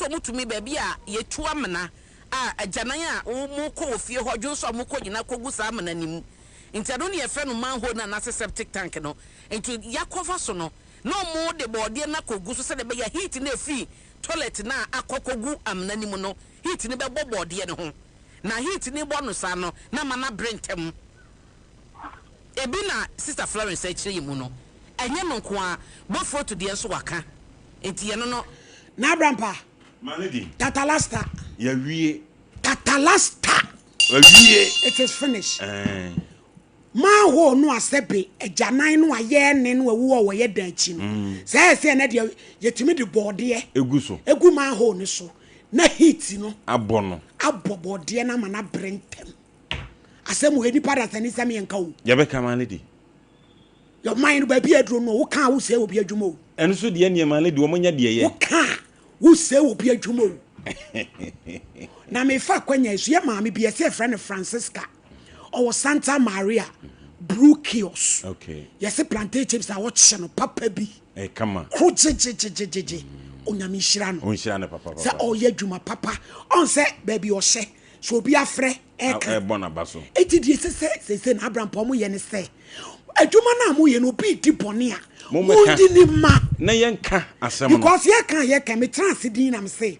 Wɔse wɔtumi baabi a yɛtu amena a agyanan a wɔkɔ wɔ fie hɔ dwonsɔ a wɔkɔ nyinaa kɔgu saa amena no mu. Nti ɛno ne yɛfrɛ no manhole no anaasɛ septic tank no. Nti yɛakɔfa so no na wɔde bɔɔdeɛ no akɔgu so sɛdeɛ ɛbɛyɛ a heat no a ɛfiri toilet no a akɔ akɔgu amena no mu no, heat no bɛbɔ bɔɔdeɛ no ho. Na heat no bɔ no saa no na ama no abere ntɛm. Ebi na Sister Florence rekyerɛ yɛn mu no, ɛnyɛ no nko ara, bofrot deɛ nso waka, nti yɛno no. N'abrampa. My lady. Tatalasta. Yɛawie. Tatalasta. Awie. It is finished. Ɛɛ. Manhole no a sɛbe agyanan no a yɛne no awu a wɔyɛ dan akyi no. Sɛ ɛyɛ sɛ ɛnɛ deɛ yɛtumi de bɔɔdeɛ. Egu so. Egu manhole no so na heat no. Abɔ no. Abɔ bɔɔdeɛ no ama no abere ntɛm. Asɛm wɔ nipa dasani sɛm yɛnka o. Yɛbɛka my lady. Ɔman no baabi aduro no woka a wosɛe obi adwuma o. Ɛno so deɛ nneɛma my lady wɔn nyɛ deɛ yɛ. Woka a wosɛe obi adwuma o. Na mefa akwanya yi so yɛ maame bi yɛsɛ yɛfrɛ no Francisca ɔwɔ Santa Maria Brew Kiosk. Okay. Yɛsɛ plantain chips a wɔkyɛ no papa bi. Ɛkama. Koro gyegyegyegyegye. Onyame nhyira no. Ɔnhyira no papa papa. Sɛ ɔyɛ adwuma papa. Ɔn sɛ baabi ɔhyɛ sɛ obi afrɛ ɛka. Ɛbɔ n'aba so. Eti deɛ ɛsɛ sɛ sese na Abraham pɔ ɔmo yɛ ne sɛ adwuma no a moyɛ no obi di bɔne a mondi ne ma. Na yɛnka asɛm no. Because yɛka yɛka metra ase din na mese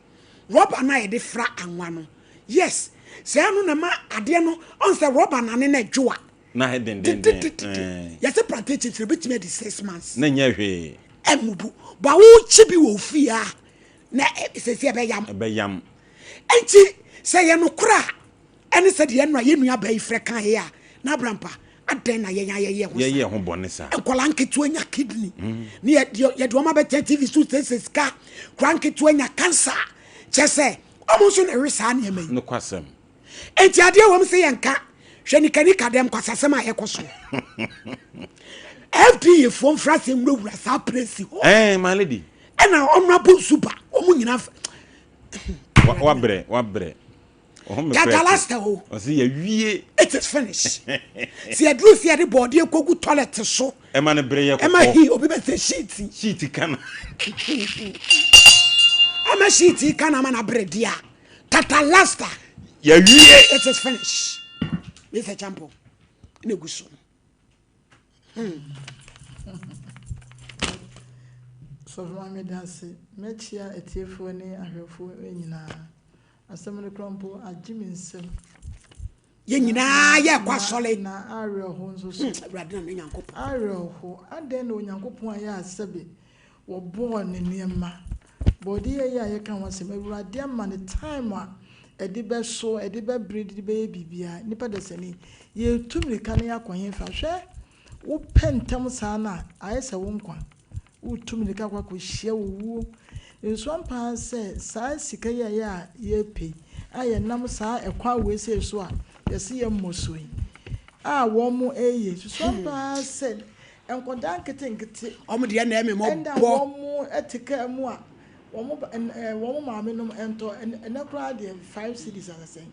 rɔba no a yɛde fra anwa no yes sɛ ɛno na ma adeɛ no ɔn sɛ rɔba nane na ɛdwo a. Na ayɛ dendenden. Yɛsɛ plantain chips no ebetumi adi 6 months. Na nyɛ hwee. Ɛmubu ba wokyi bi wɔ ofie a na sese ɛbɛyam. Ɛbɛyam. Nti sɛ yɛ nokora a ɛne sɛ deɛ ɛno a yɛn nua baa yi frɛ kan yɛ a na Abrampa adɛn na yɛn ayɛyɛ ho saa. Yɛyɛ ho bɔne saa. Nkwadaa nketewa nya kidney ne yɛde yɛde wɔn abɛtɛn TV so sese sika nkwadaa nketewa nya cancer kyɛ sɛ wɔn nso na ɛwe saa nneɛma yi. Nokwasɛm. Nti adeɛ wɔm sɛ yɛnka hwɛ nikanika dɛm kwasasɛm a ɛkɔ so. FDA foɔ mfra sɛ nwurawura saa place hɔ. Ɛɛ my lady. Ɛna ɔno nsu ba wɔn nyinaa. Wabrɛ wabrɛ. Tatalasta o. Ɔsi yɛ wie. It is finished. Si yɛduru si yɛde bɔɔdeɛ kogu toilet so. Ɛma ne bere yɛ kɔkɔɔ. Ɛma hi obi bɛ sɛ sheet. Sheet kana. Ɛma sheet kana ama na bere di a. Tatalasta. Yɛ wie. It is finished. Mr. Champo. Ɛna egu so. Sɔfo Maame da ase. Mɛkyia atiefoɔ ne ahwɛfoɔ nyinaa. Asɛm no koraa mpo agye me nsam. Yɛn nyinaa yɛ kɔ asɔre. Na awerɛho nso so. Awurade na ne Nyankopɔn. Awerɛho. Adɛn na Onyankopɔn ayɛ asɛbe wɔbɔɔ ne nneɛma. Bɔɔdeɛ yi a yɛka ho asɛm, Awurade ama ne time a ɛde bɛso, ɛde bɛbere, de bɛyɛ biribiara. Nipa dasani, yɛtu mmirika na yɛakɔ hefa. Hwɛ, wopɛ ntɛm saa no a, ayɛ sɛ wo nkwa. Wotu mmirika akɔ akɔhyia owuo. Nso ampa ara sɛ saa sika yi a ɛyɛ a yɛrepɛ yi, a yɛnam saa ɛkwan wei sei so a yɛse yɛmmɔ so yi, a wɔn ɛreyɛ. Susu ampa ara sɛ nkwadaa nketenkete. Wɔn deɛ na ɛmɛ mɔ ɛna bɔ. wɔn te kaa mu a wɔn maame nom ntɔ ɛnɛ koraa deɛ 5 cedis asɛsɛn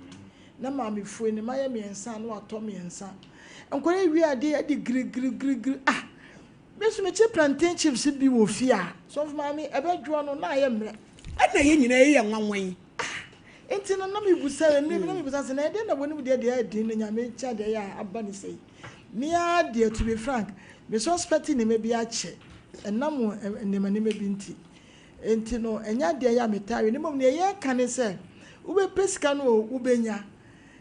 na maamefoɔ ne mma yɛ 3 na watɔ 3. Nkwadaa yi wie adeɛ de girigirigirigiri. Ah, me nso mekye plantain chips bi wɔ fie a, sɔfo maame, ɛbɛdwoɔ no na ayɛ mmerɛ. Ɛna yɛn nyinaa yɛ nwanwa yi. Nti no na mebusa mmerɛ bi na mebusa sɛ na ɛdeɛ na wɔnim deɛ deɛ ɛden no Nyame kyɛ deɛ yɛ a aba ne sɛ yi. Mea deɛ, to be frank, me suspect nneɛma bi akyɛ ɛnam nneɛma nneɛma bi nti. Nti no ɛnyɛ adeɛ yɛ a metaa we ne mmom deɛ yɛreka ne sɛ wobɛpɛ sika no o, wobɛnya.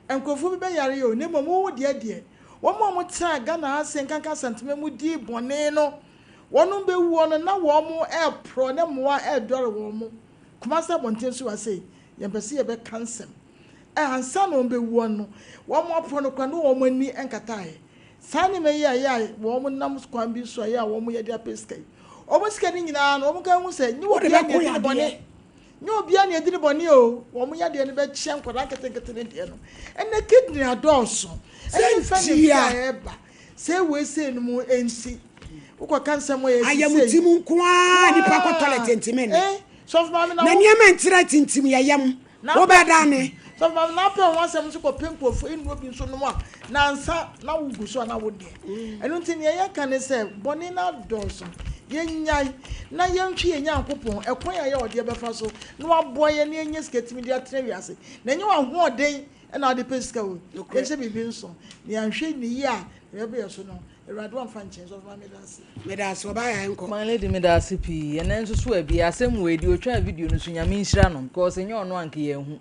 Nkurɔfoɔ bi bɛyare o, ne mmom wo deɛ deɛ wɔn a wɔtena Ghana ha se nkanka Asantema mu di bɔne no, wɔn bɛwuo no na wɔn ɛreporɔ ne mmoa ɛredɔre wɔn mo. Kumasi abɔnten so ha sei, yɛmpɛ sɛ yɛbɛka nsɛm. Ansa na wɔn bɛwuo no, wɔn aporɔ no koraa na wɔn ani nkataeɛ. Saa nneɛma yi a ɛyɛ a wɔn nam kwan bi so a ɛyɛ a wɔn yɛ de apɛ sika yi. Wɔn sika no nyinaa no, wɔn ka hu sɛ nye obiara na ɛdi ne bɔne. Nye obiara na ɛdi ne bɔne o. Wɔn yadeɛ no bɛkyɛ nkwadaa nketenkete ne deɛ no. Ɛnɛ kidney adɔɔso. Ɛne nfa ne fi a ɛba. Sɛ wei sei no mu nti. Wokɔka nsɛm a yɛsi sei. Ayɛmutim nko ara nipa kɔ toilet ntumi ne. Sɔfo maame na Na nneɛma ntira tintim yɛ yam. Wobɛda ne. Sɔfo maame na apɛ ho asɛm nso kɔpɛ nkurɔfoɔ nnuro bi nso nom a nansa na wogu so a na wo deɛ. Ɛno nti nea yɛka ne sɛ bɔne no adɔɔso. Yɛnnyae na yɛnhwɛ yɛn Nyankopɔn, ɛkwan a ɛyɛ a ɔde yɛn bɛfa so na waboa yɛn na yɛanya sika atumi de atena wiase. Na ɛnyɛ w'ahoɔden na wode pɛ sika o. Yɛnhyɛ biribi nso, na yɛanhwɛ no yie a, deɛ ɛbɛba yɛn so no, Awurade wamfa nkyɛ yɛn. Sɔfo Maame, meda ase. Meda ase, ɔbaa yɛ nkɔ. My lady meda ase pii ɛnɛ nso so abie asɛm wei deɛ otwaa video no so nyame nhyira no because nyɛ ɔno anka yɛnhu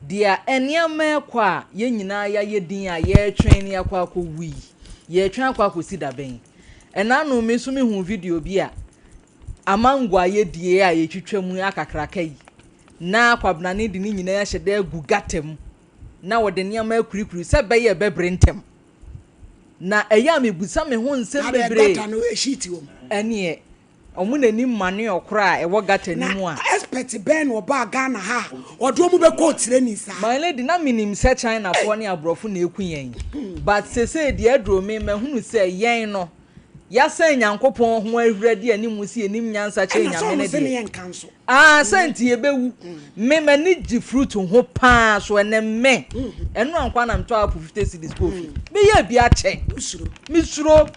Deɛ nneɛma rekɔ a yɛn nyinaa yɛayɛ din a yɛretwɛn na yɛakɔ akɔwu yi, yɛretwɛn akɔ akɔsi da bɛn? Ɛna ano me nso mehuu video bi a amango a yɛdie a yɛtwitwa mu akakraka yi, na kwabenane de ne nyinaa ahyɛ da agu gata mu na wɔde nneɛma akurikuri sɛ ɛbɛyɛ ɛbɛbere ntɛm. Na ɛyɛ a mebisa me ho nsɛm bebree. Gata no sheet wɔ mu. Ɛneɛ Ɔmo na nim manure koro a ɛwɔ gutter no mu a. Na expert bɛn na ɔbaa Ghana ha a ɔde ɔmo bɛkɔɔ training saa? My lady na menim sɛ China foɔ ne aborɔfo na ɛku yɛn but sesei deɛ aduro me mahunu sɛ yɛn no yɛasɛn Nyankopɔn ho ahwiradi anim sɛ yɛnim nyansa kyɛn Ɛna sɛ Nyame ɔmo no se ne deɛ yɛ nka nso. Ah sɛ nti yɛbɛwu Me m'ani gye fruit ho paa so ɛnɛ me ɛno ankoa na metɔ apple 50 cedis kɔɔ fie meyɛ bi akyɛ mesuro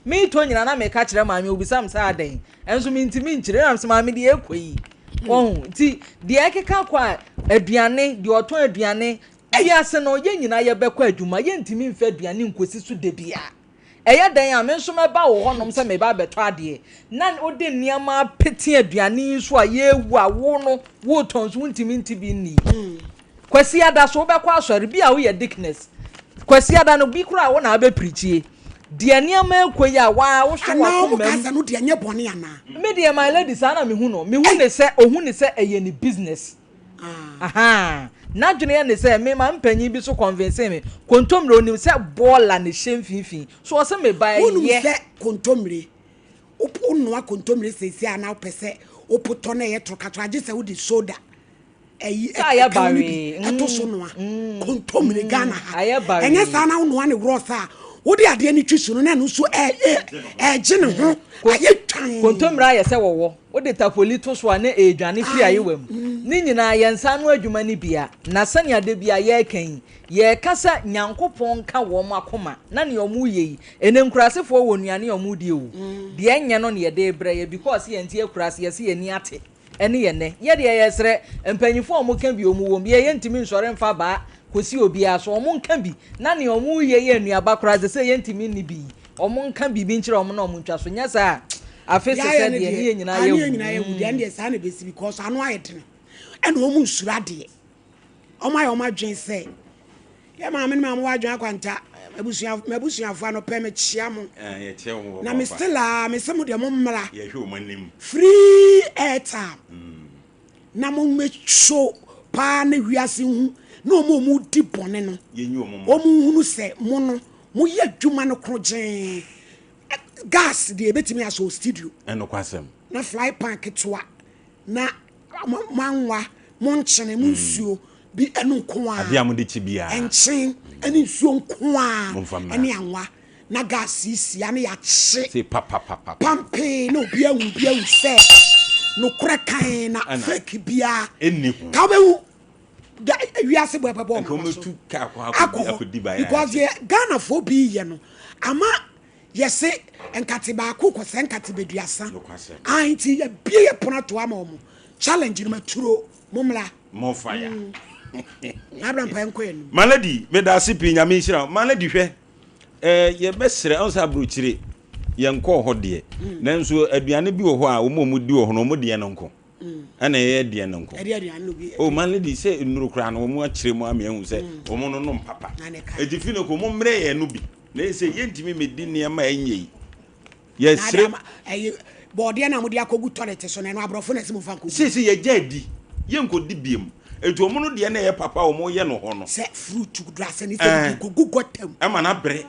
metɔ nyina na meka kyerɛ maame obisa me sɛ adɛn ɛnso mentumi nkyerɛ na mesɛ maame deɛ ɛkɔ yi wɔho nti deɛ ɛkeka kɔ a aduane deɛ ɔtɔn aduane wiase no yɛn nyinaa yɛbɛkɔ adwuma yɛntumi mfa aduane nkɔsi so da biara Ɛyɛ dɛn a me nso mɛba wo hɔnom sɛ mereba abɛtɔ adeɛ, na wode nneɛma apete aduane yi so a yɛrewu a wo no woretɔn nso wontumi nte bi nni yi? Kwasiada so wobɛkɔ asɔre, bi a woyɛ deaconess. Kwasiada no bi koraa wo na wobɛpirikyie. Deɛ nneɛma rekɔ yi a waa wohwɛ Anaa wɔn w'akoma ka mu. sɛ no deɛ ɛnyɛ bɔne anaa? Me deɛ my lady saa na mehu no. Mehu ne sɛ ɔhu ne sɛ ɛyɛ ne business. Ahaa n'adwene yɛ ne sɛ me maame panyin bi so convince me kontommire onim sɛ bɔɔla na ɛhyɛ mfimfini so ɔsɛ me ba ɛyɛ. Wonim sɛ kontommire wonoa kontommire seesei a na wopɛ sɛ wopotɔ na ɛyɛ torokatoro agye sɛ wode soda ɛyi ɛka no bi ɛto so noa kontommire Ghana ha ɛnyɛ saa na wonoa ne worɔ saa wode adeɛ no twi so no na ɛno nso ɛgye ne ho ayɛ twan. Kontommire ayɛ sɛ wɔwɔ Wode tapoli to so a na ɛredwane firi ayewa mu. Ne nyinaa, yɛn nsa ano adwuma no bi a. Na sɛnea da biara yɛreka yi, yɛreka sɛ Nyankopɔn nka wɔn akoma na nea wɔreyɛ yi, ɛnɛ nkurasefoɔ wɔ nnuane a wɔredi o, deɛ ɛnyɛ no na yɛde rebrɛ yɛ because yɛnte akuraase, yɛse yɛn ani ate ɛne yɛn nnɛ. Yɛ deɛ yɛsrɛ mpanyinfoɔ a wɔka bi wɔn wɔ mu, yɛ yɛntumi nsɔre mfa abaa kɔsi obiara so, wɔn nka bi na nea wɔreyɛ yɛ nnuaba koraa sɛsɛ yɛntumi nni bi yi. Ɔmo nka biribi nkyerɛ ɔmo na ɔmo ntwa so nyɛ saa a afe sesɛ deɛ ne yɛ nyinaa yɛ wu. Ne yɛ nyinaa yɛ wu deɛ ɛndeɛ saa na ebesi because ano ayɛ dene ɛna ɔmo nsuro adeɛ ɔmo ayɛ ɔmo adwene sɛ yɛ maame no maame wɔ adwene akwanta abusua m'abusuafo anɔpɛ me kyea mo na me still a me se mo deɛ mo mmra free airtime na mo mmɛ show paa na wiase nhu na ɔmo a ɔmo di bɔne no ɔmo nhunu sɛ mo no mo yɛ adwuma no korogyee gas deɛ ebetumi asɔ studio ɛnokwasɛm na fly pan ketewa na mo anwa mo nkyene mo nsuo bi ɛno nko ara adeɛ a mo de kyi biara nkyen ɛne nsuo nko ara ɛne anwa na gas sisia na yɛakye se papapapa pampee na obi ahu obi ahu sɛ nokorɛ kan na fake biara ɛnni ho ka wobɛhu wiase bɔ ɛbɛbɔ nka ɔmo so wɔbɛtu kaa kɔ akɔ akɔdi akɔdi hɔ baeɛ because akyɛ deɛ Ghanafoɔ bi yɛ no ama yɛse nkate baako kɔ sɛ nkate bɛduasa nokwasɛm ah nti yɛbie yɛ pono ato ama ɔmo challenge no maturo mo mmra more fire na abra mpa yɛnkɔ yɛn anim My lady, meda ase pii nyame nhyira wo. My lady hwɛ, eh, yɛbɛsrɛ ɔn sɛ aburokyire yɛnkɔɔ hɔ deɛ mm. nanso aduane bi wɔ hɔ a wɔn a wɔdi wɔ hɔ no wɔn deɛ no nko mm. ɛna ɛyɛ deɛ no nko o oh, man lady sɛ nnuro koraa no wɔn akyerɛ mu ama ehu sɛ mm. wɔn no nom papa eti fi no ko wɔn mmerɛ yɛn no bi na ɛsɛ yɛntumi medi nneɛma a ɛnyɛ yi Yɛsrɛ. Ɛyi bɔɔdeɛ na mode akɔgu toilet so no ɛno aborɔfo na ɛsɛ momfa nkɔgu. Seesei yɛgya adi, yɛnkɔdi biom. Enti wɔn no deɛ na ɛyɛ papa a wɔyɛ no hɔ no. Sɛ fruit dura sɛ ne sɛ wode kɔgu gɔta mu. Ɛma no abrɛ.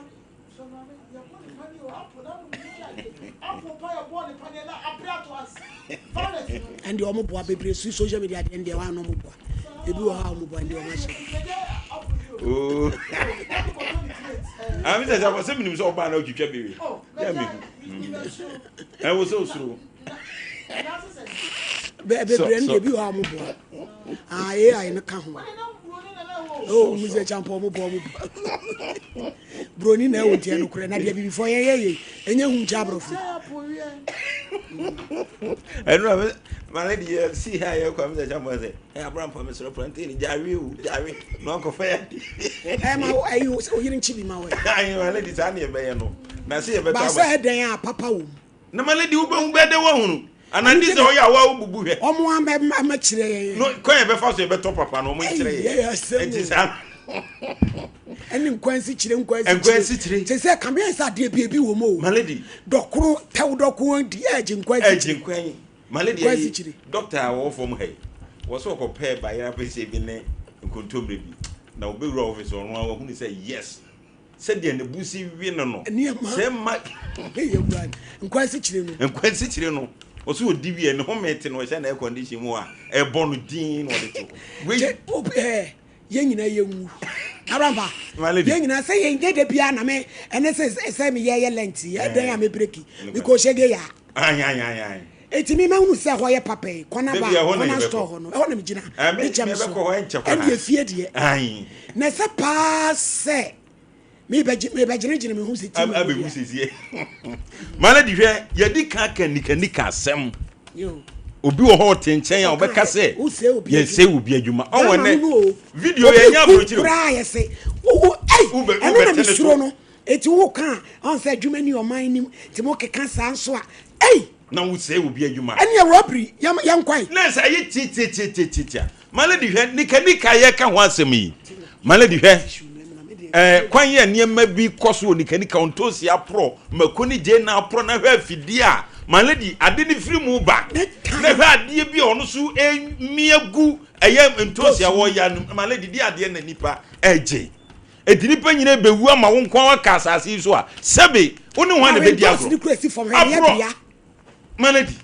Ɛnde wɔn boa bebree su social media deɛ ɛnde wɔn ano wɔn boa ebi wɔ hɔ a wɔn boa ɛnde wɔn ahyɛ. Oo. Ami sɛ sɛ sɛ minim sɛ ɔbaa na ɔtwitwa bewe. Yɛ mi hu. Ɛwɔ sɛ osuro. Bebree no deɛ ebi wɔ hɔ a wɔn boa. Ah AI no ka ho. Oh mu sɛ kyampɔ wɔn boa wɔn boa. Broni na ɛwɔ ntiɛ no korɛ na deɛ bibifoɔ yɛn yɛ yɛ ɛnyɛ hu nkyɛn aborɔfo. Ɛno a ma lady yɛ si ha yɛ kɔ amisa kyambo sɛ ɛ abrampa mesrɛ plantain gyawe o gyawe na ɔnkɔfa yɛ ade. Ɛ ma ayi oyere nkyi bi ma wɔ. Ayi ma lady saa ne yɛbɛyɛ no na se yɛbɛtɔ ama. Baasa ɛdɛn a papa wɔ mu. Na ma lady wobɛhu bɛyɛ dɛ woahunu anaa di sɛ ɔyɛ a woa wobubu hwɛ. Ɔmo ama kyerɛ yɛn. No kwan yɛbɛfa so yɛbɛtɔ papa no ɔmo nkyerɛ yɛn. Nti saa. Ɛne nkwansikyire nkwansikyire. Nkwansikyire. Te sɛ kame ayɛ sɛ adeɛ bi ebi wɔ mu o. My lady. Dɔkoro tɛw dɔko di ɛgye nkwansikyire. Ɛgye nkwan. My lady ayi doctor a wɔwɔ fam ha yi wɔ sɛ ɔkɔ pɛɛ bayerɛ apɛsie bi ne nkontommire bi na ɔbɛwura office ɔno a wahunu sɛ yes sɛdeɛ ne bo si we no no sɛ ma nkwansikyire no nkwansikyire no ɔsɛ ɔdi wie ne home te no ɔhyɛ na air condition mu a ɛbɔ no din na ɔde to hɔ. Yɛn nyinaa yɛn wu. Arampa. Yɛn nyinaa sɛ yɛn nyɛ da biara na me ɛne sɛ sɛ me yɛ yɛ lent yɛ dɛn a me breki me kɔ hyɛ ge ya. Eti mi ma hunu sɛ hɔ yɛ papa yi kɔna ba kɔna store hɔ no ɛhɔ na me gyina me kyɛm so ɛne efie deɛ na ɛsɛ paa sɛ. Mebɛgyinagyina me ho sɛ ti abɛwu sɛsie. Mana di hwɛ yɛdi kan ka nikanika asɛm. Obi wɔ hɔ ɔte nkyɛn a ɔbɛka sɛ yɛsɛ obi adwuma. Ɔwɔ nɛ video yɛ nya aburokyire. Koraa yɛsɛ wo ei ɛno na mesuro no. Eti wo ka ɔn sɛ adwuma ni ɔman nim ti mo keka saa nso a ei. Na wosɛe obi adwuma. Ɛneɛ robbery yɛnkwae. Na sɛ ayɛ tiatiatiatiatia. My lady hwɛ nika nika yɛka ho asɛm yi. My lady hwɛ ɛɛ kwan yɛ nneɛma bi kɔ so wɔ nika nika ntoosi aporɔ mako ne gye na aporɔ na hwɛ afidie a my lady ade ne firi mu ba na hwɛ adeɛ bi a ɔno so emia gu ɛyɛ ntoosi a wɔyɛ anum my lady di adeɛ na nipa ɛgye eti nipa nyina ebewu ama wo nko ara ka asase yi so a sɛbe wo ne hwan na ebedi agorɔ aporɔ. Malady,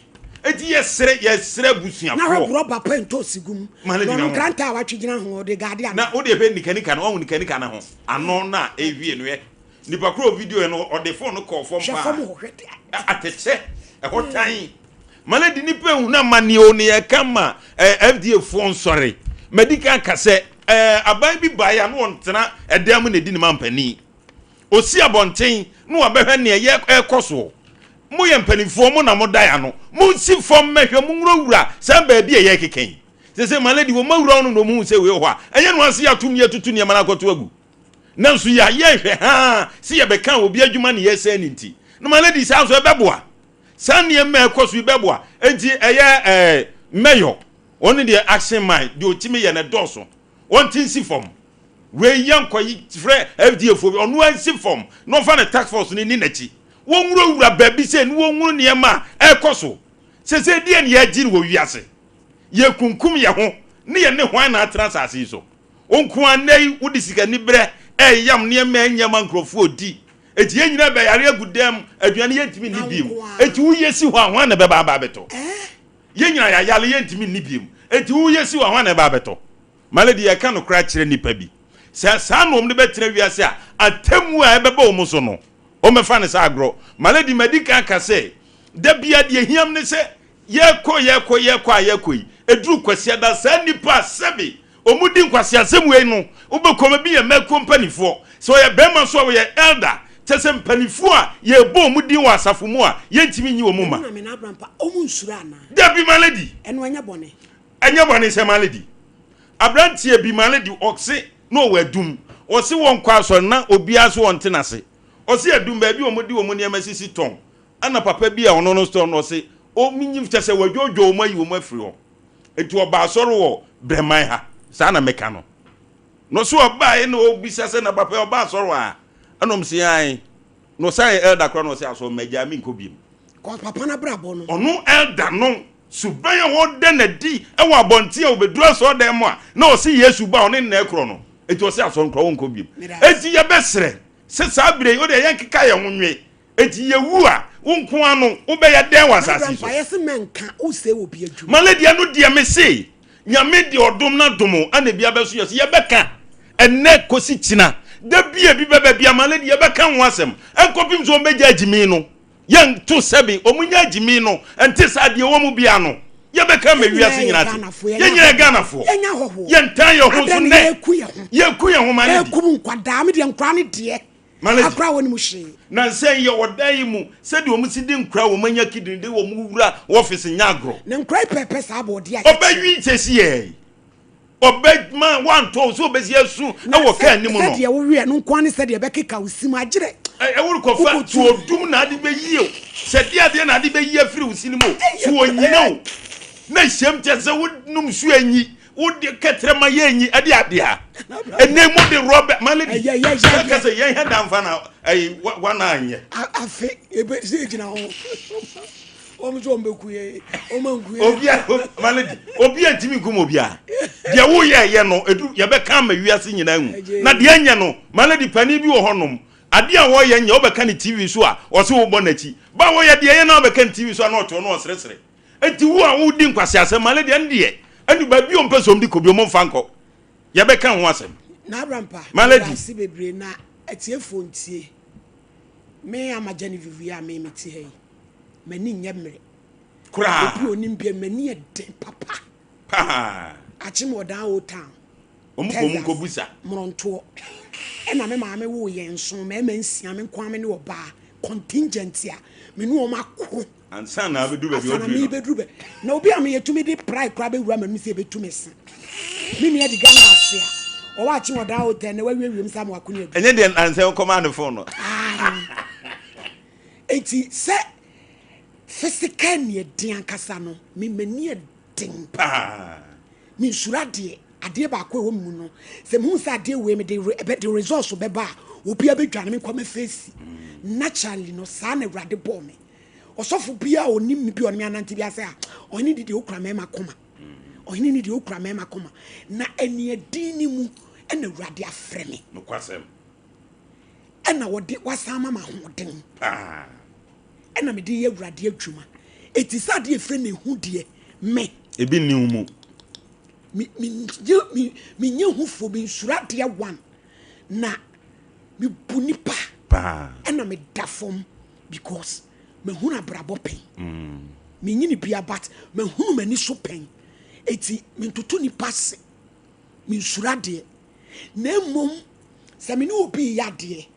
eti yɛsrɛ yɛsrɛ abusuafoɔ. Na hwɛ borɔba pa ntoosi gu mu. Malady na ɔno nkrantɛ a watwe gyina ho ɔde gaade ano. Na wode hwɛ nikanika no wahu nikanika no ho ano no a ɛhwie no ɛ nipa koro video no ɔde phone no kɔɔ fam paa. Hwɛ fam hɔ hwɛ. Atɛkyɛ ɛhɔ tan. Malady nipa ehunu amaneɛ o ne yɛka ma eh, FDA foɔ nsɔre. Madi kan ka sɛ eh, aban bi baeɛ a na ɔntena ɛdan mu na ɛdi ne mampanin. Ɔsi abɔnten na wabɛhwɛ nea ɛyɛ ɛrekɔ soɔ. Moyɛ mpanimfoɔ, mo na modae ano. Monsi fam mmɛhwɛ, monwurawura saa baabi a yɛrekeka yi. Seesei my lady, wɔn awura hɔ no na wɔhu sɛ wei wɔ hɔ a, ɛnyɛ no ara sɛ yɛato mu yɛatutu nneɛma no akɔto agu. Nanso yɛayɛ nhwɛ haa sɛ yɛbɛka obi adwuma na yɛresɛe no nti. Na my lady, saa nso ɛbɛboa. Saa nneɛma a ɛkɔ so yi bɛboa. Enti ɛyɛ ɛɛ mayor, ɔno deɛ action man, deɛ ɔtumi yɛ no ɛdɔɔso. Ɔnte nsi fam. Wei yɛ nkɔ yi frɛ FDA foɔ bi ɔno ansi fam na ɔfa ne task force no ni n'akyi. Wɔnwurawura baabi sɛ ne wɔnhunu nneɛma a ɛrekɔ so. Sɛsɛ deɛ ne yɛagye no wɔ wiase. Yɛkunkum yɛ ho ne yɛ ne hwan na atena asase yi so. Wo nko ara nnɛ yi wode sikaniberɛ ɛreyam nneɛma a ɛnyɛ ma nkurɔfoɔ di. Enti yɛn nyinaa bɛyare agu dan mu, aduane yɛntumi nni bio. Enti woyɛ si hɔ a hwan na ɛbɛba aba abɛtɔ? Yɛn nyinaa yɛayare yɛntumi nni bio. Enti woyɛ si hɔ a hwan na ɛbɛba abɛtɔ? My lady, yɛka nokorɛ akyerɛ nnipa bi. Sɛ saa na wɔn de bɛtena wiase a, atemmuo a ɛbɛba wɔn so no, wɔbɛfa no sɛ agorɔ. My lady, madi kan aka sɛ, da biara deɛ ɛhia me ne sɛ, yɛrekɔ, yɛrekɔ, yɛrekɔ a yɛrekɔ yi, ɛduru Kwasiada, saa nnipa a sɛbe wɔdi nkwaseasɛm wei no, wobɛkɔ mu, ebi yɛ mmakuo mpanimfoɔ, sɛ ɔyɛ barima nso a, ɔyɛ elder, kyerɛ sɛ mpanimfoɔ a yɛrebɔ wɔn din wɔ asafo mu a, yɛntumi nyi wɔn mma. Ɛno na me na Abrampa, wɔn nsuro anaa? Dabi, my lady. Ɛno ɛnyɛ bɔne. Ɛnyɛ bɔne sɛ Maledi. Abranteɛ bi Maledi ɔse na ɔwɔ adum. Ɔse wɔnkɔ asɔre na obiara nso ɔnte n'ase. Ɔse adum baabi a wɔde wɔn nneɛma sisi tɔn. Ɛna papa bi a ɔno no store no ɔse ɔnyi kyɛ sɛ wadwodwo wɔn ayi wɔn afiri hɔ. Nti ɔba asɔre wɔ Brɛman ha. Saa na meka no. Na ɔse ɔbaeɛ na ɔbisa sɛ na papa yi ɔba asɔre wɔ ha? Ɛna wɔn se ae. Na ɔsan yɛ elder koraa na ɔse asɔre magyaa menkɔ biom. Cause papa no abrabɔ no. Ɔno elder no Suban a wɔda no adi wɔ abɔnten a wɔbɛduru asɔredan mu a na ɔse Yesu ba a ɔne no na ɛkorɔ no, enti ɔse asɔre no koraa wɔnkɔ biom. Enti yɛbɛsrɛ sɛ saa berɛ yi wodeɛ yɛnkeka yɛn ho nwe. Enti yɛwu a, wo nko ara no wobɛyɛ dɛn wɔ asase yi so? My lady, ɛno deɛ mese Nyame de ɔdom no adom wo ana ebi abɛso yɛ so yɛbɛka ɛnɛ kɔsi kyina da bi a ebi bɛba bia my lady yɛbɛka ho asɛm ɛnkɔpem sɛ wɔbɛgya agyimi no. Yɛn to sɛbe ɔmo nya gyimi no ɛnte saa deɛ ɛwɔ mu bia no yɛbɛka ma wiase nyina te yɛn nyina yɛ Ghanafoɔ yɛn tan yɛn ho so nɛ yɛku yɛn ho ma ne di. Ɛkum nkwadaa me deɛ nkwadaa ne deɛ. Akora a wɔnim hwee. Nansa yi yɛwɔ dan yi mu, sɛdeɛ wɔn si de nkura wɔn anya kidney de wɔn wura office nyɛ agorɔ. Na nkura yi pɛpɛ saa bɔɔdeɛ a yɛte. Ɔbɛwi sɛsi yɛ. Ɔbɛ ma wantɔ sɛ ɔbɛsi asu wɔ kaa anim no. Sɛdeɛ woweɛ no nko ara ne sɛdeɛ ɛbɛkeka wo sim agyerɛ. Worekɔfa so odum na ade bɛyi o, sɛ deɛ adeɛ na ade bɛyi afiri wo sini mu o, so onyina o, na hyɛm kyɛ sɛ wonom nsuo anyi, wode kɛtrɛma yɛ anyi, ɛde adeɛ a ɛnɛ mu de rɔbɛ ma lady sɛ kɛ sɛ yɛn hɛ danfa na ɛyi wana anyɛ. Afe ebe sɛ egyina ho. Wɔn nso wɔn bɛku yɛn, wɔn anku yɛn. Obi a ma lady obi a ntumi nkum obi a deɛ woyɛ yɛ no edu yɛbɛka ama wiase nyinaa hu na deɛ nyɛ no ma lady panin bi wɔ hɔnom adeɛ a wɔyɛ nyɛ wobɛka ne TV so a ɔse wobɔ n'akyi ba wɔyɛ deɛ yɛ na wobɛka ne TV so a na ɔte hɔ na ɔseresere enti wo a wodi nkwaseasɛm ma lady ɛno deɛ ɛne baabi a ɔmpɛ sɛ ɔmde kɔ bi ɔmo mfa nkɔ yɛbɛka ho asɛm. Na Abrampa, Ma lady. meda ase bebree na atiefoɔ ntie. Me ama Genevieve yi a me mete ha yi, m'ani nyɛ mmerɛ. Koraa. Obi a onim bia m'ani yɛ den papa. Paa. Akyem Ɔdan Old Town. Ɔmo kɔ ɔmo nkɔ busa. Mmorɔntoɔ. Ɛna me maame woo yɛn nson, mmarima nsia, me nko ara me ne ɔbaa. Contingent a me ne wɔn ako. Ansa na abɛduru baabi a Ansa na ɔduru no. mebɛduru bɛ na obi a meyɛ tumi de pride koraa bɛwura m'anim sɛ yɛbɛtu me se. Me nua di Ghana ase a ɔwɔ Akyem Ɔdan Hotel na wawie wiem sɛ ama wako ne adu. Ɛnyɛ deɛ nansa wokɔmaa no phone no. Aane. Enti sɛ physical nea den ankasa no, me m'ani yɛ den. Paa. Mensuro adeɛ. Adeɛ baako a ɛwɔ me mu no, sɛ mehu sɛ adeɛ wei mede re, ɛbɛ, de results bɛba a, obiara bɛdwane me nkɔ mɛfeesi. Naturally no, saa na Awurade bɔɔ me. Ɔsɔfo biara a ɔnim me bi a ɔne me anante biara sɛ, ah, ɔhene de deɛ ɔkura mmarima koma. Ɔhene ne deɛ ɔkura mmarima koma. Na aniɛden no mu ɛna Awurade afrɛ me. Nokwasɛm. Ɛna ɔde wasan ama me ahoɔden. Paa. Ɛna mede yɛ Awurade adwuma. Eti sɛ adeɛ efirɛ na ehu deɛ, me. Ebi nni wo mu. Me, me, me, me nyɛ hufoɔ, me nsuro adeɛ one. Na me bu nipa. Paa. Ɛna me da fam because mahunu abrabɔ pɛn. Me nyini bia but mahunu m'ani so pɛn. Eti me ntoto nipa ase. Me nsuro adeɛ. Na mmom sɛ me ne obi reyɛ adeɛ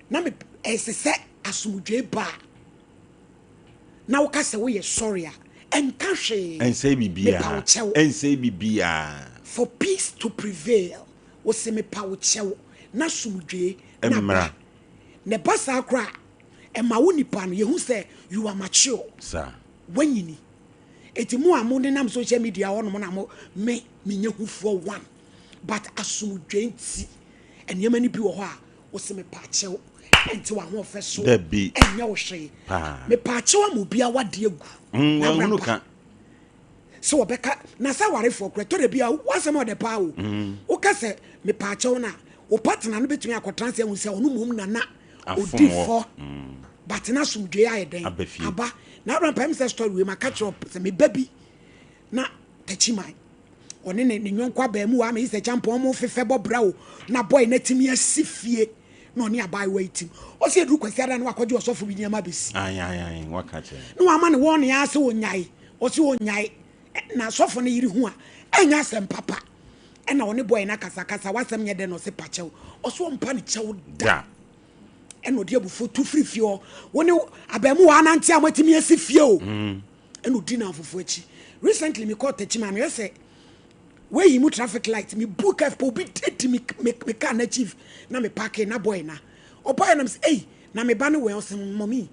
na me ɛsɛ sɛ asomdwoe ba a, na woka sɛ woyɛ sɔre a, ɛnka hwee. Ɛnsɛe Mepa wo biribiara. kyɛw. Ɛnsɛe biribiara. For peace to prevail, wose mepa wo kyɛw na asomdwoe na ba. Mmra. Na ɛba saa koraa a, ɛma wo nipa no yɛhu sɛ you are mature. Saa. Woanyini. Enti mo a mo nenam social media hɔ nom na mo, me, menyɛ hufoɔ one. But asomdwoe nti, nneɛma no bi wɔ hɔ a, wose mepaakyɛw, ɛnte w'ahoɔfɛ so, Dabi. ɛnyɛ wo hwee. Paa. Mepaakyɛw ama obi awade agu. Mm, Na wanhunu abrabɔ. ka. Sɛ wɔbɛka, na sɛ awarefoɔ koraa, ɛtɔ da bi a, w'asɛm ɔdɛ paa o. Woka sɛ mepaakyɛw no a, wo partner no bɛtumi akɔtena ase ahu sɛ ɔno mmom na na Afom ɔdi wɔ. fɔ. But na asomdwoeɛ ayɛ dɛn? Aba fie. Aba. Na Abraham pɛm sɛ story wei maka kyerɛ wo sɛ meba bi na Takyiman ɔne ne ne nyɔnko abaamuwa ama yi sɛ kyampɔn mo fefɛ bɔ bra o na boy na timi asi fie na ɔne abaayewa yi tim ɔsɛ eduru kwasi ada na wakɔgye ɔsɔfo bi nneɛma abɛsi Ae, ae, ae, waka kyerɛ. na wama ne wɔn ne ase ɔnyae ɔsɛ ɔnyae na sɔfo no yere hu a ɛnyɛ asɛm papa ɛna ɔne boy no akasakasa wasɛm nyɛ dɛ na ɔsɛ pakyɛw ɔsɛ ɔmpa ne kyɛw da Da. ɛna ɔde abufuo tu firi fie hɔ wo ne abaamuwa anante a moatumi asi fie o ɛna ɔdi n'afofo akyi recently mekɔɔ Techiman meyɛ sɛ wayi mu traffic light me bu kɛf pɛ obi di me me me car n'akyi na me parke na boy na ɔbaeɛ na me sɛ ei na me ba no wɛn ɔsɛ mɔmi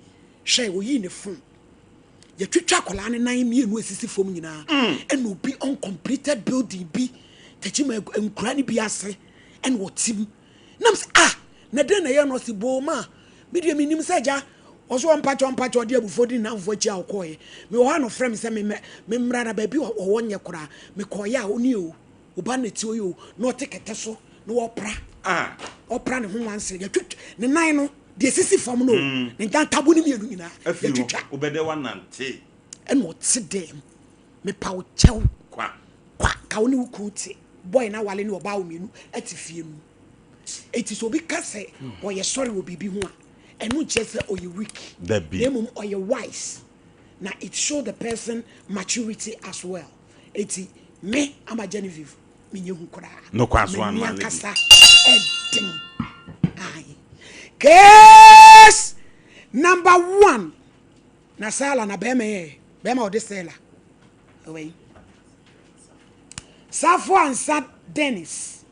hwɛ oyii ne phone yɛtwitwa akwadaa ne nan mmienu esisi fam nyinaa ɛna obi uncompleted building bi Techiman nkura ne bi ase ɛna ɔte mu nam sɛ ah na dɛn na ɛyɛ no ɔse booma me deɛ menim sɛ agya ɔso ɔmpakyɛ ɔmpakyɛ ɔde abufuo di nnamfoɔ akyi a ɔkɔɔeɛ mewɔ hɔ a na ɔfrɛ me sɛ memmɛ memmra na baabi a ɔwɔ nyɛ koraa mekɔɔeɛ a ɔne o ɔba na ti ɔyɛ o na ɔte kɛtɛ so na ɔpra Ah. ɔpra ne ho wansere yɛtwitwa ne nan no deɛ sisi fam no o ne ntantabo no mmienu nyinaa Afiri hɔ, yɛtwitwa wobɛdɛ wanante. ɛna ɔte dɛm mepa wo kyɛw Kwa. kwa ka wo ne wo kunu te boy na wale ne ɔbaa wo mmienu ɛte fie mu eti sɛ obi ka sɛ ɔyɛ sɔre wɔ biribi ho a ɛno nkyerɛ sɛ ɔyɛ weak Dabi. na mmom ɔyɛ wise na it show the person maturity as well eti me ama Genevieve menyɛ hu koraa Nokwa so m'ani ama lady. ankasa ɛden ae. Case number one. Na Sala na bɛrima yɛ bɛrima ɔde Sela. Ɛwɔ yi. Safo Ansa Dennis.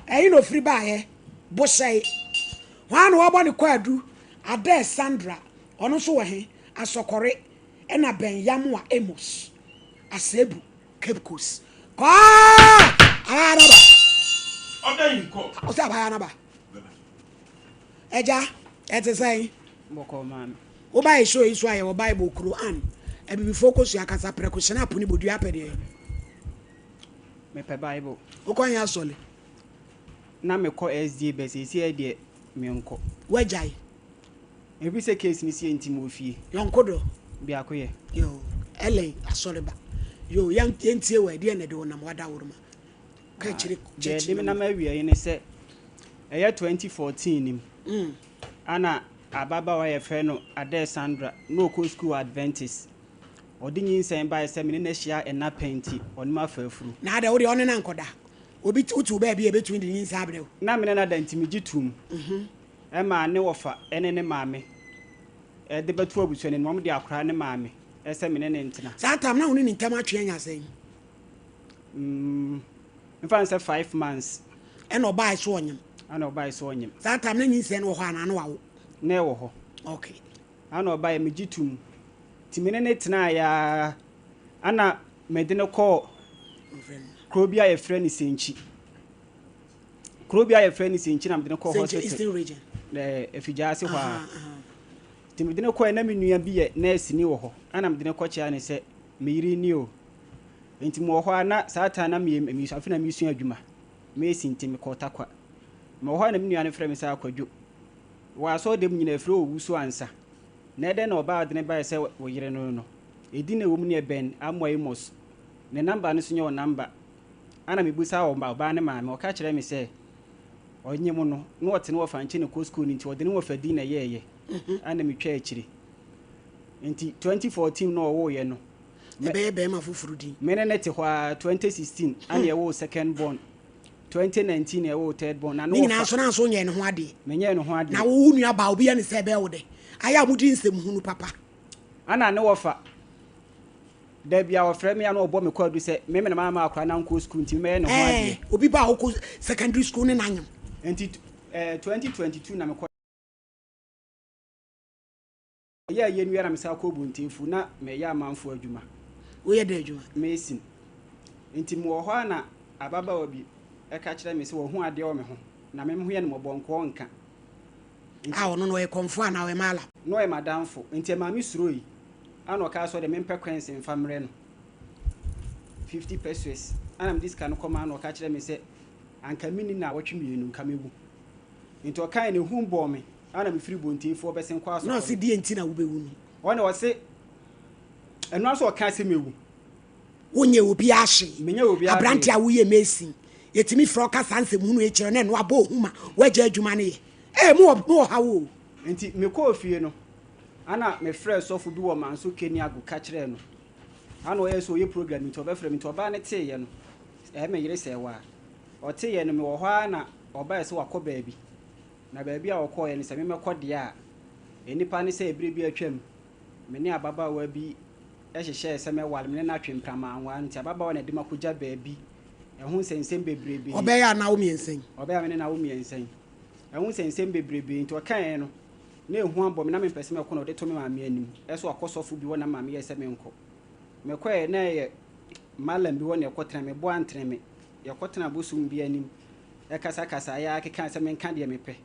Ɛyi na ofiri baayɛ. Bohyɛe. Hwan na wɔbɔ ne kwaadu? Adair Sandra. Ɔno nso wɔ he? Asɔkɔre. Ɛna Ben Yamoa Amos. Asebu. Cape Coast. Kɔɔ! Abaayewa no aba. Order in court. Ɔsɛ abaayewa no aba. Agya, ɛte sɛn? Bɔkɔɔ maame. Woba yɛ show yi so a yɛwɔ Bible, Quran, abibifoɔ kosua kasa, prɛko, hyena, po ne bodua apɛ deɛ. Mepɛ Bible. Wokɔ he asɔle? Na mekɔ SDA bɛ seesei deɛ menkɔ. Woagyae? Ebi sɛ case no sie nti mewɔ fie. Yɔnko dɔ. Biako yɛ. Yoo, Ellen asɔre ba. Yoo, yɛn yɛntie wɔ ɛdeɛn na ɛde wo nam w'adaworoma. Ka akyire Deɛ kyekye ɛde me na nam awieɛ ne sɛ, ɛyɛ 2014 nim, ana ababaawa a yɛfrɛ no Adair Sandra, na ɔkɔ sukuu wɔ Adventist. Ɔde nyinsɛn baeɛ sɛ me ne no ahyia nna pɛn nti, ɔne me afa afuru. Na adɛn, wo deɛ ɔne no ankɔda? Obi te, wote wo baabi a ɛbɛtumi de nyinsɛn abrɛ wo? Na me ne no ada nti megye toom. Ɛmaa ne wɔfa ne ne maame de bɛto abusua no anim. Wɔde akwadaa no maa me sɛ me ne no ntena. Saa tam na wo ne ne ntam atwe anya sɛn? Mm, mfa no sɛ 5 months. Ɛna ɔbae so ɔnyem? Ɛna ɔbae so ɔnyem. Saa tam na nyinsɛn no wɔ hɔ anaa na wawo? Na ɛwɔ hɔ. Okay. Ɛna ɔbae, megye tom. Nti me ne no tenaeɛ ara, ɛna mede no kɔɔ kuro bi a yɛfrɛ no Senkyi. Kuro bi a yɛfrɛ no Senkyi na mede no kɔɔ hospital. Eastern Region. Ɛɛ Afigya ase hɔ a. Nti mede no kɔɛ na me nua bi yɛ nɛɛseni wɔ hɔ. Ɛna mede no kɔkyea ne sɛ me yere ni o. Nti mewɔ hɔ a na saa time na meyɛ afei na mesua adwuma. Mesi nti mekɔɔ Tarkwa. Mewɔ hɔ a na me nua no frɛ me sɛ Akwadwo. Wɔ asɔrdan mu nyinaa ɛfrɛ owu so ansa. Na ɛdɛn na ɔbaa ɔde no baeɛ sɛ wo yere no no. Edin a ɛwɔ mu no yɛ Ben Amoah Amos. Ne number no nso nyɛ wo number. Ana mebisaa ɔbaa no maame, ɔka kyerɛɛ me sɛ ɔnyem no, na ɔte ne wɔfa nkyɛn na ɔkɔ sukuu no nti ɔde ne wɔfa din na ɛyɛɛyɛ. Ana metwaa akyire. Nti 2014 na ɔwoeɛ no. Ɛbɛyɛ bɛrima foforɔ din. Me ne no te hɔ ara, 2016 ana yɛwoo second born, 2019 na yɛwoo third born. Na ne Ne nyinaa wɔfa. nso na nso wonyɛɛ ne ho adeɛ. Menyɛɛ ne ho adeɛ. Na wo wo nua baa obi yɛ ne sɛ ɛbɛyɛ wo dɛ. Ayɛ a modi nsɛm hunu papa. Ana ne wɔfa. Da bi a ɔfrɛ me a na ɔbɔ me kwaadu sɛ me mena mamma akwadaa no ankɔ sukuu nti mɛyɛ ne ho adeɛ. Ɛɛ obi ba a ɔkɔ secondary school ne n'anyem. Nti ɛɛ 2022 na mekɔ yɛ yɛ nua na mesan kɔ Bontefu na mɛyɛ amanfoɔ adwuma. Woyɛ dɛ adwuma? Mason. Nti mewɔ hɔ a na ababaawa bi ɛka kyerɛ me sɛ wahu adeɛ wɔ me ho na me ho yɛ no mmɔbɔ nkoa ɔnka. Nti, a ɔno no ɔyɛ kɔmfoɔ anaa ɔyɛ malam? Na ɔyɛ m'adamfo nti ɛmaa me suroi. Ana ɔkaa sɛ ɔde mempɛ coins mfa mmerɛ no 50 pesewas. Ana mede sika no kɔmaa no ɔka kyerɛɛ me sɛ anka menni nnawɔtwe mmienu nka mɛwu. Nti ɔkaeɛ no ehu bɔɔ me ana mefiri Bontefoɔ bɛsen kɔ Na asɔkɔ ɔse no. deɛ nti na wobɛwu no? Ɔne ɔse ɛno ara nso ɔkaa sɛ mɛwu. Wonyɛ obiara hwee. Menyɛ obiara hwee. Aberante a woyɛ mason, yɛtumi frɛ wo ka saa nsɛm hunu yi kyerɛ wo na ɛno abɔ ohu ma woagya adwuma no yɛ. Ee, mowɔ mowɔ haw o. Nti mekɔɔ fie no, Ana mefrɛɛ sɔfo bi wɔ Manso Keniago ka kyerɛɛ no. Ana ɔyɛɛ sɛ ɔyɛ program nti ɔbɛfrɛ me nti ɔbaa no teeɛ no, ɛyɛ me yere sɛɛwaa. Ɔteeɛ no mewɔ hɔ ara na ɔbaeɛ sɛ wakɔ baabi. Na baabi a ɔkɔeɛ no sɛ memmɛkɔ deɛ a, nnipa ne sɛ ɛberɛ bi atwam me ne ababaawa bi hyehyɛɛ sɛ mɛware, me ne no atwe mpena manware no nti ababaawa na ɛde me akɔgya baabi. Ɛho nsɛnsɛm bebrebee. Ɔbɛyɛ a na wo mmiɛnsa yi. Ɔbɛyɛ a me ne no awo mmiɛnsa yi. Ɛho nsɛnsɛm bebrebee nti ɔkaeɛ no, Na ehu abɔ me, na mempɛ sɛ mɛkɔ na ɔde to me maame anim sɛ wakɔ sɔfo bi hɔ na me maame yɛe sɛ menkɔ. Mekɔe, na ɛyɛ mallam bi hɔ na yɛkɔtena, me bo antrene me. Yɛkɔtenaa bosom bi anim kasakasaeɛ ara kekaa sɛ menka deɛ mepɛ.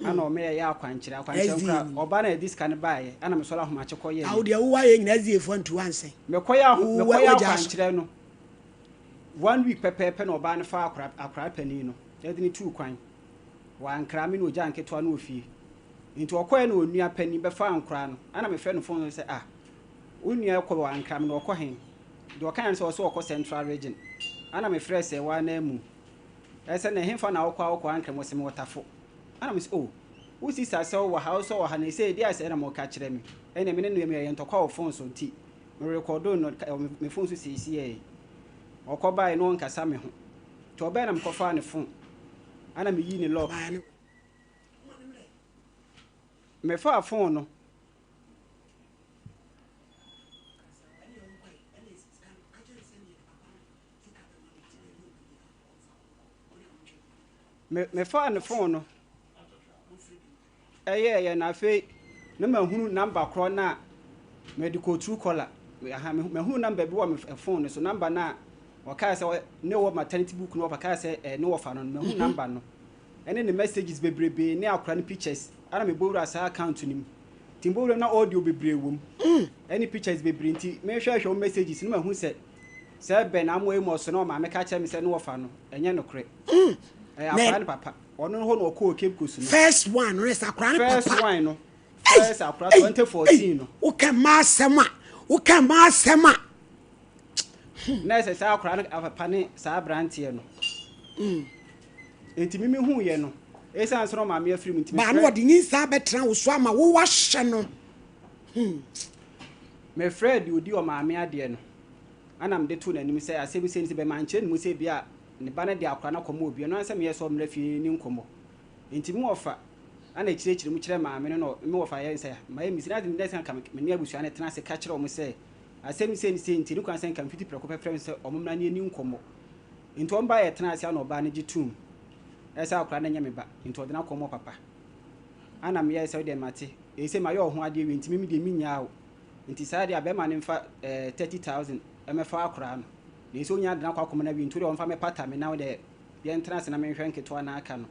Ana ɔma yɛyɛɛ akwankyerɛ, akwankyerɛ SDA koraa, ni. ɔbaa no a yɛde sika no baeɛ, ana mesɔre ahomakye Na kɔyɛeɛ. wo deɛ wowɔ ayɛ nyinaa SDA foɔ antu wo ansɛn. Mekɔyɛ aho, Wo mekɔyɛ w'agya aso. akwankyerɛ no, one week pɛpɛɛpɛ na ɔbaa no faa akora, akora panin no de no tuu kwan. Wankra me na ogyaa nketewa no wɔ fie. Nti ɔkɔɛ na onua panin bɛfaa nkoraa no. Ɛna mefrɛ no phone so sɛ ah wo nua kɔ wankra me na ɔkɔ he? Deɛ ɔkaeɛ ne sɛ ɔse ɔkɔ central region. Ɛna mefrɛɛ sɛɛwaa no amu sɛ na ɛhefa na wokɔ a wokɔ ankra me? Ɔse mewɔ Tafo. Ɛna mese oh wo sister sɛ wowɔ ha wosɛ ɔwɔ ha na ɛsei deɛ asɛe na moka kyerɛ me. Ɛneɛ me ne no yɛyɛ ntɔkwa wɔ phone so nti me recordoo no wɔ me phone so seisiei. Ɔkɔ baeɛ na ɔnkasa me ho. Nti ɔbaeɛ na mekɔfaa ne phone. Ana meyii ne lock. Mefaa phone no. Me mefaa ne phone no ɛyɛɛyɛ na afei na mahunu number korɔ no a mede kɔɔ Truecaller. Aha, mahunu number bi wɔ me phone no so. Number no a ɔkaa sɛ ne wɔ maternity book no ɔkaa sɛ eh, ne wɔfa no no, mahunu number no. Ɛne ne messages bebrebe ne akora no pictures. Ana mebɔ wura saa account no mu. Nti mebɔ wura mu na audio bebree wɔ mu. Ɛne pictures bebree nti mehwɛhwɛ wɔn messages no mahu sɛ sɛ Ben Amoah Amos na ɔmaame ka kyerɛ me sɛ ne wɔfa no, ɛnyɛ nokorɛ. Ɛyɛ akwadaa no papa. Ɔno hɔ na ɔkɔɔ Cape Coast no. First one no sɛ akwadaa no papa. First one no. First akwadaa 2014 no. Woka mmaa asɛm a, woka mmaa asɛm a. Na ɛsɛ saa akwadaa no papa ne saa aberanteɛ no. Nti mimi hu yɛ no. Esiane sɛ na ɔmaame afiri mu nti. Baa no ɔde nyinsaa bɛtena wo so ama wo wahyɛ no. Mefrɛɛ deɛ ɔdi ɔmaame adeɛ no. Ɛna mede too n'anim sɛ asɛm sei ne sei, bɛma ankyerɛ ne mu sɛ ebia ne ba no de akora no akɔma obi. Ɛno ara ne sɛ meyɛɛ sɛ ɔmmra fie ne nkɔmmɔ. Enti me wɔfa na ɛkyerɛkyerɛ mu kyerɛɛ maame no na me wɔfa yɛɛ sɛ mayɛ mistake. Na ade sɛ anka me ne abusua no tena ase ka kyerɛ wɔn sɛ asɛm sei ne sei nti, ɛnni kwan sɛ anka mfiti prɛko pɛ frɛ wɔn sɛ wɔmmra ne yɛnni nkɔmmɔ. Enti wɔn baeɛ yɛtenaa ase ana ɔbaa no gye toom sɛ akora no nyɛ me ba, enti ɔde no akɔma ɔpapa. Ana meyɛɛ sɛ wodeɛ mate, ɛsei mayɛ wo ho adeɛ wie nti me deɛ mennyaa wo. Nti saa deɛ a bɛrima no mfa eh, 30,000 mmɛfa akwadaa no. Na ɛsɛ ɔnya de no akɔ akɔma no awie nti wodeɛ ɔmfa mmɛpata me na wodeɛ yɛntena ase na menhwɛ nketewa no aka no.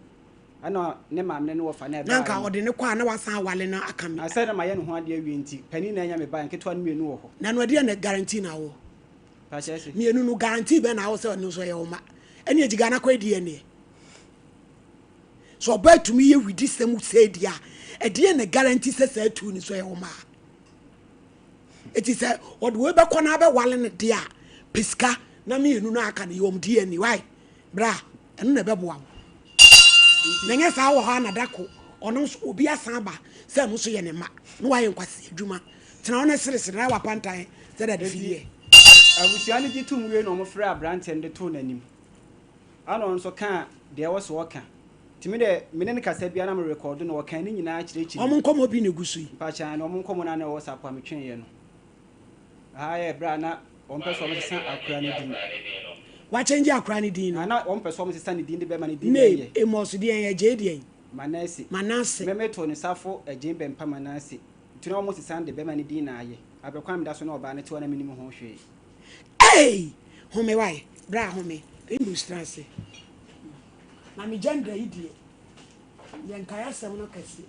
Ɛna ne maame ne ne wɔfa no Na anka ɛbaeɛ no. ɔde no kɔ a na wasan awale no aka me. Na sɛ na mayɛ ne ho adeɛ awie nti, panin na anya me ba, nketewa no mmienu wɔ hɔ. Na no ɛdeɛn na guarantee na wowɔ? Pakyɛ se. Mmienu no guarantee bɛn na wowɔ sɛ ɔno nso ɛyɛ wo mma? Ɛne agyiga no akɔyɛ DNA. Sɛ ɔbaa tumi yɛ widisɛm sei deɛ a, ɛdeɛn na guarantee sɛ saa tu no nso ɛyɛ wo mma? Eti sɛ ɔde wei bɛkɔ na abɛwale no deɛ a, pɛ sika na mmienu no aka no yɛ wɔn DNA. Why? Bra, ɛno na ɛbɛboa wo. Na nyɛ saa wɔ hɔ a na da ko ɔno nso obi asan aba sɛ ɛno nso yɛ ne mma na wayɛ nkwasi adwuma. Tena hɔ na seresere na wapantan sɛ dade fidie. Abusua no gye tom wie na wɔfrɛɛ aberanteɛ no de too n'anim. Ɛna ɔno nso kaa deɛ ɛwɔ sɛ ɔka. Nti me deɛ me ne no kasa biara na me rekɔɔdo no, ɔkaa ne nyinaa kyerɛkyerɛ mu. Wɔn nkɔmmɔ bi na ɛgu so yi. Mpakyɛ aane, wɔn nkɔmmɔ no a na ɛwɔ WhatsApp a metweeɛ no. Aha yɛ berɛ a na wɔn pɛ sɛ wɔn sesa akora no din. Wakyɛngye akora no din no. Na na wɔn pɛ sɛ wɔn sesa ne din de bɛma ne din Name, ɛyɛ. Amos deɛn, Agyei deɛn? Manase. Manase. Me me too no Safo Agyei Bɛmpa Manase. Nti na wɔn sesa no de bɛma ne din na ayɛ. Aberɛ kwan a meda so ne ɔbaa no te hɔ na mennim ho hwee. Ei! Home wae, bra home, English tena ase. Na me gender yi deɛ, yɛnkae asɛm no kɛse.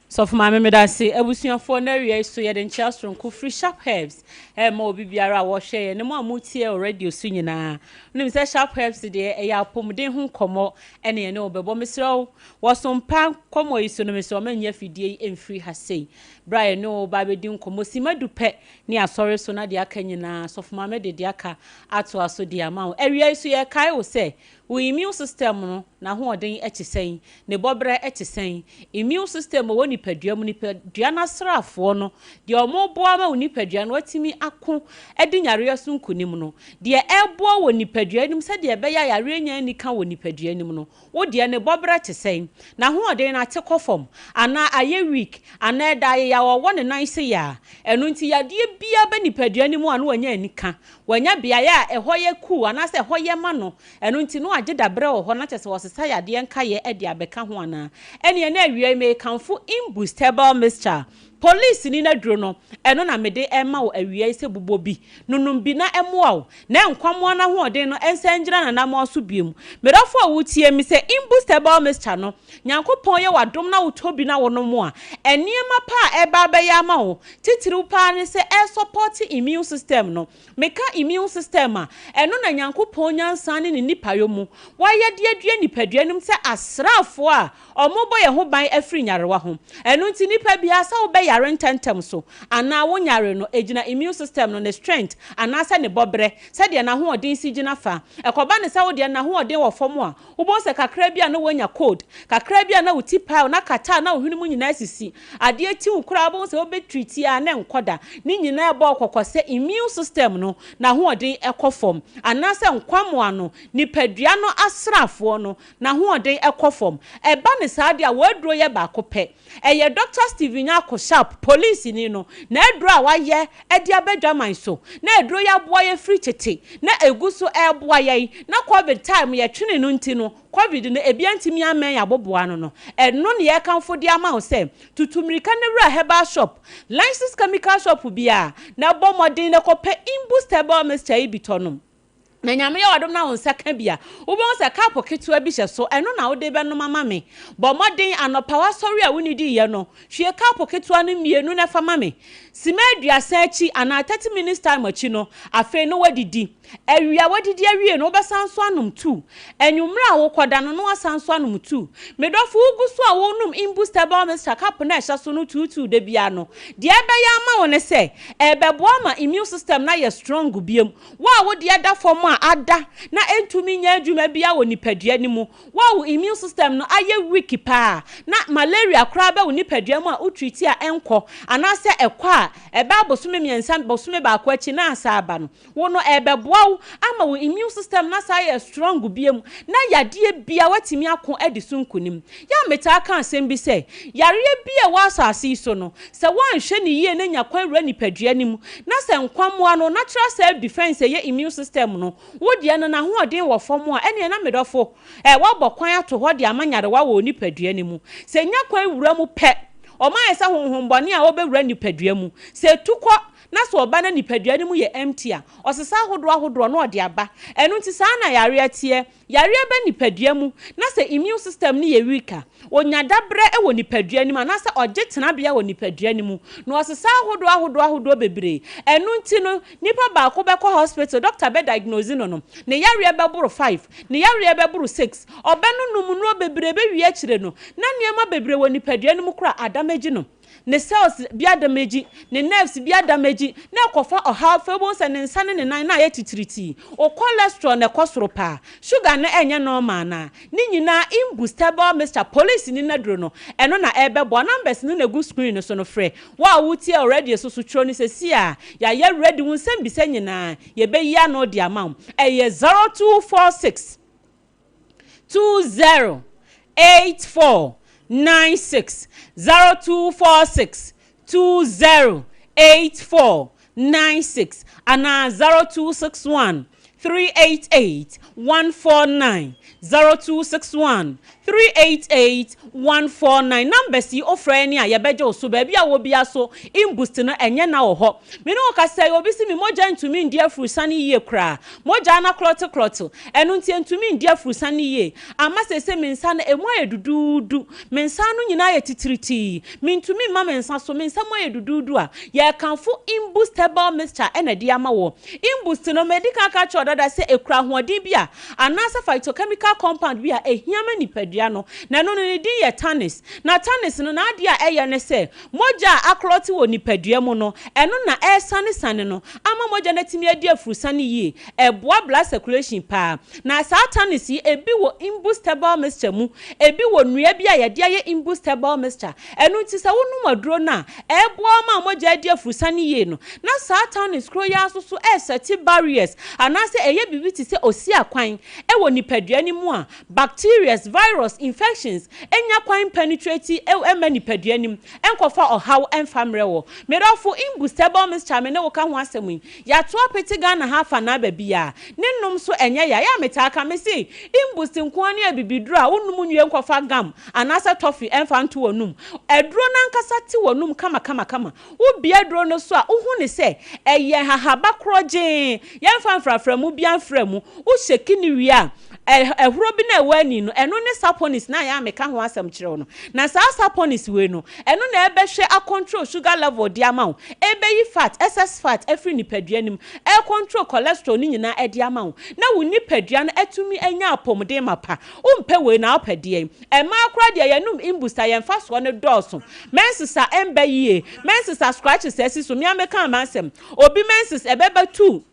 Sɔfo Maame medase. Abusuafoɔ na awia yi so yɛde nkyea soronko firi Sharp Herbs ɛrema obi biara a wɔhwɛ yɛn ne mo a motie wɔ radio so nyinaa. Wonim sɛ Sharp Herbs deɛ ɛyɛ apɔmuden ho nkɔmmɔ ɛne yɛne wo bɛbɔ. Mesrɛ wo wɔ so mpa nkɔmmɔ yi so no mesrɛ wo mɛnyɛ afidie yi mfiri ha sei. Berɛ a yɛne wo ba bɛdi nkɔmmɔ simma du pɛ ne asɔre so na deɛ aka nyinaa Sɔfo Maame de deɛ aka atoa so de ama wo. Awia yi so yɛrekae wo sɛ Wo immune system no n'ahoɔden te sɛn? Ne bɔberɛ te sɛn? Immune system wɔ nipadua mu, nipadua no asraafoɔ no, deɛ wɔboa ma wo nipadua no atumi ako adi nyareɛ so nkonim no, deɛ ɛboa wɔ nipadua no mu sɛdeɛ ɛbɛyɛ a yareɛ nnya anika wɔ nipadua no mu no, wo deɛ ne bɔberɛ te sɛn? N'ahoɔden no ate kɔ fam, anaa ayɛ weak, anaa ɛda ayeyaw a ɔwɔ ne nan se yaa? Ɛno nti yadeɛ biara ba nipadua no mu a na wanya anika. Wanya beaeɛ a ɛhɔ yɛ cool anaasɛ ɛhɔ yɛ ma no, ɛno nti na wagye daberɛ wɔ hɔ na kyerɛ sɛ ɔsesa yadeɛ nkaeɛ de abɛka ho anaa? Ɛneɛ na awiei merekamfo Imboost Herbal Mixture, polisini no aduro no, ɛno na mede rema wo awia yi sɛ bobɔ bi, nonom bi na ɛmmoa wo, na nkwammoa no ahoɔden no nsan ngyina n'anammɔn so biom. Me dɔfo a wotie me, sɛ Imboost Herbal Mixture no, Nyankopɔn yɛ wo adom na wotɔ bi na wonom a, nneɛma pa a ɛreba abɛyɛ ama wo, titiriw paa ne sɛ ɛresɔpɔte immune system no. Meka immune system a, ɛno na Nyankopɔn nyansa ne ne nipayɔ mu, wayɛ de adua nipadua no mu sɛ asraafoɔ a wɔbɔ yɛn ho ban afiri nyarewa ho. Ɛno nti nipa biara sɛ wobɛyare. Wobɛyare ntɛmntɛm so anaa wonyare no, egyina immune system no ne strength anaasɛ ne bɔberɛ, sɛdeɛ n'ahoɔden si gyina fa. Ɛkɔba no sɛ wo deɛ n'ahoɔden wɔ fam a, wobɛhu sɛ kakra bi a na woanya cold, kakra bi a na wo ti pae wo, na catarrh na wo hwene mu nyinaa asisi. Adeɛ ti wo koraa wobɛhu sɛ wobɛ treat a na ɛnkɔ da. Ne nyinaa ɛbɔ wo kɔkɔ sɛ immune system no n'ahoɔden kɔ fam anaasɛ nkwammoa no, nipadua no asraafoɔ no, n'ahoɔden kɔ fam. Ɛba no saa deɛ a, w'aduro yɛ baako pɛ. Ɛyɛ Dɔkta Stephen Nyarko Sharp, polisini no, n'aduro a wayɛ de aba adwaman so. Na aduro yi aboa yɛn firi tete, na ɛgu so reboa yɛn. Na Covid time yɛtwene no nti no, Covid no ebi antumi ammɛn yɛn aboboano no. Ɛno na yɛrekamfo de ama wo sɛ, tutu mmirika na wura herbal shop, licensed chemical shop biara, na bɔ mmɔden na kɔpɛ Imboost Herbal Mixture yi bi tɔ nom. Na Nyame yɛ w'adom na wo nsa ka bi a, wobɛhu sɛ cup ketewa bi hyɛ so, ɛno na wode bɛnom ama me. Bɔ mmɔden anɔpa w'asɔre a wonnidiiɛ no, hwie cup ketewa no mmienu na fa ma me. Simma 30 akyi anaa 30 minutes time akyi no, afei no woadidi. Awia woadidi awie no, wobɛsan nso anom two. Anwummerɛ a wokɔda no, na woasan nso anom two. Me dɔfo, wogu so a wonom Imboost Herbal Mixture cup no a ɛhyɛ so no tuutuu da biara no, deɛ ɛbɛyɛ ama wo ne sɛ, ɛrebɛboa ama immune system no ayɛ strong biom. Wo a wo deɛ da fam a ada na ɛntumi nyɛ adwuma biara wɔ nipadua no mu, wo a wo immune system no ayɛ weak paa na malaria koraa ba wo nipadua mu a wo treat a ɛnkɔ anaasɛ ɛkɔ a ɛbɛ abosome mmiɛnsa bosome baako akyi na asan aba no, wo no ɛrebɛboa wo ama wo immune system no asan ayɛ strong biom na yadeɛ biara woatumi ako adi so nkunim. Yɛ a metaa ka asɛm bi sɛ, yareɛ bi a ɛwɔ asase yi so no, sɛ woanhwɛ no yie na nya kwan wura nipadua no mu, na sɛ nkwammoa no, natural self defense a ɛyɛ immune system no, wo deɛ no n'ahoɔden wɔ fam a, ɛnneɛ na me dɔfo, ɛ, woabɔ kwan ato hɔ de ama nyarewa wɔ wo nipadua no mu. Sɛ ɛnya kwan wura mu pɛ, wɔayɛ sɛ honhommɔne a ɔrebɛwura nipadua mu. Sɛ ɛtu kɔ na sɛ ɔba na nipadua no mu yɛ empty a, ɔsesa ahodoɔ ahodoɔ na ɔde aba. Ɛno nti saa na yareɛ teɛ. Yareɛ ba nipadua mu na sɛ immune system no yɛ weak a, ɔnya dabrɛ wɔ nipadua no mu anaasɛ ɔgye tenabea wɔ nipadua no mu na ɔsesa ahodoɔ ahodoɔ ahodoɔ bebree. Ɛno nti no, nipa baako bɛkɔ hospital, doctor bɛ diagnose no no, ne yareɛ bɛboro five, ne yareɛ bɛboro six, ɔbɛnonom nnuro bebree bɛwie akyire no, na nneɛma bebree wɔ nipadua no mu koraa adamage no. ne cells bi adamegyi, ne nerves bi adamegyi, na ɛkɔfa ɔhaw, afei wobɛhu sɛ ne nsa ne ne nan na ayɛ titiritii, wo cholesterol na ɛkɔ soro paa, sugar no ɛnyɛ normal anaa, ne nyinaa imbustable mixture, police ni n'aduro no, ɛno na ɛrebɛboa, numbers no na ɛgu screen no so no, frɛ, wo a wotie wɔ radio so so twerɛ no seesei a, yɛayɛ ready, wo nsɛmbisa nyinaa yɛbɛyi ano de ama wo, ɛyɛ 0246. 20 84 96 0246 20 84 96 anaa 0261 388 149 0261 388 149 numbers yi wofrɛ yɛn a yɛbɛgye wo so baabi a wɔ biara so imbust no ɛnyɛ na wɔ hɔ me ne wo kasa yi obi si me mogya ntumi ndi afurusane yie koraa mogya no aklɔteklɔte Ɛno nti entumi ndi afurusa no yie. Ama seesei me nsa no, emu ayɛ duduudu. Me nsa ano nyinaa ayɛ titiritii. Mintumi mma me nsa so, me nsa mu ayɛ duduudu a, yɛrekamfo Imboost Herbal Mixture na ɛde ama wo. Imboost no, madi kan aka akyerɛ wo dada sɛ ekura ahoɔden bi a, anaasɛ phytochemical compound bi a ehia ma nipadua no. Na ɛno no, ne din yɛ tannis. Na tannis no, n'adeɛ a ɛyɛ ne sɛ, mogya a aklɔte wɔ nipadua mu no, ɛno na ɛresanesane no ama mogya no atumi adi afurusa no yie. Ɛboa blood circulation paa. Na saa tannis yi, ebi wɔ Imboost herbal mixture mu, ebi wɔ nnua bi a yɛde ayɛ Imboost herbal mixture. Ɛno nti sɛ wonom aduro no a, ɛboa wo ma mogya adi afurusane yie no. Na saa tannis koro yi ara nso so ɛresɛte barriers anaasɛ ɛyɛ biribi te sɛ osiakwan wɔ nipadua no mu a bacterias, virus, infections nnya kwan mpenetrate mma nipadua no mu nkɔfa ɔhaw mfa mmerɛ wo. Me dɔfo, Imboost herbal mixture a me ne wo ka ho asɛm yi, Yɛato apete Ghana ha afanaa baabiaa. Ne nom nso ɛnyɛ ya. Yɛ a metaa ka, mese Imboost nko ara ne abibiduro a wonom nwie nkɔfa gum anaasɛ toffee ɛmfa nto w'anum. Aduro no ankasa te w'anum kamakamakama. Wobue aduro no so a, wohu no sɛ ɛyɛ hahaba korɔgyee. Yɛmfa mfraframu biara mfra mu. Wo shake no wie a, Ɛhorɔ bi no a ɛwɔ ani no, ɛno ne saponis no a yɛ a meka ho asɛm kyerɛ wo no. Na saa saponis wei no, ɛno na ɛbɛhwɛ acontrol sugar level de ama wo, ɛbɛyi fat, excess fat afiri nipadua no mu, ɛrecontrol cholesterol no nyinaa de ama wo, na wo nipadua no atumi anya apɔmuden mapa. Wompɛ wei na wopɛ deɛn? Mmaa koraa deɛ yɛnom Imboost a yɛn mfasoɔ no dɔɔso. Menses a ɛmba yie, menses a scratches asi so, me ara meka m'asɛm. Obi menses ɛbɛba two.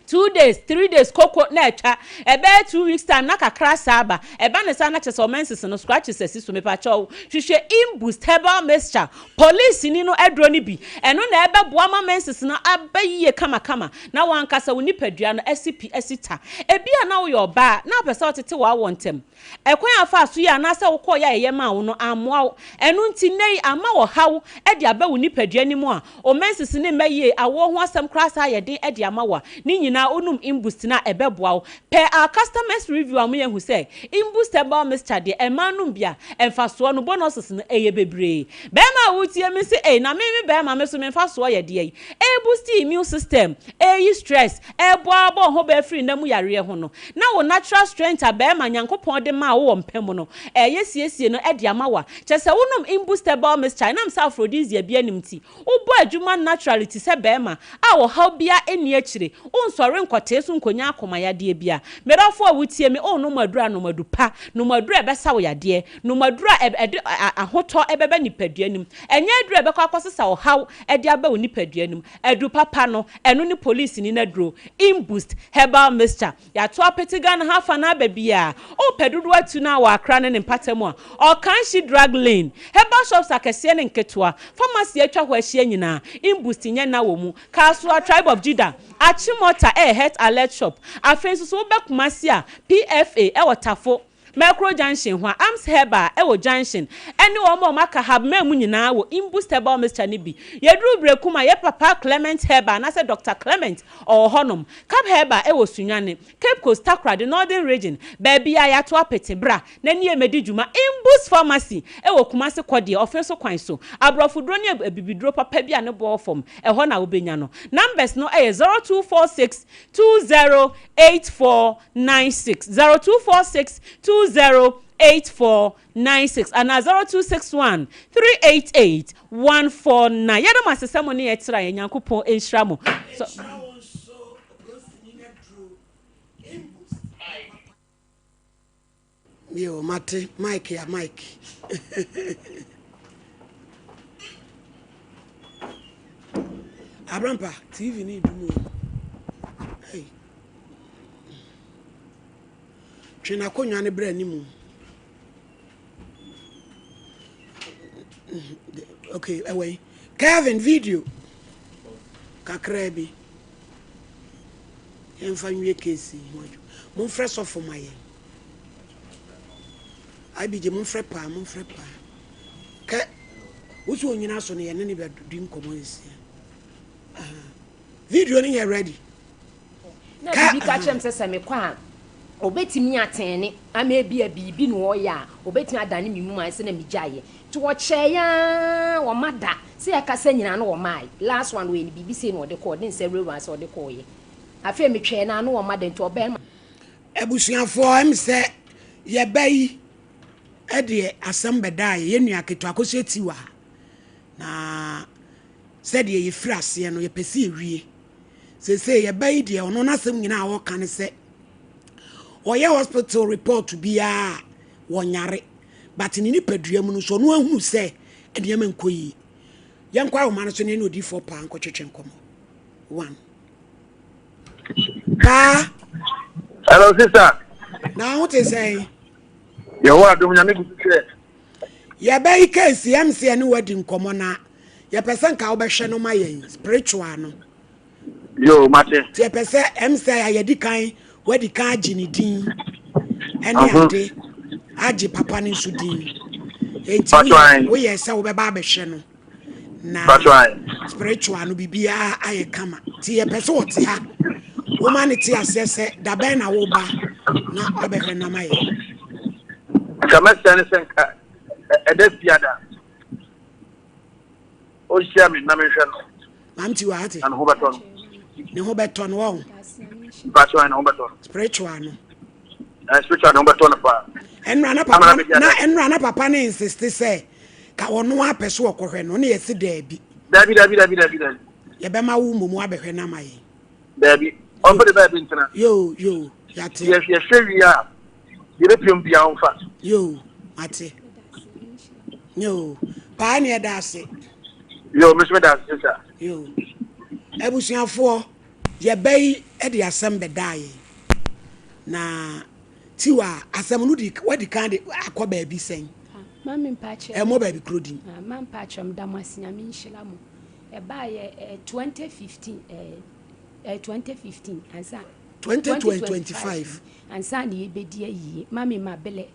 2 days, 3 days koko na atwa. Ɛbɛyɛ 2 weeks time na kakra saa aba. Ɛba ne saa na kyerɛ sɛ ɔma nsisi no scratches asi so. Mepakyɛw, hwehwɛ Imboost herbal mixture, police ni no aduro no bi. Ɛno na ɛbɛboa ma menses no aba yie kamakama na wankasa wo nipadua no asi pi asi ta. Ebi a na woyɛ ɔbaa na wopɛ sɛ ɔtete w'awɔ ntɛm, ɛkwan afa so yi anaasɛ wokɔɔ yɛ a ɛyɛ maa wo no ammoa wo. Ɛno nti nnɛ yi ama ɔhaw de aba wo nipadua no mu a o menses ne mma yie, awoɔ ho asɛm koraa saa yɛ den de ama wo a, ne nyinaa wonom Imboost no a, ɛbɛboa wo. Pɛ our customers review a moyɛ hu sɛ Imboost herbal mixture deɛ, ɛmaa nom bi a, ɛmfasoɔ no, bonuses no, ɛyɛ bebree. Bɛrima a wotie me se, ei, na me me bɛrima me so me mfasoɔ yɛ deɛ yi? Ɛboost immune system, ɛyi stress, ɛboa bɔ ho bɛɛ firi nna mu yareɛ ho no, na wo natural strength a bɛrima Nyankopɔn de maa wo wɔ mpɛ mu no, ɛyɛ siesie no de ama wo a, kyerɛ sɛ wonom Imboost herbal mixture, ɛnam sɛ aphrodisiac bi anim nti, wobɔ adwuma naturally te sɛ bɛrima a ɔhaw bia ɛnni akyire. Wonsɔre nkɔtee so nkonya akomayadeɛ bia. Medɔfo a wotie me, wonom aduru a, nom adu pa. Nom aduru a ɛbɛsa wo yadeɛ. Nom aduru a ɛde ahotɔ ɛbɛba nipadua no mu. Ɛnyɛ aduru a ɛbɛkɔ akɔsesa ɔhaw ɛde aba wo nipadua no mu. Aduru papa no, ɛno ne polisini no aduro, Imboost herbal mixture. Yɛato apete Ghana ha afa no aba biara. Wopɛ dodoɔ atu no a wɔ Accra ne ne mpata mu a, Ɔkanhyi Drug Lane, herbal shops akɛseɛ ne nketewa, pharmacy atwa hɔ ahyia nyinaa, Imboost nyɛ nna wɔ mu. Kasoa, Tribe of Judah, Achimota ɛyɛ Health Alert Shop. Afei nso so wobɛ Kumasi a, PFA ɛwɔ Tafo, Mercuro Junction hɔ a, Arms Herbal ɛwɔ Junction, ɛne wɔn a wɔaka Habman mu nyinaa wɔ Imboost herbal mixture no bi. Yɛduru Berekum a, yɛ papa Clement Herbal anaasɛ Dr. Clement ɔwɔ hɔnom. Cap Herbal ɛwɔ Sunyani, Cape Coast, Takoradi, Northern Region, baabi a yɛato apete bra na ne yɛmɛdi dwuma. Imboost Pharmacy ɛwɔ Kumasi Kɔdeɛ, ɔfe so kwan so. Aborɔfoduro ne abibiduro papa bi a ne boɔ fam, ɛhɔ na wobɛnya no. Numbers no ɛyɛ 0246 208496, 0246 208496 anaa 0261 388 149. Yɛde mo asesɛ mo ne yɛtra yɛn Nyankopɔn nhyira mo. So, Nhyira wo nso, obrosini na duro Imboost. Yo, mate Mike ya Mike. Abrampa TV ni dum o. Hey. Twe n'akonnwa no brɛ anim. Okay, ɛwɔ yi. Kevin video kakraa bi. Yɛmfa nwie case yi ho adwuma. Momfrɛ sɔfo ma yɛn. IBJ, momfrɛ paa, momfrɛ paa. Kɛ wosi onyina so no, yɛne ne bɛdi nkɔmmɔ nsia. Video no yɛ ready. Na biribi ka kyerɛ me sɛ mekɔ a, obetumi atɛne ama ebi a biribi na ɔyɛ a, obetumi adane me mu ayɛ sɛ na megyaeɛ. Nti wɔkyɛɛ aa, wɔma da sɛ yɛkasa nyinaa no, wɔmae. Last one wɔyɛ no biribi sei na ɔde kɔɔ, ɔde nsa wurawura sɛ ɔde kɔɔyɛ. Afei metwɛn no a na wɔma da, nti ɔbɛn Abusuafoɔ, ɛm sɛ yɛba yi ɛdeɛ asɛm bɛdaa yɛ yɛn nua ketewa Akosua Tiwa, na sɛdeɛ yɛfiri aseɛ no, yɛpɛ sɛ yɛwie. Seesei yɛba yi deɛ, ɔno n'asɛm nyinaa a ɔka ne sɛ ɔyɛ hospital report biara wɔnyare, but ne nipadua mu no nso ɔno ahunu sɛ nneɛma nkɔ yie. Yɛnkɔ ahoma no so ne ɛne odiifoɔ paa nkɔtwetwe nkɔmmɔ. One paa. Hello, sister. Na ho te sɛn? Yehowa adom, Nyame gu so sɛ. Yɛbɛyi case MC ne wadi nkɔmmɔ na yɛpɛ sɛ nka wobɛhwɛ no ma yɛn spiritual no. Yo, mate. Nti yɛpɛ sɛ MC a yɛdi kan wadi kan agye ne din ɛne ade agye papa no nso din. Enti woyɛ sɛ wobɛba abɛhwɛ no na spiritual no biribiara ayɛ kama. Nti yɛpɛ sɛ ɔte ha, woma ne te aseɛ sɛ dabɛn na woba na wabɛhwɛ no ama yɛn. Nka mɛsrɛ ne sɛ nka ɛda fiada ɔnhyia me na menhwɛ no. Maam ti wɔ ha te. Na ne ho bɛtɔ no. Ne ho bɛtɔ no wɔn. Mpatsɔ ne ho bɛtɔ no. Spiritual no. Eh, spiritual ne ho bɛtɔ no paa. Ɛnora na Ama papa na bɛdi na adanse. ɛnora na papa ne insist sɛ ka ɔno apɛ so ɔkɔhwɛ no ne yɛsi daabi. Daabi daabi daabi daabi daabi. Yɛbɛma wo mmom abɛhwɛ no ama yɛn. Daabi. Ɔmfa de baabi ntena. Yoo yoo yate. Yɛ yɛhwɛ wie a yɛbɛpiam biara ɔmfa. Yoo mate. Yoo paa ne ɛda ase. Yoo me nso meda ase sista. Yoo abusuafoɔ yɛba yi de asɛm bɛdaa yɛn na tiwa asɛm no di wadi kan de akɔ baabi sɛn. Mami mpakyɛ. Ɛmɔ baabi kuro din. Ma mpakyɛ meda mo ase nyame nhyira mo. Ɛbaa yɛ 2015 eh, 2015 ansa. 2025 ansa na yɛbɛdi ayie. Mami mabelɛ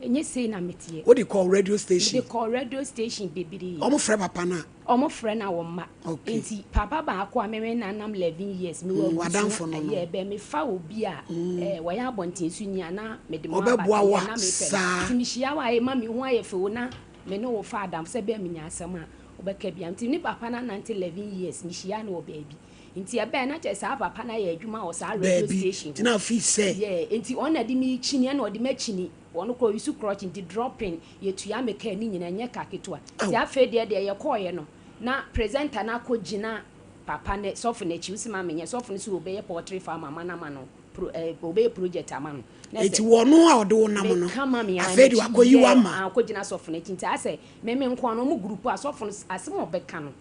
ɛnyɛ sei na meteɛ. Wode kɔɔ radio station. Mede kɔɔ radio station bebree. Ɔmo frɛ papa no a. Ɔmo frɛ no a wɔn mma. Okay. Nti papa baako a meme nanam 11 years mewɔ Mm, abusua w'adamfo no no. ɛyɛ bɛ mefa obi a eh, wɔyɛ abɔnten so ni a na mede mo aba Ɔbɛboa wo ɛyɛ a na mepɛ no. saa. Nti mehyia wo a ɛma me ho ayɛ fɛ o na me ne wo fa adamfo sɛ bɛɛ menya asɛm a wobɛka bia. Nti ne papa no anante 11 years mehyia no wɔ baabi. Nti ɛbɛɛ na kyerɛ saa papa no ayɛ adwuma wɔ saa radio Baabi. station Nti na afii sɛ. Yeah, nti ɔno na de me kyini ɛna ɔde m'akyini. Ɔno koraa ɔyi so crutch nti dropping yɛtua me kaa ne nyinaa ɛnyɛ ka ketewa. Nti afei deɛ deɛ yɛkɔɔeɛ no na presenter no akɔgyina papa no sɔfo no akyi wosi ma menyɛ sɔfo no sɛ ɔbɛyɛ poultry farm ama no ama no pro, eh, ɔbɛyɛ project ama no. Na Eti sɛ wɔno a ɔde wo nam no meka ma me a afei de n'akyi wakɔyi wo yɛ ama. akɔgyina sɔfo no akyi nti asɛ me me nko ano ɔmo group a sɔfo no asɛm a ɔbɛka no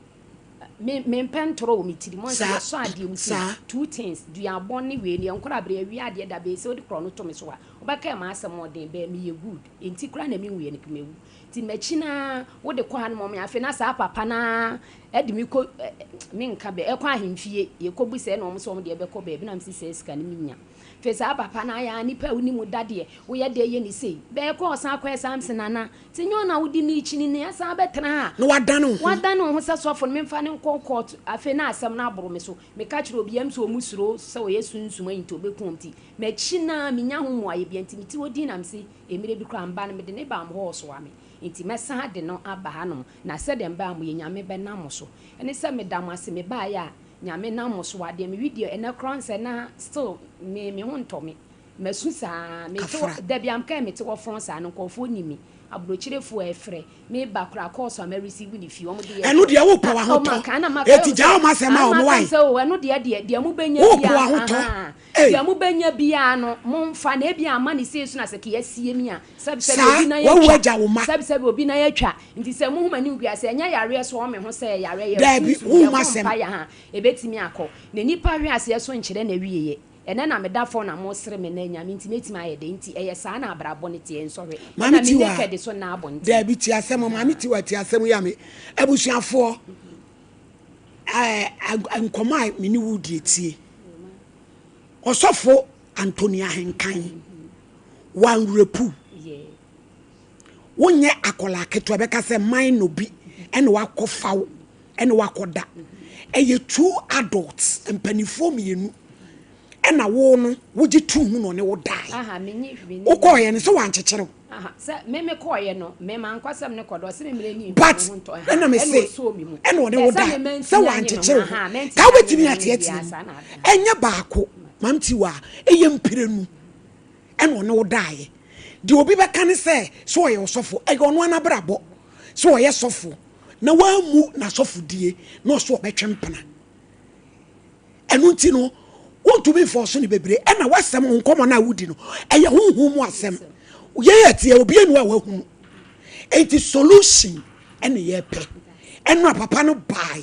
me mempɛ ntorɔ wɔ me tirim ɔn sɛ Saa yɛsɔ adeɛ mu sei saa. two things duabɔ ne wei no yɛnkɔrɔ abere awie adeɛ da bɛyɛ sɛ wode korɔ no to me so a wobɛka ma asɛm ɔden bɛɛ meyɛ good enti koraa na menwuiɛ no kemawu nti m'akyi naa wode kɔ ha no mɔme afei na saa papa naa ɛde me kɔ menka bɛ ɛkɔ ahemfie yɛkɔbu sɛ na ɔmo sɛ ɔmo deɛ ɛbɛkɔ baabi na mesi sɛ sika no menya afei saa papa no ayɛ a nipa a wonim dadeɛ woyɛ deɛ yɛ ne sei bɛɛ kɔ ɔsan akɔyɛ saa mse nana nti nyɛ ɔna wode me kyini ne ɛsan bɛtena ha Na wadane wo ho. wadane wo ho sɛ sɔfo no memfa ne nkɔ court afei na asɛm no aboro me so meka kyerɛ obi am sɛ ɔmu suro sɛ ɔyɛ sunsum ayi nti ɔbɛku ɔm nti m'akyi naa menya ho mmuayɛ bia nti mete hɔ din na mese mmerɛ bi koraa mba no mede ne baa mo hɔ ɔsoa me nti mɛsan de no aba hanom na sɛdeɛ mbaa mo yɛ nyame bɛnam mo so ɛne sɛ meda mo ase mebaeɛ a nyame nam mo so adeɛ mewi deɛ ɛnɛ koraa nsɛ na still me me ho ntɔ me masu saa mete Kafra. dabi amka mete wɔ fɔn saa no nkɔɔfoɔ ni mi aburokyerefoɔ ɛfrɛ meba koraa kɔɔso a mɛreceive ne fie ɔmo de yɛ Ɛno deɛ wopɛ w'ahotɔ. Eti gyaa ɔmo asɛm a ɔmo wae. sɛ o ɛno deɛ deɛ deɛ mobɛnya Wopɛ bia w'ahotɔ. aha. Ei. deɛ mobɛnya biara no momfa na ebi ama ne sei so na sɛ kea sie mi a sɛbi sɛbi Saa, obi na wawu yɛtwa agya wo ma. sɛbi sɛbi obi na yɛtwa nti sɛ muhu m'anim gu ase ɛnyɛ yareɛ so ɔme ho sɛ yareɛ yɛ Daabi, sunsum wohu yɛbɔ m'asɛm. mpaeɛ ha ebɛtumi akɔ na nipa hwe aseɛ so nkyerɛ na wieɛ ɛnɛ na meda fɔ na mo sere me na nyame nti mɛtumi ayɛ dɛ nti ɛyɛ saa na abrabɔ ne teɛ nsɔhwɛ Maame ɛna me Tiwa. naked so na abɔnten Daabi ti asɛm maame Tiwa ti asɛm yi a me abusuafoɔ ɛɛ nkɔmɔ a me ne wo die tie. Ɔsɔfo Anthony Ahenkan wanrepu. Yeah. Wonyɛ akɔlaa ketewa bɛka sɛ man no bi ɛna wakɔ faw ɛna wakɔda. Ɛyɛ two adults mpanimfoɔ mmienu ɛna wo no wogye tuu mu na ɔne wo dae. aha menye hwee ne Wokɔɔyɛ no sɛ wankyekyere wo. aha sɛ me me kɔɔyɛ no me ma nkɔsɛm ne kɔdɔ ɔsɛ me mmerɛ ni But me ho ntɔ ɛna me se ɔsɔɔ me mu ɛna ɔne wo Sɛ da me mantumi sɛ anye me ho, wankyekyere wo aha, mantumi ka wobɛtumi anye me ho ateatea biara, mu saa na ade. ɛnyɛ baako mam Tiwa ɛyɛ mprenu ɛna ɔne wo daeɛ deɛ obi bɛka ne sɛ sɛ ɔyɛ ɔsɔfo ɛyɛ ɔno anabrabɔ sɛ ɔyɛ sɔfo na wammu n'asɔfodie na ɔso ɔbɛtwe mpena ɛno nti no wontumi mfa ɔso ne bebree ɛna wasɛm wo nkɔmmɔ no a wodi no ɛyɛ honhom mu asɛm yɛyɛ teɛ obi anu a wahunu enti solution ɛne yɛpɛ ɛno a papa no bae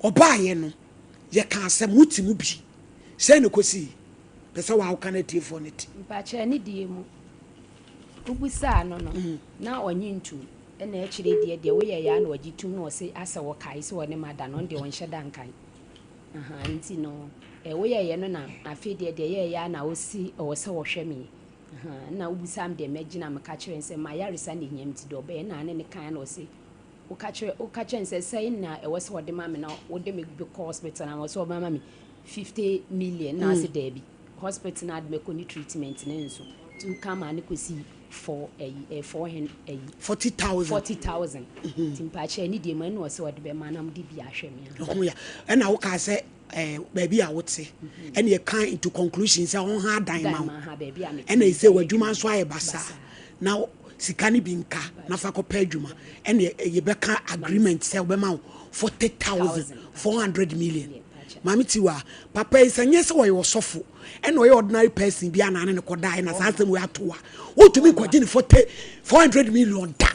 ɔbaeɛ no yɛka asɛm wote mu bi sɛ ne kɔsii pɛ sɛ woawoka no atiefoɔ no te mpakyɛ ne deɛ mu wobusaa no no na ɔnye ntum ɛna akyire deɛ deɛ woyɛ yɛ a na ɔgye tum na ɔse asɛ wɔkae sɛ ɔne ma da no ɔno deɛ ɔnhyɛ da nkae aha nti no ɛ woyɛyɛ no na afei deɛ deɛ yɛyɛ a na ɔsi ɔwɔ sɛ wɔhwɛ me aha na wobusaa me deɛ mɛgyina meka kyerɛ no sɛ mayaresa ne hia nti deɛ ɔbɛyɛ na ne ne kan na ɔse woka kyerɛ woka kyerɛ no sɛ sɛn na ɛwɔ sɛ ɔde ma me na wode me bɛkɔ hospital na wɔ sɛ ɔbɛma me 50 million na ase daabi hospital na ade mɛkɔ ne treatment ne nso nti woka maa ne kɔsi four ɛyi ɛ four hen ɛyi 40,000 40,000 nti mpakyɛ ne deɛ mu ɛna ɔsɛ ɔde bɛma na mode bi ahwɛ me a ɛho ya ɛna wokaa sɛ eh, baabi a wote ɛne ɛka into conclusion sɛ ɔnha adan ma wo ɛna ɛsɛ w'adwuma nso ayɛ basaa na sika no bi nka na fa kɔpɛ adwuma ɛne yɛbɛka agreement sɛ wobɛma wo 40,400 million. Maame Tiwa, papa yi sɛ nyɛ sɛ ɔyɛ ɔsɔfo ɛna ɔyɛ ordinary person bi anaa ne ne kɔdae na saa asɛm wei ato a wotumi nkɔgye ne 40 400 million da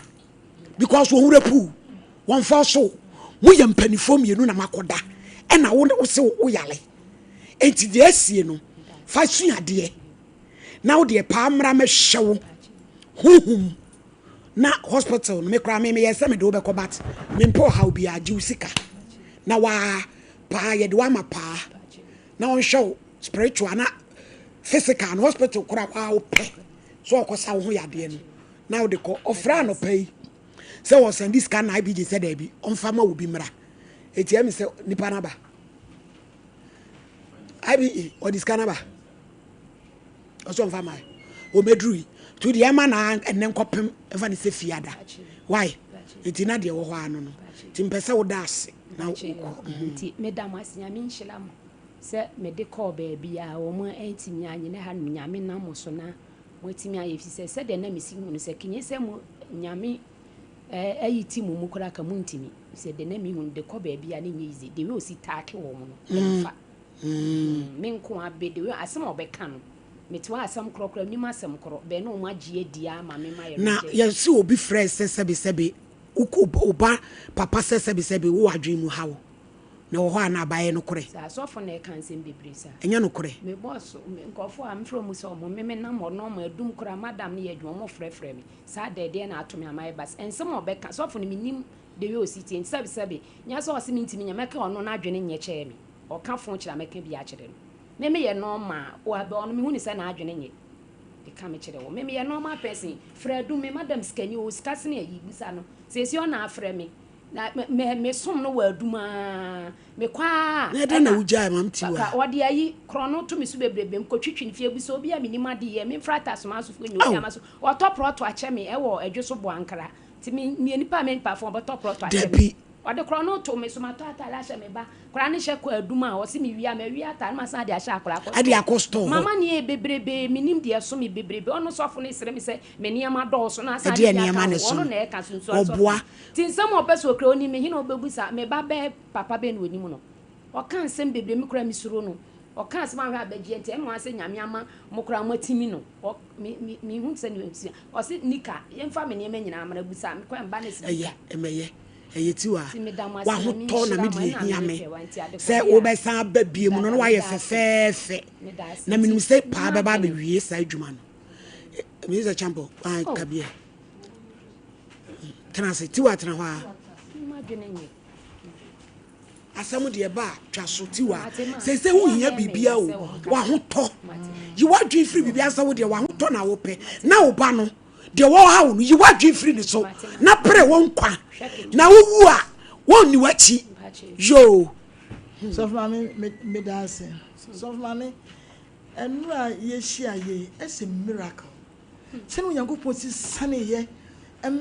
because wɔn wura puu wɔn fa so moyɛ mpanimfoɔ mmienu na makɔda ɛna wo wo se wo yale enti deɛ asie no fa sua adeɛ na wo deɛ paa mmra mɛhyɛ wo honhom na hospital no me koraa me meyɛ sɛ mede wo bɛkɔ but mempɛ ɔhaw biara gye wo sika na waa paa yɛde wo ama paa na ɔnhwɛ wo spiritual na physical no hospital koraa waa wopɛ so ɔkɔsa wo ho yadeɛ no na wode kɔ ɔfrɛ anɔpa yi sɛ wɔsɛnde sika na IBJ sɛ daabi ɔmfa ma obi mmra eti ɛmi sɛ nipa no aba IBJ ɔde sika no aba ɔsɛ ɔmfa ma ɔmɛduru yi nti deɛ ɛma na ɛnɛ nkɔpem ɛfa ne sɛ fiada why nti na deɛ wɔ hɔ ano no nti mpɛ sɛ woda ase na wokɔ. Nti meda mo ase nyame nhyira mo sɛ mede kɔɔ baabi a wɔn antumi anyɛ ne ha nom nyame nam mo so na moatumi ayɛ efisɛ sɛdeɛ na mesi hu no sɛ kenye sɛ mo nyame ayi ti mo mu koraa ka montumi sɛ deɛ na mehu no de kɔ baabi a ne nyɛ easy the way osi taake wɔn no ɛmfa me nko abe the way asɛm a ɔbɛka no mete hɔ asɛm korɔ koraa menim asɛm korɔ bɛn na wɔn agye adi ama me ma yɛ na yɛsi obi frɛ sɛ sɛbesɛbe wo ba papa sɛ sɛbesɛbe wo adwene mu haw na wɔ hɔ a na abayɛ nokorɛ. Sɛ asɔfo na ɛka nsɛm bebree saa. Ɛnyɛ nokorɛ. Me boss, nkurɔfoɔ a mefrɛ wɔn sɛ wɔn me menam hɔ na wɔn adum koraa madam no yɛ adwuma wɔn frɛfrɛ me saa da ɛdeɛn na ato me a mayɛ bas nsɛm a ɔbɛka sɔfo no menim the way ɔsi tie nti sɛbe sɛbe nyɛ sɛ ɔse mentumi nyɛ mɛka ɔno n'adwene nyɛ kyɛɛ me ɔka fon kyerɛ a mɛka bi akyerɛ no me meyɛ normal ɔabɛ ɔno mehu ne sɛ n'adwene nyɛ meka me kyerɛ wo me meyɛ normal person frɛ adum me madam sikani ɔwɔ sika sene ayi busa no seesei ɔna afrɛ me Na me me mesom no wɔ adum aa mekɔ aa. Na ɛdɛn na wogyae ma mte wa? Wɔde ayi korɔno to me so bebrebe mekɔtwitwi no fie bisa obi a menim ade yɛ memfra atasoma asofoɔ nyɛ obi ama so wɔtɔ prɔto akyɛ me ɛwɔ adwo so boankra nti me meyɛ nipa a mempa fo wɔbɛtɔ prɔto akyɛ me wɔde korɔno to me so matɔ atare ahyɛ me ba koraa ne hyɛ kɔ adum a wɔse mewie a mawie atare masan de ahyɛ akora akɔ store mama ne yɛ bebrebe menim deɛ ɛso me bebrebe ɔno sɔfo no sere me sɛ me nneɛma dɔɔso na asan de bi aka ho ɔno na ɛka so nso asɔfo Nti nsɛm a ɔpɛ sɛ ɔkura onim me, hena ɔbɛbusa? Me ba bɛɛ papa bɛn na ɔnim no? Ɔka nsɛm bebree, me koraa mesuro no. Ɔka asɛm ahwɛ a bɛgyeɛ nti ɛmmoa sɛ Nyame ama mo koraa moatimi no. Ɔ, me, me, mehu sɛdeɛ ɔsi. Ɔse, Nika, yɛmfa me nneɛma nyinaa mmra, busa me kwan ba no se Ɛyɛ, Nika. ɛmɛyɛ, ɛyɛ tiwa. Nti meda mo ase, Nyame W'ahotɔ na nhyira me mo, deɛ ɛna ɛhia me mepɛ wa, nti sɛ adekɔdeɛ a, wobɛsan aba biom no dada na woayɛ meda ase, fɛfɛɛfɛ. meda ase. Na Nti menim sɛ paa mo bɛba adwene. abɛwie saa adwuma no. Mr. Champɔ, ah, Oh. ka biɛ. Tena ase, Tiwa tena hɔ ara. Asɛm deɛ ba a, twa so Tiwa. Seesei wohia biribiara o, w'ahotɔ. Yi w'adwene firi biribiara sɛ wo deɛ w'ahotɔ na wopɛ. Na wo ba no, deɛ wɔhaw no, yi w'adwene firi ne so na pere wo nkwa. Na wowu a, wɔnni w'akyi. Yoo. Sɔfo maame, meda ase. Sɔfo maame, ɛnora yɛhyia yei, ɛsɛ miracle. Sɛnea Onyankopɔn si saneeɛ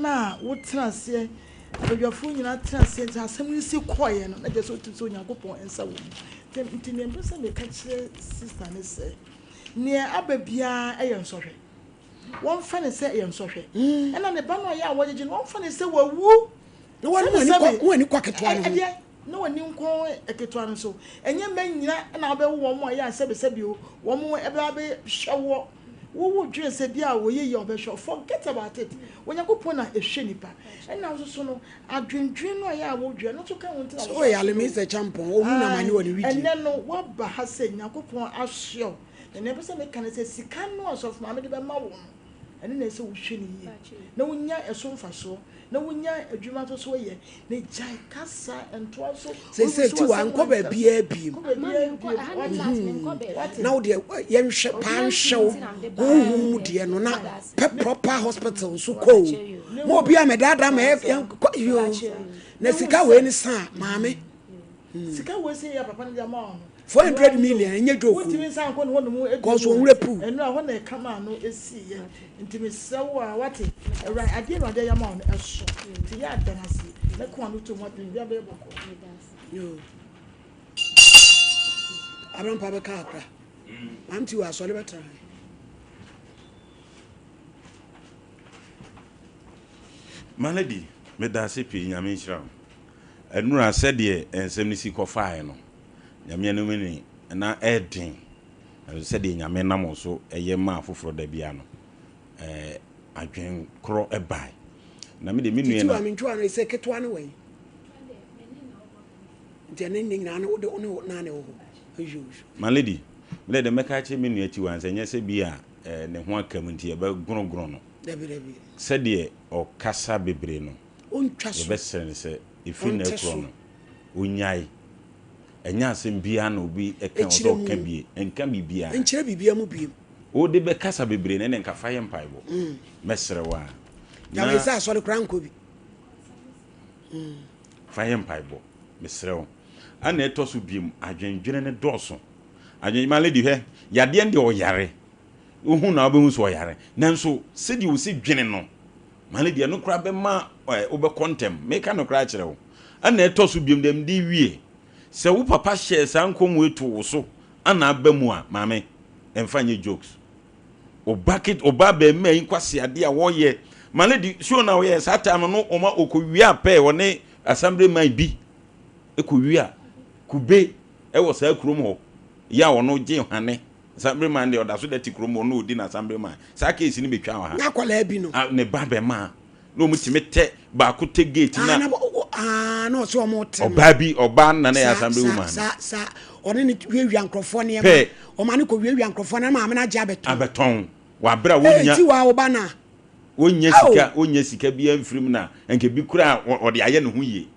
maa wotenaa aseɛ, abadwafoɔ nyinaa tenaa aseɛ, nti asɛm no si kɔeɛ no, na kyerɛ sɛ wotim sɛ Onyankopɔn nsa wɔ mu. Nti nea mpɛ sɛ meka kyerɛ sista ne sɛ, nea aba biara yɛ nsɔhwɛ. Wɔmfa no sɛ ɛyɛ nsɔhwɛ. Ɛna ne ba no a ɔyɛ a wɔgyegye no, wɔmfa no sɛ wawu. Na wɔn ani kɔ ketewa no ho. Na wɔn ani nkɔ ketewa no so. Ɛnyɛ mma nyina na wobɛwo wɔn a ɛyɛ a sɛbesɛbe o, wɔn bɛba abɛhwɛ woɔ. Wo wo dwene sɛ bi a wɔyɛ yie a wɔbɛhwɛ wo. Forget about it. Onyankopɔn na ɛhwɛ nipa. Ɛna nso so no, adwendwene no a ɛyɛ a wodwene, ɛno nso ka ho nti na So ɔyɛ Alamisa Kyampɔn, ɔhu na amane wɔ ne wedeɛ. Ɛnɛ no, woaba ha sɛ Nyankopɔn asoɛ wo. Na nea ɛpɛ sɛ meka ne sɛ, sika no a Sɔfo Maame de bɛma wo no, ɛno na ɛsɛ sɛ wohwɛ no yie na wonya ɛso mfasoɔ. Na wonya adwuma nso so yɛ. Na gyae kasa ntoa so. Seesei Tiwa nkɔ baabiara biem. Na wo deɛ yɛnhwɛ paa nhwɛ wo honhom mu deɛ no na pɛ proper hospital nso kɔ o. Ma obi a mɛdaadaa ma yɛnkɔ yoo. Na sika wei ne sa a maame. Sika wei sɛ yɛ papa no de ama wo no. 400 million ɛnyɛ joke o. Wontumi nsan nkɔ ne hɔ nom bio. Cause wɔn werɛ puw. Ɛno a hɔ na ɛka maa no esii yɛ. Nti mesrɛ wo a wate awura adeɛ awurade ayɛ ama wo no ɛso. Nti yɛ a da no ase na ka w'ano tom wate biribiara bɛyɛ bɔkɔɔ. Yoo. Abrampa bɛka akra. Maame ti wɔ asɔre bɛtena ha. Malady, meda ase pii, Nyame nhyira wo. Ɛnora sɛdeɛ nsɛm no si kɔfaeɛ no, Nyame anim ni, na ɛyɛ den. Nanso sɛdeɛ Nyame nam wo so yɛ ma afoforɔ da biara no, eh, adwen korɔ bae. Na me deɛ me nua Titiwa na. me ntwa no sɛ ketewa no wɔ yi. Nti ɛne ne nyinaa no wode wo ne wo naa na ɛwɔ hɔ. Ayo. My lady, me deɛ deɛ mɛka akyerɛ me nua Tiwa no sɛ nyɛ sɛ bi a eh, ne ho aka mu nti yɛbɛgorɔgorɔ no. Dabi dabi. Sɛdeɛ ɔkasa bebree no, Ɔntwa so. yɛbɛsrɛ no sɛ ɛfiri nnɛ Ɔnte rekorɔ so. no, ɔnnyae. Ɛnyɛ asɛm biara na obi ka ɔsɛ Ɛkyerɛ ɔka mu. bie. Nka biribiara. Nkyerɛ biribiara mu biem. Wode bɛkasa bebree no ɛnna nka fa yɛ mpaebɔ. Mɛsrɛ wo ara. Gyama Na sɛ asɔre koraa nkɔ bi. fa yɛ mpaebɔ. Mesrɛ wo. Ɛna ɛtɔ so biem, adwendwene no dɔɔso. Adwendwene, my lady hwɛ, yadeɛ no deɛ ɔyare. Wohu na wobɛhu sɛ ɔyare. Nanso sɛdeɛ ɔsi dwene no, my lady, ɛno koraa bɛma ɛ, wobɛkɔ ntɛm. Meka no koraa kyerɛ wo. Ɛna ɛtɔ so biom deɛ mede wie, sɛ wo papa hyɛɛ saa nkɔm wei too wo so ana aba mu a, maame, ɛmfa nyɛ jokes. Wo ba ket, wo ba abarimaa yi nkwaseadeɛ a wɔyɛ, my lady, show no a wɔyɛ saa time no, no wɔma ɔkɔwia pɛɛ, ɔne assembly man bi kɔwia kube wɔ saa kurom hɔ, yɛ a ɔno gye hwane. Assembly man deɛ ɔda so da te kurom hɔ na ɔdi na assembly man. Saa case no bɛtwa wɔ ha. N'akwadaa bi no. Ah, ne ba bɛmaa. Na wɔn tumi tɛ baako tɛ gate na. Ah, na ah, na ɔsɛ wɔn te no. Ɔbaa bi, ɔbaa na na yɛ assembly woman. Sa sa ɔne ne wiawia nkurɔfoɔ nneɛma. Pɛ. Ɔma ne kɔ wiawia nkurɔfoɔ na maame no agye abɛtɔn. Abɛtɔn. Wɔ abere a wonya. Ee, ti wa ɔba na. Wonya sika, wonya sika bi amfiri mu na nka bi koraa ɔde ayɛ ne ho yie.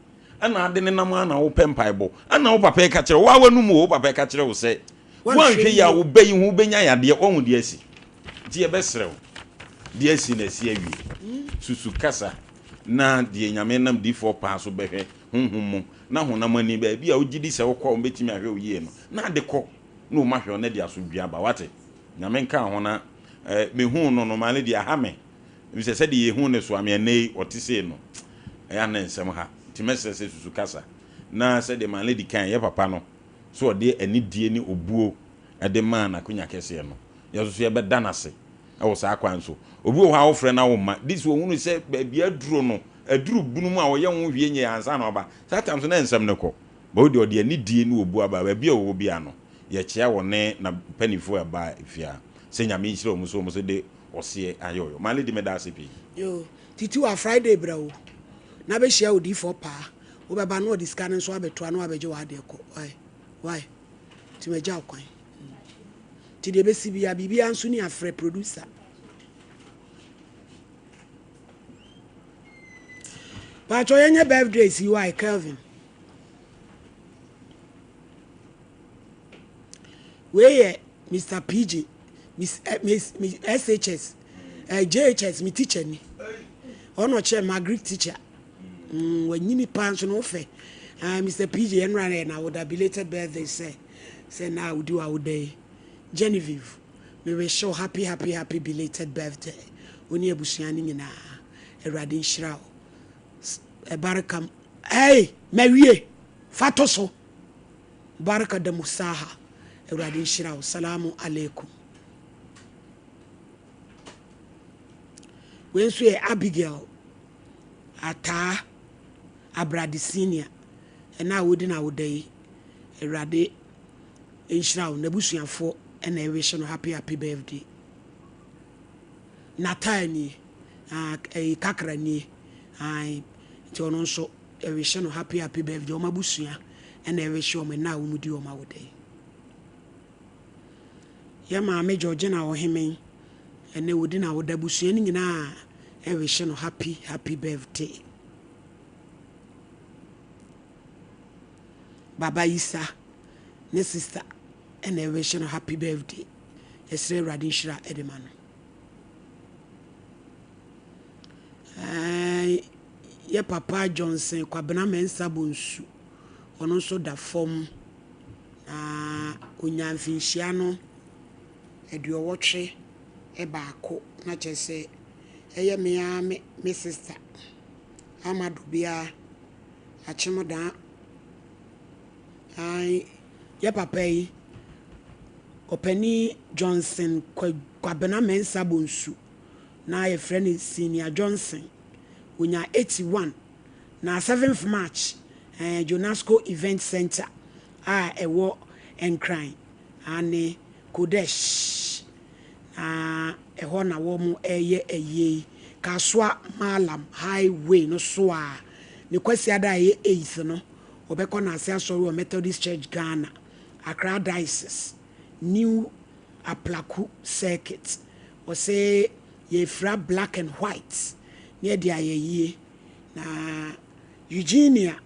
Ɛna ade ne nam ara na wopɛ mpaebɔ. Ɛna wo papa ɛka kyerɛ wo, wo ara w'anum o, wo papa ɛka kyerɛ wo sɛ Woanhwɛ yie a wo ba yi ho wobɛnya yadeɛ, woahu deɛ asi. Nti yɛbɛsrɛ wo, deɛ asi no asi awie. Susu kasa na deɛ Nyame nam difoɔ paa so bɛhwɛ honhom mu na honam ani, baabi a wogye di sɛ wokɔ a wɔbɛtumi ahwɛ wo yie no, na ade kɔ na wɔn ahwɛ wo na de asomdwoeɛ aba. Wate? Nyame nka wo ho na eh, mehuu no no, maame deɛ aha me. Ɛfiri sɛ sɛdeɛ yɛhu no soa me ɛnnɛ yi, ɔte sei no, ɛyɛ a na nsɛm ha. Nti mɛsrɛ sɛ susu kasa na sɛdeɛ maame di kan yɛ papa no, sɛ ɔde anidie ne obuo de maa n'akonya kɛseɛ no, yɛn nso so yɛbɛda no ase wɔ saa kwan so. Obi wɔ hɔ a wofrɛ no a womma, gye sɛ ɔhunu sɛ baabi aduro no, aduru bunu mu a ɔyɛ ho hwee nyɛ ansa na waba. Saa tam so na nsɛm no kɔ. But wo deɛ ɔde anidie ne obuo aba. Baabi a ɔwɔ biara no, yɛkyea wɔne na mpaninfoɔ a ɛbaa fie ha. Sɛ Nyame nhyira wɔn so wɔn nso de ɔseɛ ayɛ ɔyɔ. My lady meda ase pii. Yoo Titiwa Friday bra o na bɛhyia odiyifoɔ paa wobɛba na ɔde sika no nso abɛtoa na wabɛgye w'adeɛ kɔ wai wai nti magya wo kwan nti deɛ ɛbɛsi bia biribiara nso ni afrɛ producer paatwɔ yɛnyɛ birthdays yi wai Kelvin wei yɛ Mr PJ Miss, eh, Miss, Miss SHS eh, JHS me teacher ni ɔna ɔkyerɛ ma Greek teacher Mm, wanyini paa nso na wofɛ. Ah, Mr. PJ, ɛnora na yɛ na woda belated birthday sɛ sɛ na wodi wa woda yi. Genevieve, me wish you happy happy happy belated birthday. Wo ne abusua no nyinaa. Awurade nhyira wo. Ɛbarika, hey, mawie. Fa to so. Barika da musaha. Awurade nhyira wo. Salamu alaikum. Wei nso yɛ Abigail Ataa Abrade Senior, ɛna a wodi n'awoda yi, Awurade nhyira wo. N'abusuafoɔ na ɛwehye no happy happy birthday. Nataa nie, ah, ɛyi Kakra nie, ae, nti ɔno nso ɛwehye no happy happy birthday. Wɔn abusua na ɛwehye wɔn ɛna a wɔn di wɔn awoda yi. Yɛ maame Georgina Ohemen ɛnɛ ɔdi n'awoda abusua no nyinaa ɛwehye no happy happy birthday. Baba Isa ne sister ɛna ɛwehye no happy birthday. Yɛsrɛ Awurade nhyira ɛde ma no. Ɛɛ yɛ papa Johnson Kwabena Mensah Bonsu ɔno nso da fam. Na ɔnyaa mfinhyia no aduɔwɔtwe baako, na kyerɛ sɛ ɛyɛ me ara me me sista Amado biara Akyemdaa. Ae, yɛ papa yi, Ɔpanin Johnson Kwabena Mensah Bonsu, na yɛfrɛ no Senior Johnson, ɔnyaa 81. Na seventh March, eh, Jonasco Event Centre a ɛwɔ Nkran, aane, Kodesh, na ɛhɔ na wɔreyɛ ayie yi. Kasoa Mallam High Way no so a, ne Kwasiada a ɛyɛ eighth no, wɔbɛkɔ Naase Asɔre wɔ Methodist Church Ghana, Accra Diocese, New Aplaku Circuit. Wɔse yɛrefira black and white na yɛde ayɛ ayie. Na Eugenia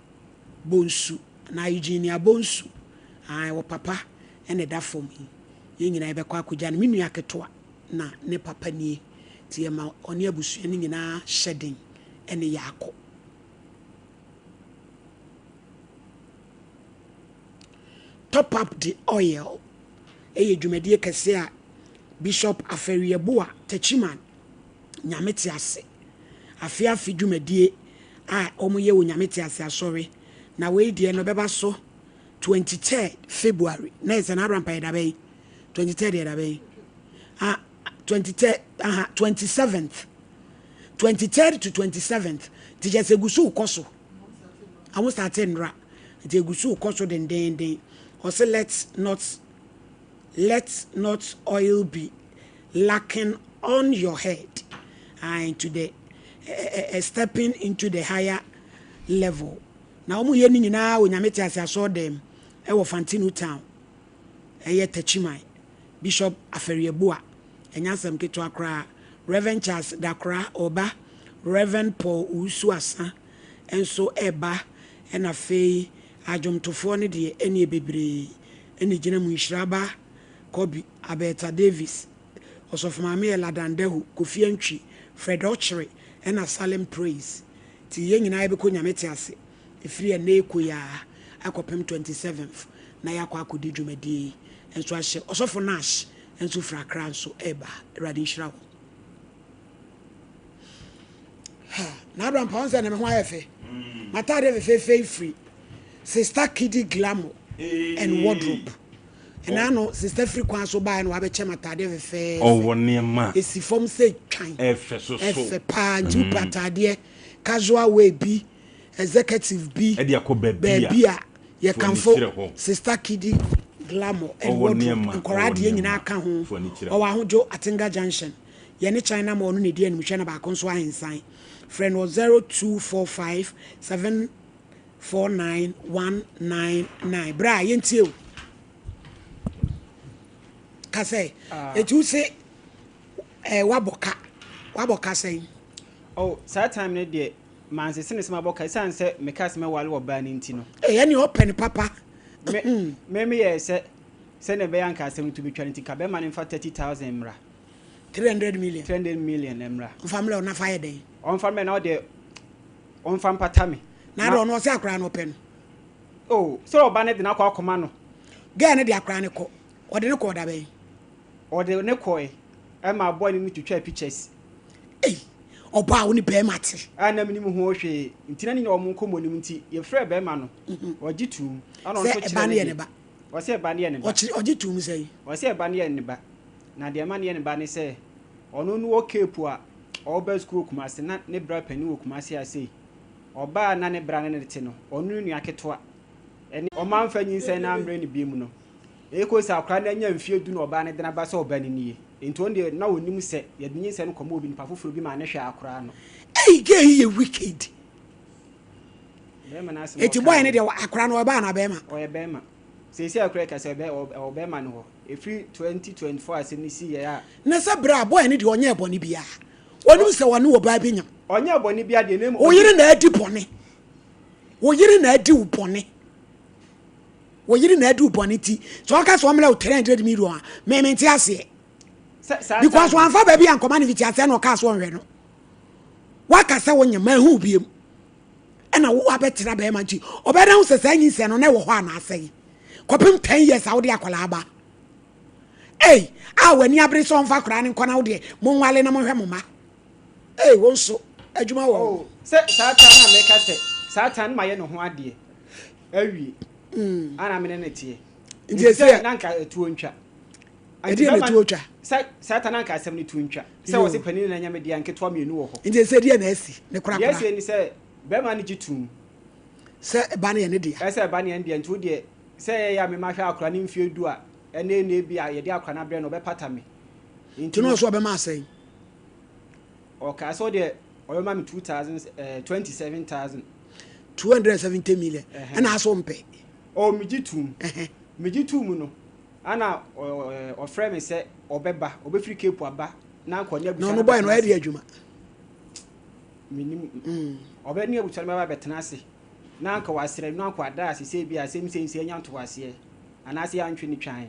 Bonsu anaa Eugenia Bonsu, ae, wɔ papa na ɛda fam yi. Yɛn nyinaa yɛbɛkɔ akɔgya no. Me nua ketewa na ne papa nie. Nti yɛma ɔne abusua no nyinaa hyɛ den ne yɛakɔ. Top up the oil yɛ dwumadie kɛseɛ a Bishop Aferi-Yeboah Techiman Nyame Te Ase afe afe dwumadie a wɔyɛ wɔ Nyame Te Ase Asɔre na wei deɛ no ɛbɛba so 23rd February na yɛ sɛ na Abraham pa yɛ dabɛn 23rd yɛ dabɛn ah 23rd aha 27th 23rd to 27th nti kyɛ sɛ egu so kɔ so Ɔmo starte nnora nti egu so kɔ so dendeenden. Ɔse let not let not oil be lacking on your head ae to the eh stepping into the higher level. Na ɔmo yɛ ne nyinaa wɔ Nyame Tease Asɔɔdɛm ɛwɔ Fantinu Town ɛyɛ Techiman. Bishop Aferi-Yeboah Ɛnyɛ asɛm ketewa koraa. Rev. Charles Dakora ɔreba, Rev. Paul Owusu Asah nso reba, ɛna afei adwomtofoɔ no deɛ ɛneɛ bebree na ɛgyina mu, Nhyira Ba Kobi, Alberta Davis, Ɔsɔfo Maame Ella Dandahu, Kofi Antwi, Fred Ɔkyere ɛna Salem Praise. Nti yɛn nyinaa yɛbɛkɔ Nyame te ase ɛfiri ɛnnɛ rekɔ yi ara akɔpem 27th na yɛakɔ akɔdi dwumadie yi nso ahyɛ Ɔsɔfo Nash nso firi Accra nso reba. Awurade nhyira wo. Ha, na Abraham pa sɛ na me ho ayɛ fɛ. Mm. M'atadeɛ fɛfɛɛfɛ yi firi Sister Kiddy Glamour and Wardrobe. Ɛna ano sister firi kwan so baeɛ na wabɛkyɛ m'atadeɛ fɛfɛɛfɛ. Ɔwɔ nneɛma. Esi fam sɛ twan. Ɛfɛ soso. Ɛfɛ paa nti wopɛ mm. atadeɛ casual wear bi executive bi. Ɛde akɔ baabi a. Baabi a Yɛkamfo Sister Kiddy Glamour and Wardrobe nkwadaa deɛ nyinaa ka ho. Ɔwɔ Ahodwo, Atenga Junction. Yɛne China Mall no na ɛdi animhwɛ na baako nso Ahensan. Frɛ no wɔ 0245 749 199. Bra yɛntie o. Ka sɛ, eti wo se eh, wabɔ ka. Wabɔ ka sɛn? Oh, saa time no deɛ Mansese no sɛ mabɔ ka esiane sɛ mekaa sɛ mɛware ɔbaa no nti no. Ei ɛneɛ ɔpɛ no papa. Me me meyɛɛ sɛ sɛnea ɛbɛyɛ a anka asɛm no to betwa no nti nka bɛrima no mfa 30,000 mmra. 300 million. 300 million mmra. Ɔmfa mmrɛ wo na fa yɛ dɛn? Ɔmfa mmrɛ na ɔdeɛ ɔmfa mpata me. Na adeɛ ɔno ɔsɛ akwadaa no ɔpɛ no. Oh sɛ ɔba no de no akɔ akɔma no. Girl no de akwadaa no kɔ. Ɔde no kɔɔ da bɛn? Ɔde no kɔe ɛma boy no ne twitwaa pictures. Ei! Ɔbaa a wo ne bɛɛma te. A na menim ho hwee nti na ne nyɛ wɔn nkɔmmɔ no mu nti yɛfrɛɛ bɛɛma no ɔgye tuum ɛna ɔno Sɛ nso ɛba kyerɛ no ne yɛ ne deɛ ba. ɔsɛ ɛba no yɛ ne ba. Ɔkyere ɔgye tuum sɛn? Ɔsɛ ɛba no yɛ ne ba na deɛ ɛma no yɛ ne ba ne sɛ ɔno no wɔ Cape a ɔreba sukuu wɔ Kumasi na ne bra panin wɔ Kumasi ha sei ɔbaa a na ne bra ne no te no ɔno ne nua ketewa ɛne ɔmamfa nyinsɛn no ammrɛ no biom no Ekosi sɛ akwadaa no anya mfeɛ du na ɔbaa no de no aba sɛ ɔba no nie. Nti ɔno deɛ na ɔnim sɛ yɛde nyinsɛn no kɔma obi nipa foforɔ bi ma ne hwɛ akwadaa no. Ei girl yi yɛ wicked. Bɛrima no asɛm a Eti ɔkaeɛ boy no no. deɛ akwadaa no ɔyɛ baa anaa bɛrima? Ɔyɛ bɛrima. Seesei a koraa ɛka sɛ ɔwɔ bɛrima no hɔ. Ɛfiri 2024 asɛm no siiɛ a. Na sɛ berɛ a boy no deɛ ɔnyɛɛ bɔne biara. Ɔnim sɛ ɔne ɔbaa bi nyam. Ɔnyɛɛ bɔne biara deɛ na mmom. Wo yere na adi bɔne. Wo yere na adi wo bɔne. Wo yere na adi wo bɔne nti sɛ ɔka sɛ ɔmmrɛ wo 300 million a me mente aseɛ. Because wamfa baabi ankɔma no mfitiaseɛ na ɔkaa so ɔnhwɛ no. Waka sɛ wonyɛ manhu biem. Ɛna wo abɛtena bɛrima nti ɔbɛda ho sɛ saa nyinsɛn no na ɛwɔ hɔ anaasɛn. Kɔpem 10 years a wode akwadaa ba. Ei, a w'ani abere sɛ ɔmfa akwadaa no nkɔ na wo deɛ monwale na monhwɛ mo mma. Ei, wo nso adwuma wɔ ho. Oh, sɛ saa tan na meka sɛ saa tan no mayɛ ne ho adeɛ. awie mm. ana mene ne teɛ nti sɛ na nka ɛtuo ntwa. Ɛdeɛ na tuo twa. Sɛ saa ta na anka asɛm no tu ntwa. Sɛ wɔse panin na ɛnyɛ me dea nketewa mmienu wɔ hɔ. Nti ɛsɛ deɛ na asi ne korakora. Deɛ asie ne sɛ bɛrima no gye tom. Sɛ ɛba no yɛ ne dea. Ɛsɛ ɛba no yɛ ne dea nti wo deɛ sɛ ɛyɛ a mema hwɛ akora no mfie du a ɛnɛ ɛnɛ bi a yɛde akora no abrɛ no ɔbɛpata me. Nti na ɔso ɔbɛma asɛn. Ɔkaa sɛ ɔdeɛ ɔbɛma me 2000 eh, 27,000. 270 million. Ɛna aso mpɛ. Oh megye tom. Megye tom no. Ana ɔfrɛ me sɛ ɔbɛba, ɔbɛfiri Cape aba na anka ɔne abusua no bɔyɛ no ɔyɛ de adwuma. Menim. Mm. Ɔbɛ ne abusua no bɛba bɛtena ase na anka wasrɛ no anka wada ase sɛ ebi asɛm sɛ nsi anya ntoaseɛ anaasɛ yɛantwe ne twan.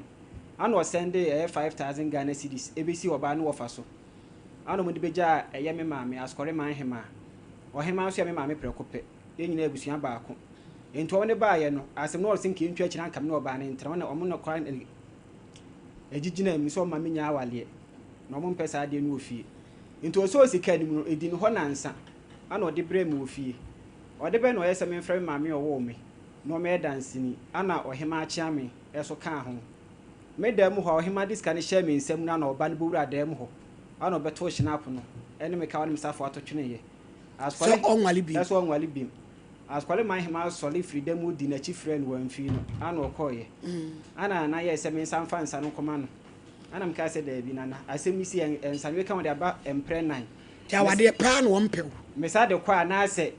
Ana ɔsɛnde ɛyɛ 5000 Ghana cedis ɛbɛsi ɔbaa no wɔfa so. Ana ɔmo de bɛgyaa ɛyɛ me maame Asukɔre man hemaa. Ɔhemaa nso yɛ me maame prɛko pɛ. Yɛn nyinaa abusua baako. Enti wɔn de baeɛ no, asɛm no wɔse nka yɛntwa akyire anka me ne ɔbaa no ntena. Wɔn na wɔn na koraa na ɛgyigyinaa mu sɛ wɔmma mennya awaleɛ. Na wɔn mpɛ saa adeɛ no wɔ fie. Enti ɔsɔɔ sika no mu no, ɛdi ne hɔ nansa ana ɔde brɛɛ me wɔ fie. Ɔde bɛ na ɔyɛ sɛ memfrɛ me maame a ɔwoo me na ɔmmɛyɛ danseni ana ɔhemaa Kyeame nso kaa ho. Me dan mu hɔ a ɔhemaa de sika no hyɛɛ me nsa mu no ana ɔba no bɛwuraa dan mu hɔ ana ɔbɛtoo hyenapo no ne me kawa ne me safoa to tweneeɛ. Sɛ ɔnwale bio. Sɛ ɔnwale bio. Asukɔre man hemaa sɔre firi da mu di n'akyi frɛɛ no wamfii no, ana ɔkɔeɛ. Ana Nana yɛɛ sɛ mensan mfa nsa no nkɔma no. Ana mekaa sɛ daabi Nana, asɛm yi si nsa no weka wɔde aba mprɛ nan. Nti awadeɛ paa na wɔmpɛ wo. Mesa de kɔ a na asɛ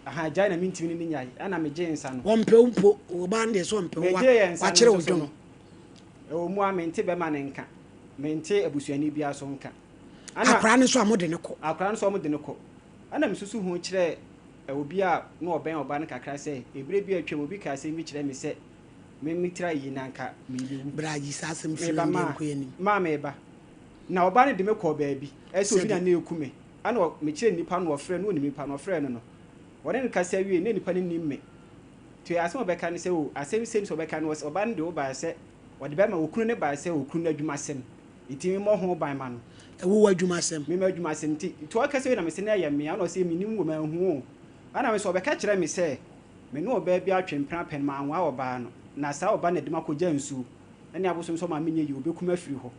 aha gyae na mentumi ne no nyae. Ana megyee nsa no. Wɔmpɛ wo mpo, ɔbaa no deɛ sɛ ɔmpɛ wo, Megyee nsa no wakyere wo nso so dwono. no, ɛwɔ mu a mente bɛma no nka, mente abusuani biara so nka. Ana Akwaraa no nso a mode no kɔ. Akwaraa no nso a wɔde no kɔ. Ɛna mesusu ho kyerɛɛ obi a na ɔbɛn ɔbaa no kakra sɛ, Bere bi a atwam, obi kaa asɛm bi kyerɛɛ me sɛ me me tiri ayi na anka merebɛwu. Bra yi saa asɛm firi Meba me deɛ maa nkɔ yɛn anim. maa meba. Na ɔbaa no de me kɔɔ baabi sɛ obi na Sɛdeɛ. na ɛreku me. Ɛna ɔ mekyerɛɛ nipa no, ɔfrɛɛ no, na ɔnim nipa no, ɔfrɛɛ no no, ɔne no kasa wiei, na nipa no nnim me. Nti asɛm a ɔbɛka ne sɛ, O, asɛm sei ne sɛ ɔbɛka no, ɔse ɔbaa no de wo bae sɛ ɔde bɛma, okunu no bae sɛ okunu no adwumasɛm. Nti me mmɔ ho ban ma no. Ɛwo w'adwuma asɛm. Me m'adwuma asɛm nti. Nti ɔka sei na me se na ɛyɛ me a, ɛna ɔse mennim wo manhu wo. Ɛna me se ɔbɛka kyerɛ me sɛ me ne ɔbaa bi atwe mpena pɛn manwaa ɔbaa no na saa ɔba no na ɛde me akɔgya nsuo ɛne abosom sɛ ɔma menyɛ yie ɔbɛku me afiri hɔ.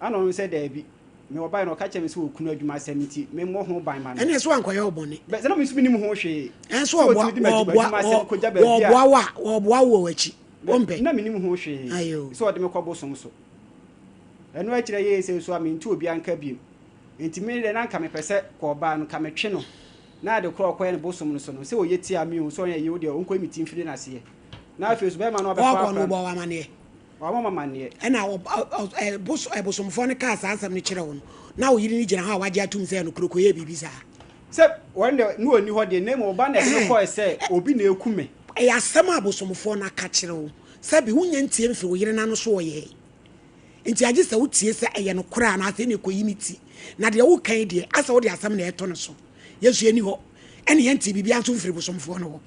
Ɛna ɔno sɛ daabi. Me ɔbaeɛ no ɔka kyerɛ me sɛ ɔkunu adwuma asɛm nti me mmɔ ho ban ma no. Ɛne so wankɔyɛ wo bɔne. Bɛ sɛ na me nso mennim ho hwee. Ɛnso Sɛ ɔboa ɔtumi de m'adwuma wɔboa asɛm kɔgya baabi a. wɔboa wo a wɔboa wo wɔ w'akyi. Wompɛ. Na mennim ho hwee. Ayoo. Sɛ ɔde me kɔ bosom so. Ɛno akyiri ɛyɛɛ sei nso a mente obiara nka bio. Enti me deɛ na anka mepɛ sɛ kɔ ɔbaa no nka metwe no na ade korɔ a ɔkɔyɛ no bosom no so no sɛ ɔyɛ tia me o sɛ ɔnyɛ yie o deɛ ɔnkɔyi me ti mfiri n'aseɛ. Na afei nso bɛrima no a ɔbɛfa Ɔkɔ akora no no. wobɔ wo amaneɛ? Wamma me amaneɛ. Ɛna ɔ ɛ bos bosomfoɔ no kaa saa asɛm no kyerɛɛ wo no, na wo yere no gyina hɔ a wagye atom sɛ ɛyɛ nokorɛ kɔyɛɛ biribi saa? Sɛ wɔn deɛ na ɔnni hɔ deɛ na mmom ɔba na ɛde me Ɛhɛn. kɔɛ sɛ obi na ɛku me. Ɛyɛ asɛm a abosomfoɔ no aka kyerɛ wo. Sɛbe wonnya ntie mfiri wo yere no ano so ɔyɛe. Nti agye sɛ wotie sɛ ɛyɛ nokorɛ anaasɛ ɛnneɛ kɔyi ne ti. Na deɛ woreka yi deɛ, asɛ wode asɛm na ɛreto ne so. Yɛn nso yɛnni hɔ, ɛne yɛntee biribiara nso mfiri bosomfoɔ no hɔ.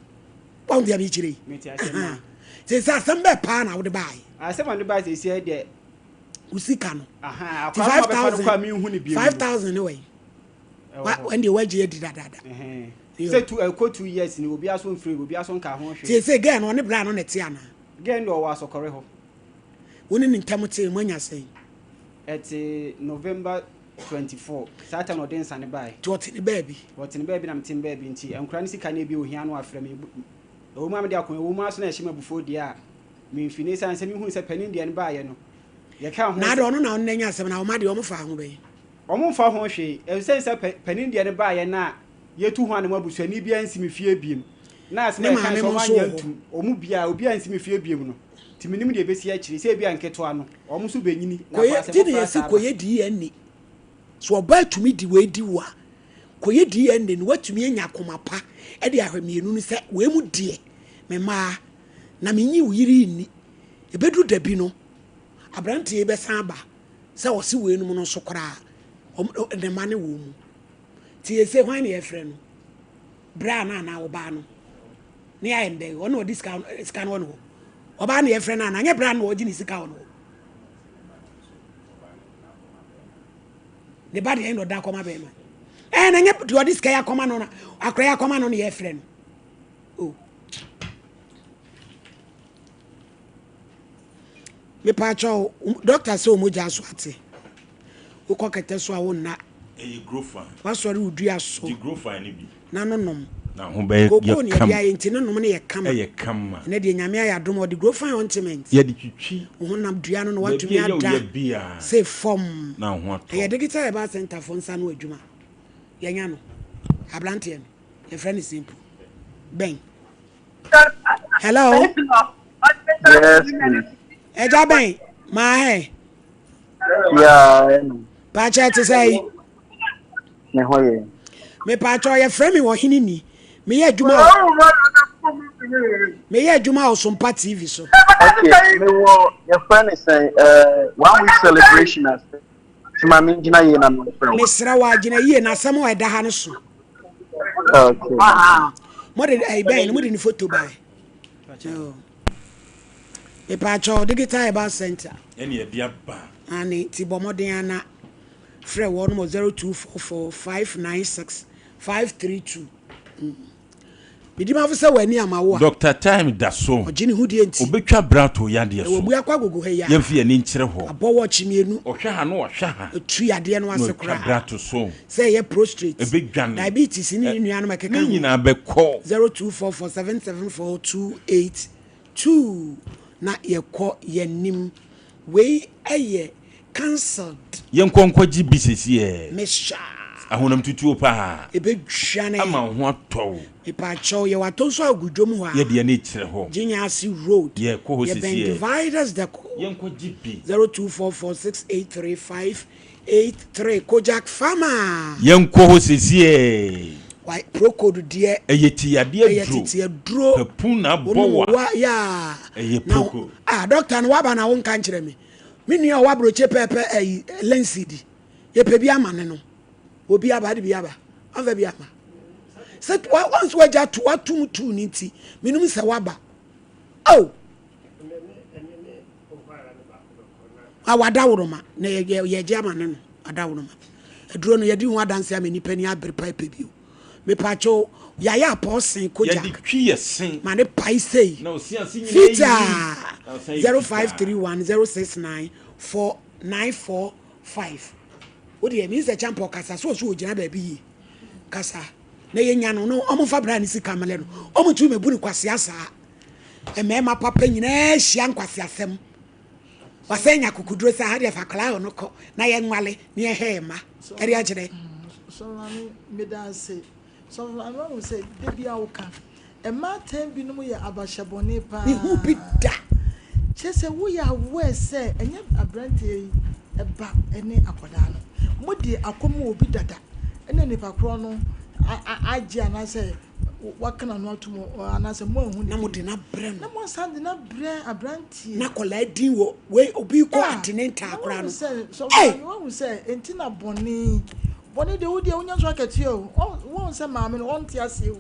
Woahu deɛ merekyerɛ yi? Mete aseɛ maa. Ahaa. Seesei asɛm bɛɛ paa na wode baeɛ? Asɛm a mede baeɛ seesei deɛ. Wo sika no. Ahaa, Nti akwadaa no a wɔbɛfa no 5,000 kɔ a menhu no bio no. 5,000 ne wɛn? Ɛwɔ hɔ. Ɛndeɛ woagye adi dadaada. Ɛhɛn. Yo. Sɛ tu ɛkɔ 2 years ni obiara so mfiri obiara so nka ho hwee. Seesei girl no ɔne bra no na ɛte anaa? Girl no deɛ ɔwɔ asɔkɔre hɔ. Wo ne ne ntam tee, moanya sɛn? Ɛte November 24, saa time na ɔde nsa no baeɛ. Nti ɔte ne baabi? Ɔte ne baabi na mete me baabi nti nkwadaa no sika no ebi ohia no afrɛ me. Ɛwɔ mu a mede akɔ, ɛwɔ mu ara so na ɛhyɛ me abufuo deɛ a, memfi no esiane sɛ mehunu sɛ panin deɛ no baeɛ no, yɛkaa ho Na sɛ. ade ɔno na ɔno na anya asɛm na wo mma deɛ wɔn faa ho bɛn? Wɔn mfa ho hwee, ɛsiane sɛ panin deɛ no baeɛ no a yɛtu ho anam abusuani biara nsi me fie biem. Na asɛm Ne a yɛkae maame sɛ mo wɔn nso anyɛ wɔ hɔ? antum, wɔn mu biara, obiara nsi me fie biem no. Nti mennim deɛ ɛbɛsi akyire, sɛ ebia nketewa no, wɔn nso bɛnyini na Kɔyɛ, akɔ asɛm ti na foforɔ yɛsi asan aba. kɔyɛ DNA. So ɔbaa tumi di wei di wo a, kɔyɛ DNA no woatumi anya akoma pa de ahwɛ mmienu no sɛ wei mu deɛ me mmaa na menyi wo yere yi nni. Ɛbɛduru da bi no, aberanteɛ yi bɛsan aba sɛ ɔse weinom no nso koraa wɔn ne mma ne wɔn mu. Nti yɛsɛ hwan na yɛfrɛ no? Bra no anaa ɔbaa no? Ne ayɛ no dɛn? Ɔno ɔde sika sika no wɔ ne hɔ. Ɔbaa na yɛfrɛ no anaa? Nyɛ bra no na ɔgye ne sika wɔ ne hɔ. Ne ba deɛ ɛna ɔda akɔma bɛrima. Ɛɛ na nyɛ deɛ ɔde sika yɛ akɔma no na akora yɛ akɔma no na yɛfrɛ no. Oh. Mepaakyɛw, doctor sɛ wo mogya so ate. Wokɔ kɛtɛ so a wonna. Ɛyɛ grofine. Wasɔre wo dua so. Gye grofine no bi. Na no nom. Na ho bɛyɛ Kookoo ne yɛde ayɛ nti ne nom no yɛ kama. Ɛyɛ kama. Ɛnɛ deɛ Nyame ayɛ adom ɔde grofine ointment. Yɛde twitwi. Wo honam dua no na watumi ada se fam. Na ho atɔ. Ɛyɛ Digital Herbal Center fo nsa no adwuma. Yɛnya no. Abranteɛ no yɛfrɛ no Simple. Bɛn. Hello. Yes, please. Ẹja bɛn maa hɛ. Yeah. Paakyɛ te sɛ yi. Me ho yɛ. Me paakyɛ yɛfrɛ me ɔhene ni. Meyɛ adwuma wɔ. Meyɛ adwuma wɔ Sompa TV so. Okay, me wɔ yɛfrɛ ne sɛn eh, one week celebration ase. Ti ma me gyina yie na me frɛ wo. Mesrɛ wo agyina yie na asɛm a ɛda ha no so. Okay. Mo de ɛyi bɛn no mo de ne foto bae. Mepaakyɛw Digital Herbal Center. Ɛne ɛde aba. Ane ti bɔ mmɔden ana frɛ wɔn mo 0244 596 532. Medimafo sɛ w'ani ama wo a. Doctor Time da so. Ɔgye ne ho die nti. Obetwa bra ato yadeɛ so. Na wabu akɔ agogo ha yi a. Yɛmfa yɛn ani nkyerɛ hɔ. Abɔ wɔɔkye mmienu. Ɔhwɛ ha na wahwɛ ha. Otu yadeɛ no ase koraa. Na watwa bra ato so. Sɛ ɛyɛ prostrate. Ɛbɛdwane. Diabetes ne ne nuanom ɛkeka ho. Ne nyinaa bɛkɔ. 0244 774 282 na yɛkɔ yɛn anim. Wei yɛ cancelled. Yɛnkɔ nkɔgye bi sesiɛ. Mesha. Ahonam tutuo paa. Ebedwane. Ama wo ho atɔ wo. Mepaakyɛw yɛwɔ atɔ nso agu dwom hɔ a. Yɛde yɛn ani kyerɛ hɔ. Gyenyase road. Yɛkɔ hɔ sesiɛ. Yɛbɛn dividers dako. Yɛnkɔgye bi. 0244683583 Kojak Farmer. Yɛnkɔ hɔ sesiɛ. Wai procode deɛ. Ɛyɛ ti yadeɛ duro. Ɛyɛ tete aduro. Papun na abɔ wa. Wa yaa. Ɛyɛ procode. Ah doctor no waba na wonka nkyerɛ me. Me nua ɔwɔ aburokye pɛɛpɛ ɛyi linseed. Yɛpɛ bi ama ne no. Obi aba de bi aba. Ɔnfa bi ama. Sɛ wa once wagya to watum tu ne nti menim sɛ waba. Oh. A wadaworoma na yɛgye ama ne no adaworoma. Aduro no yɛde ho adanse ama nipa ni abere pa pɛ bio. Mepaakyɛw yɛayɛ apɔɔsen kogya. Yɛde twi yɛ se. Ma ne pae sei. Na ɔsi ase nyinaa yi. Fitaa. 0531 069 4945. Wo deɛ means sɛ champa ɔkasa so ɔso ɔgyina baabi yie. Kasa na yɛnya no no ɔmo mfa bra ne sika mmelɛ no. Ɔmo ntumi mɛbu no kwasea saa. Mmarima papa nyinaa hyia nkwaseasɛm. Wasan anya akokoduro sɛ aha deɛ fa akwadaa wɔ no kɔ na yɛnwale na yɛhwɛ yɛn mma. Ɛde akyerɛ. Sɔfo maame meda ase. Sɔfo maame wahu sɛ da bi a woka mmaatan binom yɛ abahyɛbɔne paa. Mehu bi da. Kyerɛ sɛ woyɛ aware sɛ ɛnyɛ aberanteɛ yi ba ne akwadaa no. Mode akɔma obi dada ɛna nipa korɔ no agye anaasɛ waka n'ano ato mu anaasɛ moanhu ne Na mode no abrɛ no. Na moasan de no abrɛ aberanteɛ. Na akwadaa din wɔ wei obi kɔ antenatal koraa no. Sɛ maame wahu sɛ enti na bɔne bɔne deɛ wo deɛ wonya so akatua o wɔn sɛ maame no wɔnte aseɛ o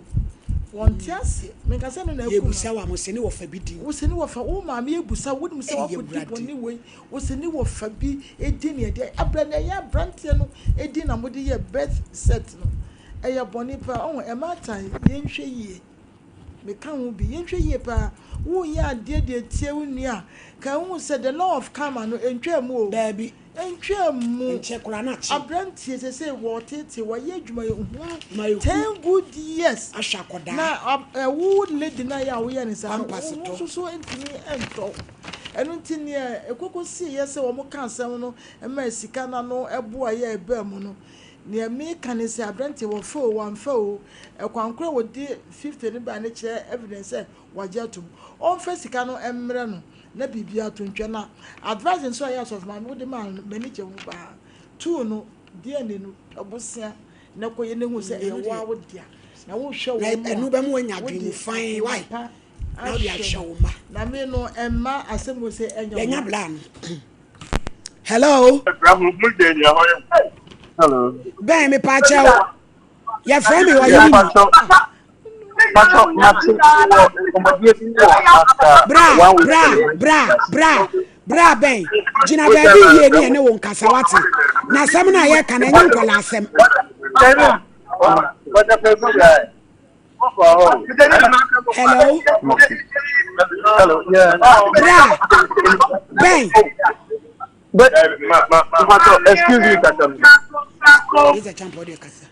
wɔnte aseɛ menka sɛ no na aku no. Yɛbusa wa mo se ne wɔfa bi din. Wo se ne wɔfa wo maame ebusa wo nim sɛ wakɔdi bɔne wei wo se ne wɔfa bi edin ne ɛdeɛ abrɛ na ɛyɛ aberanteɛ no edin na mode yɛ birth cert no. Ɛyɛ bɔne paa ɔho ɛmaatan yɛnhwɛ yie meka ho bi yɛnhwɛ yie paa woyɛ adeɛ de atia wo nua a ka wohu sɛ the law of karma no ɛntwaa mu o Daabi. ɛntwaa mu Ɛnkyɛ koraa na akye. Abranteɛ sɛsɛ wɔtetee wɔyɛ adwuma yɛ Ma hunu ɛhu. 10 good years Ahwɛ akɔdaa. na wo lady no a yɛ a woyɛ no saa no Pampers wo tɔ. nso so ntumi ntɔ wo ɛno nti neɛ ɛkɔkɔ siiɛ sɛ wɔn ka asɛm no ma sika no ano ɛboa yɛ ɛbaa mu no Nea meka ne sɛ aberanteɛ wɔfa oo wɔamfa oo, ɛkwan koro a wɔde 50 no bae no kyerɛ evidence sɛ wagye atom. Ɔmfa sika no mmrɛ no na biribiara to ntwa. Na advice nso a ɛyɛ asɔfo maame wode maa no no m'ani gye ho paa. Tuu no DNA no pɛ bosea na kɔyɛ na hu sɛ ɛyɛ wo ara wo dea. Na wohwɛ Na wɔn ɛno a bɛma woanya adwene mu wode fann akoma wai pa na wode ahwɛ ahwɛ no. wo mma. Na me no ɛmma asɛm wei sɛ ɛnyɛ wo Yɛanya ya. bla no. Hello. Hello. Bɛn me pa kyɛw. Yɛfrɛ me ɔyere ni. Bra bra bra bra bra bɛn gyina baabi yie ne ɛne wo nkasa wate na asɛm no a yɛka no ɛnyɛ nkɔla asɛm. Hello. Hello. Yeah. Bra. Ben. Ae. But, ma, ma, ma, excuse me kakra. Lisa Champo deɛ kasa.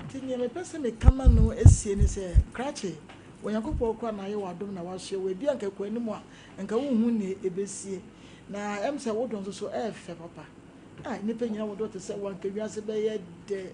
Nti nea mepɛ sɛ meka ma no esie ne sɛ, krakye, Onyankopɔn koraa na ayɛ w'adom na wasoɛ wo. Ebia nka ɛkɔ anim a, nka wonhu nea ebesie. Na ɛm sɛ wo dɔ nso so ɛyɛ fɛ papa. Ah, nnipa nyina wo dɔ te sɛ wo a, nka wiase bɛyɛ dɛ.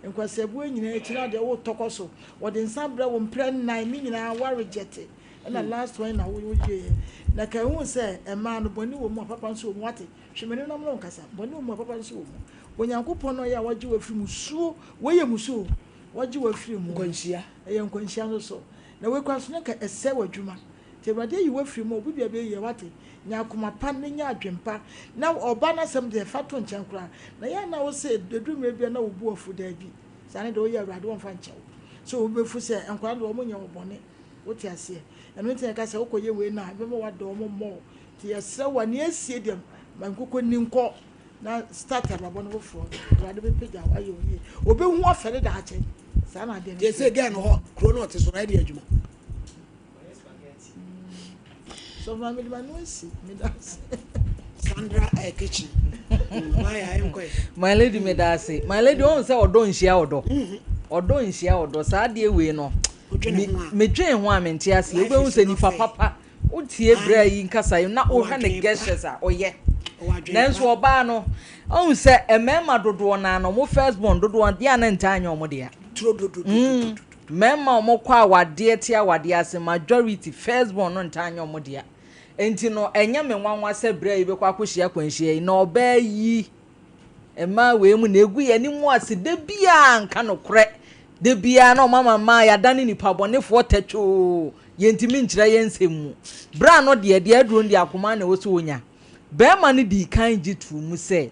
Nkwaseabuo nyinaa akyi na deɛ wotɔ kɔ so. Wɔde nsa brɛ wo mprɛ nnan, ne nyinaa woarejɛte. Ɛna last one na wo wogyeeɛ. Na ka ehu sɛ mmaa no bɔne wɔ mu a papa nso wɔ mu wate. Hwɛ m'anim na me ne wo nkasa. Bɔne wɔ mu a papa nso wɔ mu. Onyankopɔn na ɔyɛ a wagye wo afiri musuo. Wei yɛ musuo o. Wagye wo afiri mu. Nkwanhyia. Ɛyɛ nkwanhyia nso so. Na wei koraa nso na nka ɛsɛe w'adwuma. Nti Awurade ayi wo afiri mu a obi biara bɛyɛ yie wate. Nya akoma pa na nya adwene pa. Na ɔbaa no asɛm deɛ fa to nkyɛn koraa. Na yɛ a na wo se ɛduru mmerɛ bi a na wo bo afu daabi. Saa no deɛ woyɛ Awurade ɔmfa nkyɛ wo. Sɛ wo bo bɛfu sɛ nkwadaa no deɛ wɔnyɛ wo bɔne. Wote aseɛ? Ɛno nti na yɛka sɛ wokɔyɛ wei no a, ɛbɛma woadɔ wɔn more. Nti yɛsrɛ wo a, nea asie deɛ, ma nkokɔ nni nkɔ na start abrabɔ no foforɔ. Awurade bɛpagya wo ayɛ wo yie. Ɔbɛhu afɛre daakye. Saa na adeɛ no Deɛ sɛ teɛ. girl no hɔ kuro no ɔte so no ɛde adwuma. Sɔfo maame mede m'ano asi. Meda ase. Sandra eh, kitchen. Why I am quite. My lady meda ase. My lady ɔn sɛ ɔdɔ nhyia ɔdɔ. Ɔdɔ nhyia ɔdɔ saa adeɛ wei no. Medwen ho a mente aseɛ. Wobɛhu sɛ nipa papa wotie berɛ yi nkasa yi na wohwɛ ne gestures a ɔyɛ. Nanso ɔbaa no ɔhu sɛ mmarima dodoɔ naa no ɔmo first born dodoɔ deɛ a na ntaa nyɛ ɔmo dea. Mmarima a ɔmo kɔ awadeɛ te awadeɛ ase majority first born no ntaa nyɛ ɔmo dea. Enti no, ɛnyɛ me nwanwa sɛ bere a yɛbɛkɔ akɔhyia akwanhyia yi, na ɔbaa yi, mmaa wei mu na egu yɛn anim ase da biara nka nokorɛ. Da biara na ɔmama mmaa yɛadane nnipa bɔnefoɔ tɛtwoo, yɛntumi nkyerɛ yɛn nsɛm mu. Bere a no deɛ, deɛ aduro no deɛ akoma na ɛwɔ sɛ ɔnya. Barima no dii kan gye too mu sɛ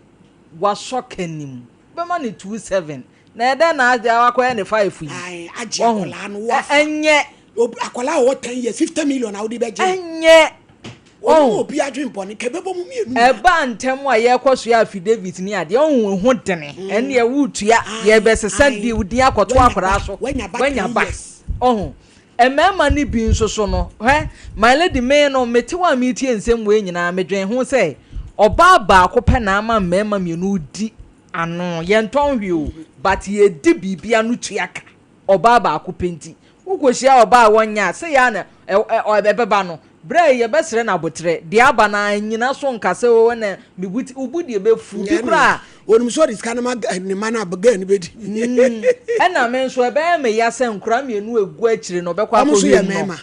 wasɔ ka nim. Wobɛma no 27 Na ɛdɛn na agye akɔyɛ ne five yi? Ae, agye Wahu? akwadaa no Ɛ- wafa. Ɛnyɛ. Obi akwadaa a ɔwɔ 10 years, 50 million a wode bɛgye no. Ɛnyɛ. Ɔno Wahu? obi adwen bɔne, ka ɛbɛbɔ mu mmienu nyinaa. Ɛbaa ntɛm a yɛrekɔ so yɛ affidavit ne adeɛ, ɔhu ɛho dene. Ɛnneɛ woretua, Ae, yɛrebɛsesa ae. de wo din akɔto Wanya akwadaa ba, so. wanya ba Wanya 10 ba. years. Ɔhu? Mmarima no bi nso so no, hwɛ, my lady, me no, mete hɔ a meretie nsɛm wei nyinaa, medwen ho sɛ, ɔbaa baako pɛ na ama mmarima mmienu redi ano yɛntɔn hwee o but yɛdi biribi ano tua ka ɔbaa baako pɛ nti wokɔhyia ɔbaa a wɔnyɛ a sɛ yɛ a na ɛbɛba no berɛ a yɛbɛsrɛ no aboterɛ deɛ aba no a nnyina so nka sɛ o ɛna mebu ti wobu deɛ bɛfu bi koraa Onim sɛ ɔde sika no ma ne mma no a girl no bɛdi. Ɛna me nso ɛbɛyɛ me ya sɛ nkwadaa mmienu a ɛgu akyire no ɔbɛkɔ Wɔn nso akɔhwɛ yɛ mu no. mmarima.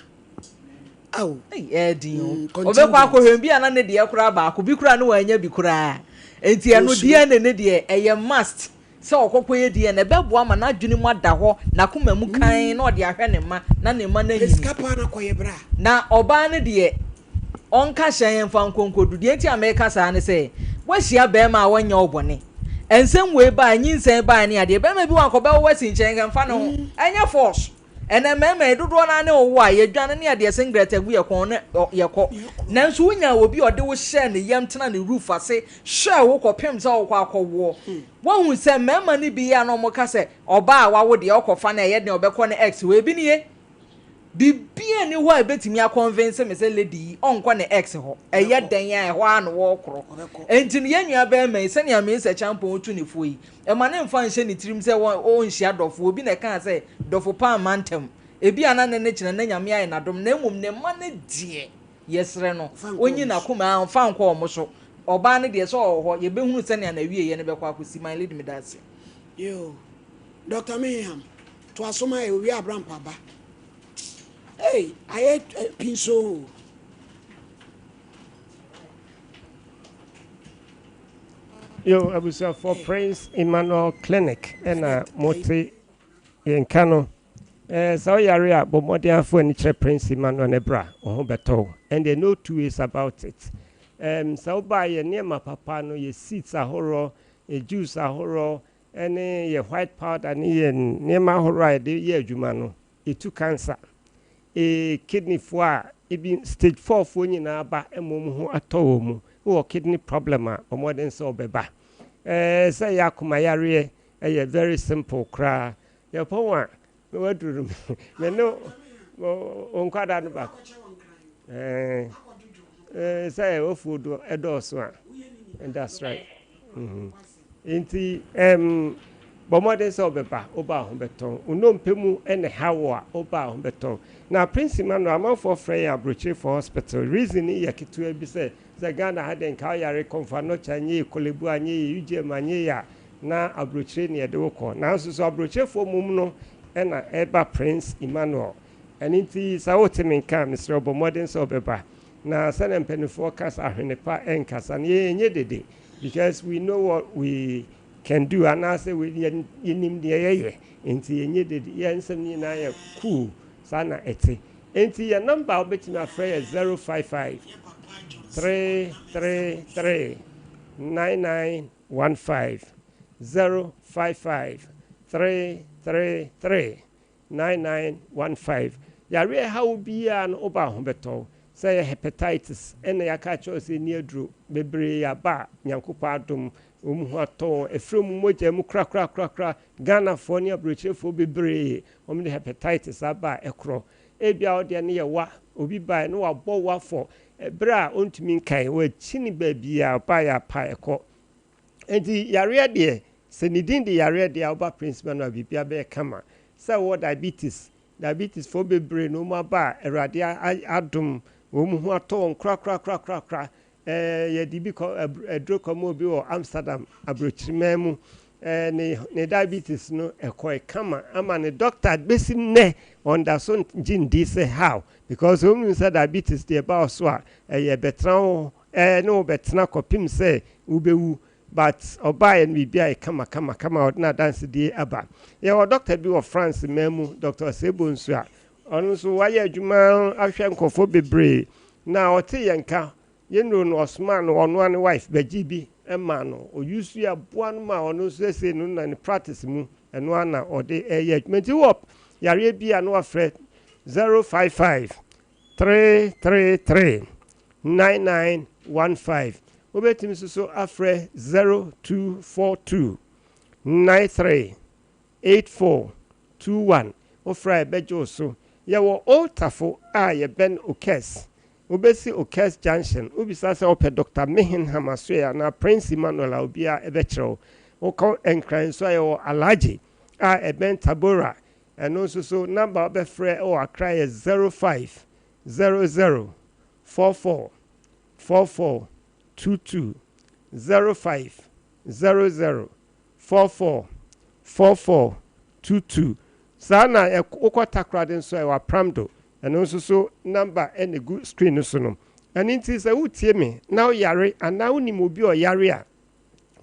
Ao. Ei, ɛyɛ den o. Mm, Ɔbɛkɔ contingent. akɔhwɛ bi a na ne deɛ koraa baako bi koraa ne wanya bi koraa. Nti ɛno Osuro. DNA ne deɛ ɛyɛ must sɛ ɔkɔkɔ yɛ DNA. Ɛbɛboa ma n'adwene mu ada hɔ, n'akoma mu kann na ɔde ahwɛ ne mma na ne mma no Pɛ anyini. sika paa na kɔyɛ bra. Na ɔbaa no deɛ ɔnka hyɛn mfa nkɔ nkɔdu. Deɛ nti a meka saa ne sɛ, woahyia barima a ɔnyɛ wo bɔne. Nsɛm wei baeɛ, nyinsɛn baeɛ ne adeɛ, barima bi wɔ hɔ a anka ɔbɛwo asi nkyɛn, nka mfa ne ho. Ɛnyɛ force. Ɛnnɛ mmarima yi, dodoɔ no ara ne wo wo a, yɛdwane ne yɛde yɛn singlet agu yɛn kɔn ne yɛkɔ. Nanso wonyaa obi a ɔde wo hyɛɛ ne yam tenaa ne roof ase hwɛɛ wo kɔpem sɛ wokɔ akɔwoɔ. Woahu sɛ mmarima no bi yɛ a na wɔka sɛ ɔbaa a wawo deɛ ɔkɔfa no a ɛyɛ den ɔbɛkɔ ne ex hɔ. Ebi nie. Biribiara nni hɔ a ɛbɛtumi akɔnvense me sɛ lady yi ɔnkɔ ne ex hɔ. Ɛyɛ dɛn a ɛhɔ ara na wɔrekorɔ. Enti no yɛn nua barima yi, sɛnea Mensah Acheampong tu ne foɔ yi, Mma no mfa nhyɛ ne tirim sɛ ɔrenhyia dɔfo. Obi na ɛkaa sɛ, Dɔfo pa mma ntɛm. Ebia na ne ne kyena na Nyame ayɛ no adom, na mmom ne mma no deɛ, yɛsrɛ no, ɔnyi n'akoma a ɔmfa nkɔ wɔn so. Ɔbaa no deɛ, sɛ ɔwɔ hɔ, yɛbɛhunu sɛnea n'awieeɛ no bɛkɔ akɔsi. My lady, meda ase. Yoo, Doctor Mayhem, toa so ma yɛ, Owia Abrampa ba. Ei, ayɛ pinsoo o. Yo abusuafoɔ Prince Emmanuel Clinic ɛna mote yɛn nka no. Ɛɛ sɛ woyare a bɔ mmɔden afa w'ani kyerɛ Prince Emmanuel ne bra, wo ho bɛtɔ wo. And there no two ways about it. Ɛɛm sɛ wobaa yɛ nneɛma papa no, yɛ seeds ahoroɔ, yɛ juice ahoroɔ, ɛne yɛ white powder ne yɛ nneɛma ahoroɔ a yɛde yɛ adwuma no, Etu cancer. Ee kidney foɔ a ebi stage 4 foɔ nyinaa ba ma wɔn ho atɔ wɔn mu. Wowɔ kidney problem a bɔ mmɔden sɛ wobɛba. Ɛɛ sɛ ɛyɛ akoma yareɛ ɛyɛ very simple koraa. Yɛpɔn a na waduru no me ne wo nkwadaa no baako. Ɛɛ. Eh, sɛ wafuo do ɛdɔɔso a. That's right. Nti um, bɔ mmɔden sɛ wobɛba, woba a ho bɛtɔn. Wo nnompe mu na ɛha wo a, woba a ho bɛtɔn. Na Prince Emmanuel, amanfoɔ frɛ yɛn aburokyerefoɔ hospital. Reason no yɛ ketewa bi sɛ, sɛ Ghana ha deɛ nka woyare Komfo Anokye anyɛ yie, Korle Bu anyɛ yie, UGM anyɛ yie a, na aburokyire na yɛde wo kɔ. Nanso so aburokyerefoɔ mmom no na ɛba Prince Emmanuel. Ɛno nti sɛ wote me nka a, mesrɛ wo bɔ mmɔden sɛ wobɛba. Na sɛdeɛ mpanimfoɔ ka sɛ ahwene pa nkasa no, yɛn yɛnyɛ dede because we know what we can do anaasɛ yɛnim deɛ yɛyɛ nti yɛnyɛ dede. Yɛn nsɛm no nyinaa yɛ cool, saa na ɛte. Nti yɛn number a wobɛtumi afrɛ yɛ 055 333 9915 055 333 9915. Yareɛ a ɛha wo biara no, woba a ho bɛtɔ wo. Sɛ ɛyɛ hepatitis ɛna yɛaka akyerɛ wo sɛ nni aduro, bebree aba a Nyankopɔn adom wɔn ho atɔ wɔn, ɛfiri wɔn mogya mu korakorakorakora. Ghanafoɔ ne aburokyerefoɔ bebree wɔn de hepatitis aba a ɛkorɔ. Ebia wo deɛ no yɛ wa, obi baeɛ na wabɔ wa for berɛ a ɔntumi nkae, wakyini baabiara, ɔbaeɛ a pa ɛkɔ. Enti yareɛ deɛ, sɛ ne din de yareɛ deɛ a, woba Prince Manuel a biribiara bɛyɛ kama. Sɛ wowɔ diabetes, diabetes foɔ bebree na wɔn aba a Awurade adom wɔn ho atɔ wɔn korakorakorakora. Ɛɛ yɛde bi kɔ aduro kɔma obi wɔ Amsterdam aburokyiriman mu. Ɛɛ ne ne diabetes no ɛkɔe kama ama ne doctor bɛsi nnɛ ɔnda so ngye ndi sɛ how because wɔn nim sɛ diabetes deɛ ɛba wo so a ɛyɛ bɛtena wo Ɛɛ ne wo bɛtena kɔpem sɛ wobɛwu but ɔbaeɛ no biribi ayɛ kama kama kama ɔde n'adansedie aba. Yɛwɔ doctor bi wɔ France man mu Doctor Osei Bonsu a ɔno nso wayɛ adwuma ahwɛ nkurɔfoɔ bebree na ɔtee yɛn nka yɛn nnuro no ɔsomaa no ɔno ara ne wife bɛgyee bi maa no ɔuse aboa no ma ɔno nso seesei no na ne practice mu ɛno ara na ɔde ɛyɛ adwuma nti wowɔ yareɛ bi a na wafrɛ 055 333 9915. Wobɛtumi nso so afrɛ 0242 93 8421. Wofrɛ a yɛbɛgye wo so. Yɛwɔ Old Tafo a yɛbɛn Okes. Wobɛsi Okes Junction. Wobisa sɛ wopɛ Dɔkta Mehenham Asoɛ anaa Prince Emmanuel a obiara bɛkyerɛ wo. Wokɔ Nkran nso a yɛwɔ Alhaji a ɛbɛn Tabora. Ɛno nso so number a wobɛfrɛ wɔ Accra yɛ 0500 44 44 22, 0500 44 44 22. Saa na wokɔ Takoradi nso a ɛwɔ Apramdo, ɛno nso so number na ɛgu screen no so no. Ɛno nti sɛ wotie me na woyare anaa wonim obi a ɔyare a,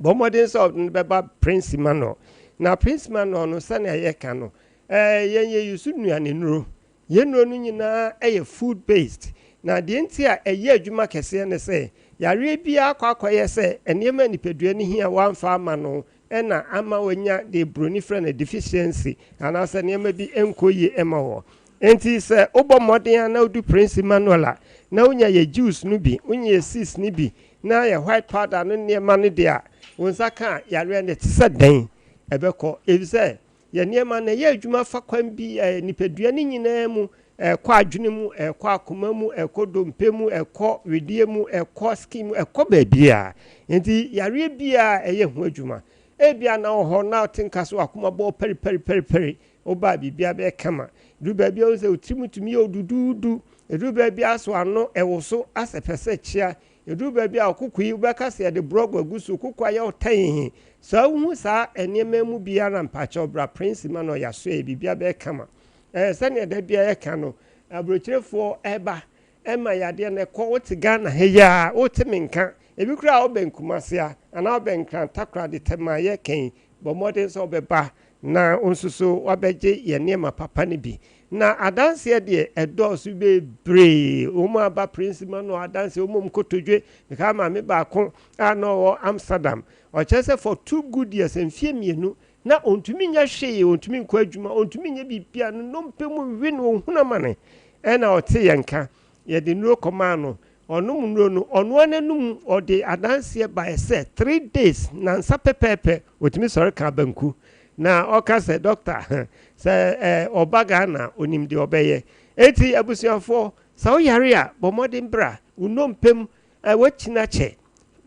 Bɔ mmɔden sɛ ɔde no bɛba Prince Emmanuel. Na Prince Emmanuel no, sɛnea yɛka no, eh, yɛn yɛ use nnuanennuro. Yɛn nnuro no nyinaa yɛ food based. Na deɛ nti a ɛyɛ adwuma kɛseɛ ne sɛ, yareɛ biara akɔ akɔyɛ sɛ nneɛma a nipadua no hia wɔamfa amma no na ama wanya deɛ buroni frɛ no deficiency anaasɛ nneɛma bi nkɔ yie mma wɔ. Enti sɛ wobɔ mmɔden a na wodu Prince Emmanuel a, na wonya yɛ juice no bi, wonya yɛ seeds no bi, na yɛ white powder no nneɛma no deɛ a, wo nsa ka a, yareɛ no ɛte sɛ dɛn? Ɛbɛkɔ. Efisɛ yɛn nneɛma no ɛyɛ adwuma fa kwan bi, ɛɛ, nipadua no nyinaa mu, ɛkɔ adwene mu, ɛkɔ akoma mu, ɛkɔ dompe mu, ɛkɔ wedeɛ mu, ɛkɔ skin mu, ɛkɔ baabiara. Enti yareɛ biara ɛyɛ ho adwuma. Ebia na wɔ hɔ na wote nka sɛ w'akoma bɔ pɛripɛripɛripɛri, wobaa biribiara bɛyɛ kama. Ɛduru baabi a wohu sɛ wo tirim tumi yɛ wo duduudu. Ɛduru baabi a so ano ɛwoso asɛ pɛ sɛ kyea. Ɛduru baabi a wo koko yi wobɛka sɛ yɛde borɔgo agu so, wo koko ayɛ wo tɛnn. Sɛ wohu saa nneɛma yi mu biara a mpakyɛw bra Prince Emmanuel Yasoɛ biribiara bɛyɛ kama. Ɛɛ sɛnea da biara yɛka no, aburokyerefoɔ ɛba ɛma yadeɛ no ɛkɔ, wote Ghana ha yi ara wote me nka, ebi koraa wobɛn Kumasi a anaa wobɛn Nkran Takoradi Tema yɛka yi, bɔ mmɔden sɛ wobɛba na wo nso so woabɛgye yɛn nneɛma papa no bi. Na adanseɛ deɛ ɛdɔɔso bebree. Wɔn a aba Prince Emmanuel adanseɛ, wɔn a wɔkotodwe. Mekaa maame baako a na ɔwɔ Amsterdam. Ɔkyerɛ sɛ for two good years, mfeɛ mmienu, na ɔntumi nyɛ hwee, ɔntumi nkɔ adwuma, ɔntumi nyɛ biribiara, ne nnompe mu we no, ɔhunu amane. Ɛna ɔte yɛn nka. Yɛde nnuro kɔmaa no. Ɔnom nnuro no, ɔno ara n'anum ɔde adanseɛ baeɛ sɛ three days, nnansa pɛpɛɛpɛ, ɔtumi sɔre ka banku. Na ɔka sɛ, Dɔkta, sɛ ɔba Ghana a, ɔnim deɛ ɔbɛyɛ. Enti abusuafoɔ, Sɛ woyare a, bɔ mmɔden bra. Wo nnompe mu, woakyini akyɛ,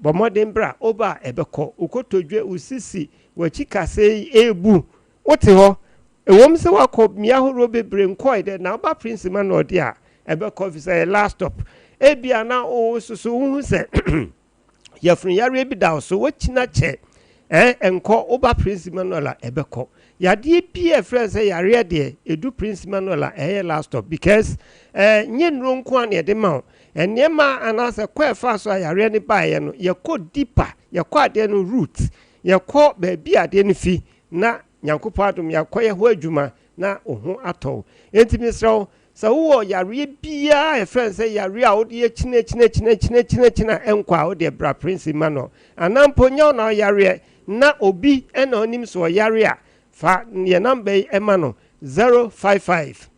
bɔ mmɔden bra. Woba a, ɛbɛkɔ. Wo kotodwe, wo sisi, w'akyi kaseɛ yi rebu. Wote hɔ. Ɛwom sɛ woakɔ mmea ahoroɔ bebree nkɔe dɛ, na woba Prince Emmanuel deɛ a, ɛbɛkɔ ɛfiri sɛ ɛyɛ last stop. Ebia na wo nso so wohu sɛ yafunu yareɛ bi da wo so, woakyini akyɛ, ɛɛ, ɛnkɔ. Woba Prince Emmanuel a, ɛbɛkɔ. Yadeɛ biara a ɛfrɛ no sɛ yareɛ deɛ, ɛdu Prince Emmanuel a, ɛyɛ last stop because ɛɛ, nyɛ nnuro nko ara na yɛde ma wo. Nneɛma anaasɛ kwan a ɛfaa so a yareɛ no baeɛ no, yɛkɔ deeper, yɛkɔ adeɛ no root, yɛkɔ baabi a adeɛ no fi na Nyankopɔn adom yɛakɔyɛ hɔ adwuma na wo ho atɔ wo. Enti mesrɛ wo, sɛ wowɔ yareɛ biara a yɛfrɛ no sɛ yareɛ a wode akyinakyinakyinakyinakyina a ɛnkɔ a, wodeɛ bra Prince Emmanuel. Anaa mpo nyɛ wo na woyareɛ na obi na onim sɛ ɔyare a, fa yɛn number yi ma no, 055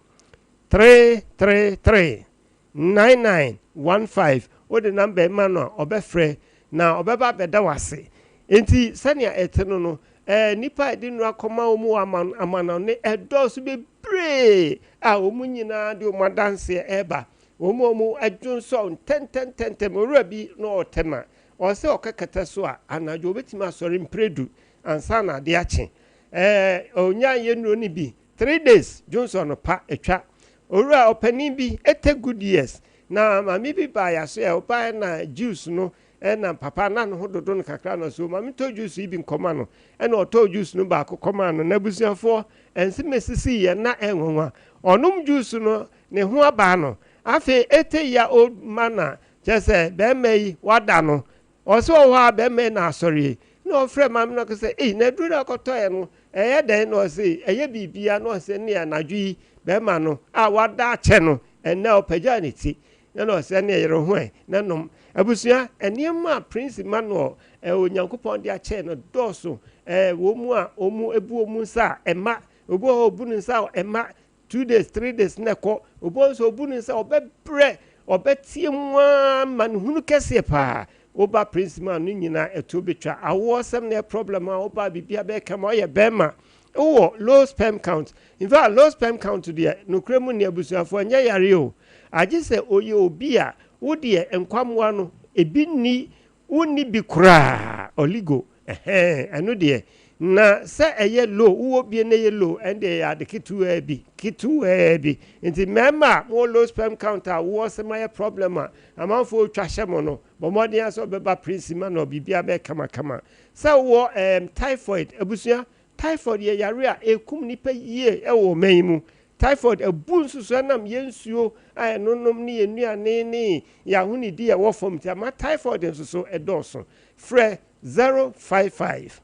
333 9915 wode number yi ma no a ɔbɛfrɛ na ɔbɛba abɛda wo ase. Enti sɛnea ɛte no no, eh, nnipa a yɛde nnuru akɔma wɔn wɔ aman amanɔne ɛdɔɔso bebree a wɔn nyinaa de wɔn adanseɛ ɛreba. Wɔn a wɔn dwonsɔ ntɛntɛntɛntɛm. Owura bi na ɔwɔ Tema, ɔsɛ ɔka kɛtɛ so a anadwo ɔbɛtumi asɔre mprɛdu ansa na adeɛ akye. Eh, ɔnyaa yɛn nnuro no bi 3 days dwonsɔ no pa atwa. Owura ɔpanin bi 80 good years na maame bi baa yaso ɛ, ɔbaa na juice no ɛna papa na ne ho dodo no kakra na so maame tɔ juice yi bi nkɔma no, ɛna ɔtɔɔ juice no baako kɔmaa no. Na abusuafoɔ, ɛnse mɛsisi yɛ na ɛnwanwa, ɔnom juice no ne ho abaa no. Afei 80 year old man a kyerɛ sɛ bɛrima yi wada no, ɔsɛ ɔwɔ hɔ a bɛrima yi na asɔre yi na ɔfrɛ maame no sɛ, "Ei, na aduru no akɔtɔɛ no ɛyɛ dɛn?" Na ɔse ɛyɛ biribia, na ɔsɛ ne anadwo yi bɛrima no a wada akyɛ no ɛnɛ ɔpagyaa ne ti na ɔsɛ ne ɛyere ho ɛ na nom. Abusua, nneɛma a Prince Emmanuel Onyankopɔn de akyɛ no dɔɔso. Wɔn mu a wɔn ebu wɔn nsa a ɛma obi wɔ hɔ, obu ne nsa a ɛma 2 days, 3 days na ɛkɔ. Obi wɔ nso obu ne nsa, ɔbɛbrɛ, ɔbɛtie mu ara ma ne hunu kɛseɛ paa. Woba Prince Emmanuel no nyinaa ɛto bɛtwa. Awoɔ sɛm na ɛyɛ problem a, woba biribi abɛyɛ kama. Ɔyɛ bɛrima, wowɔ low sperm count. In fact, low sperm count deɛ, nokorɛ mu ne abusuafoɔ, nyɛ yare o, agye sɛ ɔyɛ obi a wodeɛ nkwammoa no ebi nni, wonni bi koraa, oligo, ɛhɛn, ɛno deɛ na sɛ ɛyɛ low, wowɔ bie na ɛyɛ low, ɛno deɛ ɛyɛ ade ketewaa bi, ketewaa bi. Nti mmarima a mowɔ low sperm count a wowɔ sɛ mayɛ problem a amanfoɔ twa hyɛ mo no, bɔ mmɔden sɛ ɔbɛba Prince Emmanuel, biribiara bɛyɛ kamakama. Sɛ wowɔ typhoid, abusua, typhoid yɛ yare a ɛkum nipa yie ɛwɔ ɔman yi mu. Typhoid abu nso so ɛnam yɛn nsuo a ɛnonom ne yɛn nnuane ne yɛn ahonidi a ɛwɔ fam nti ama typhoid nso so ɛdɔɔso. Frɛ 055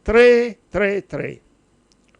333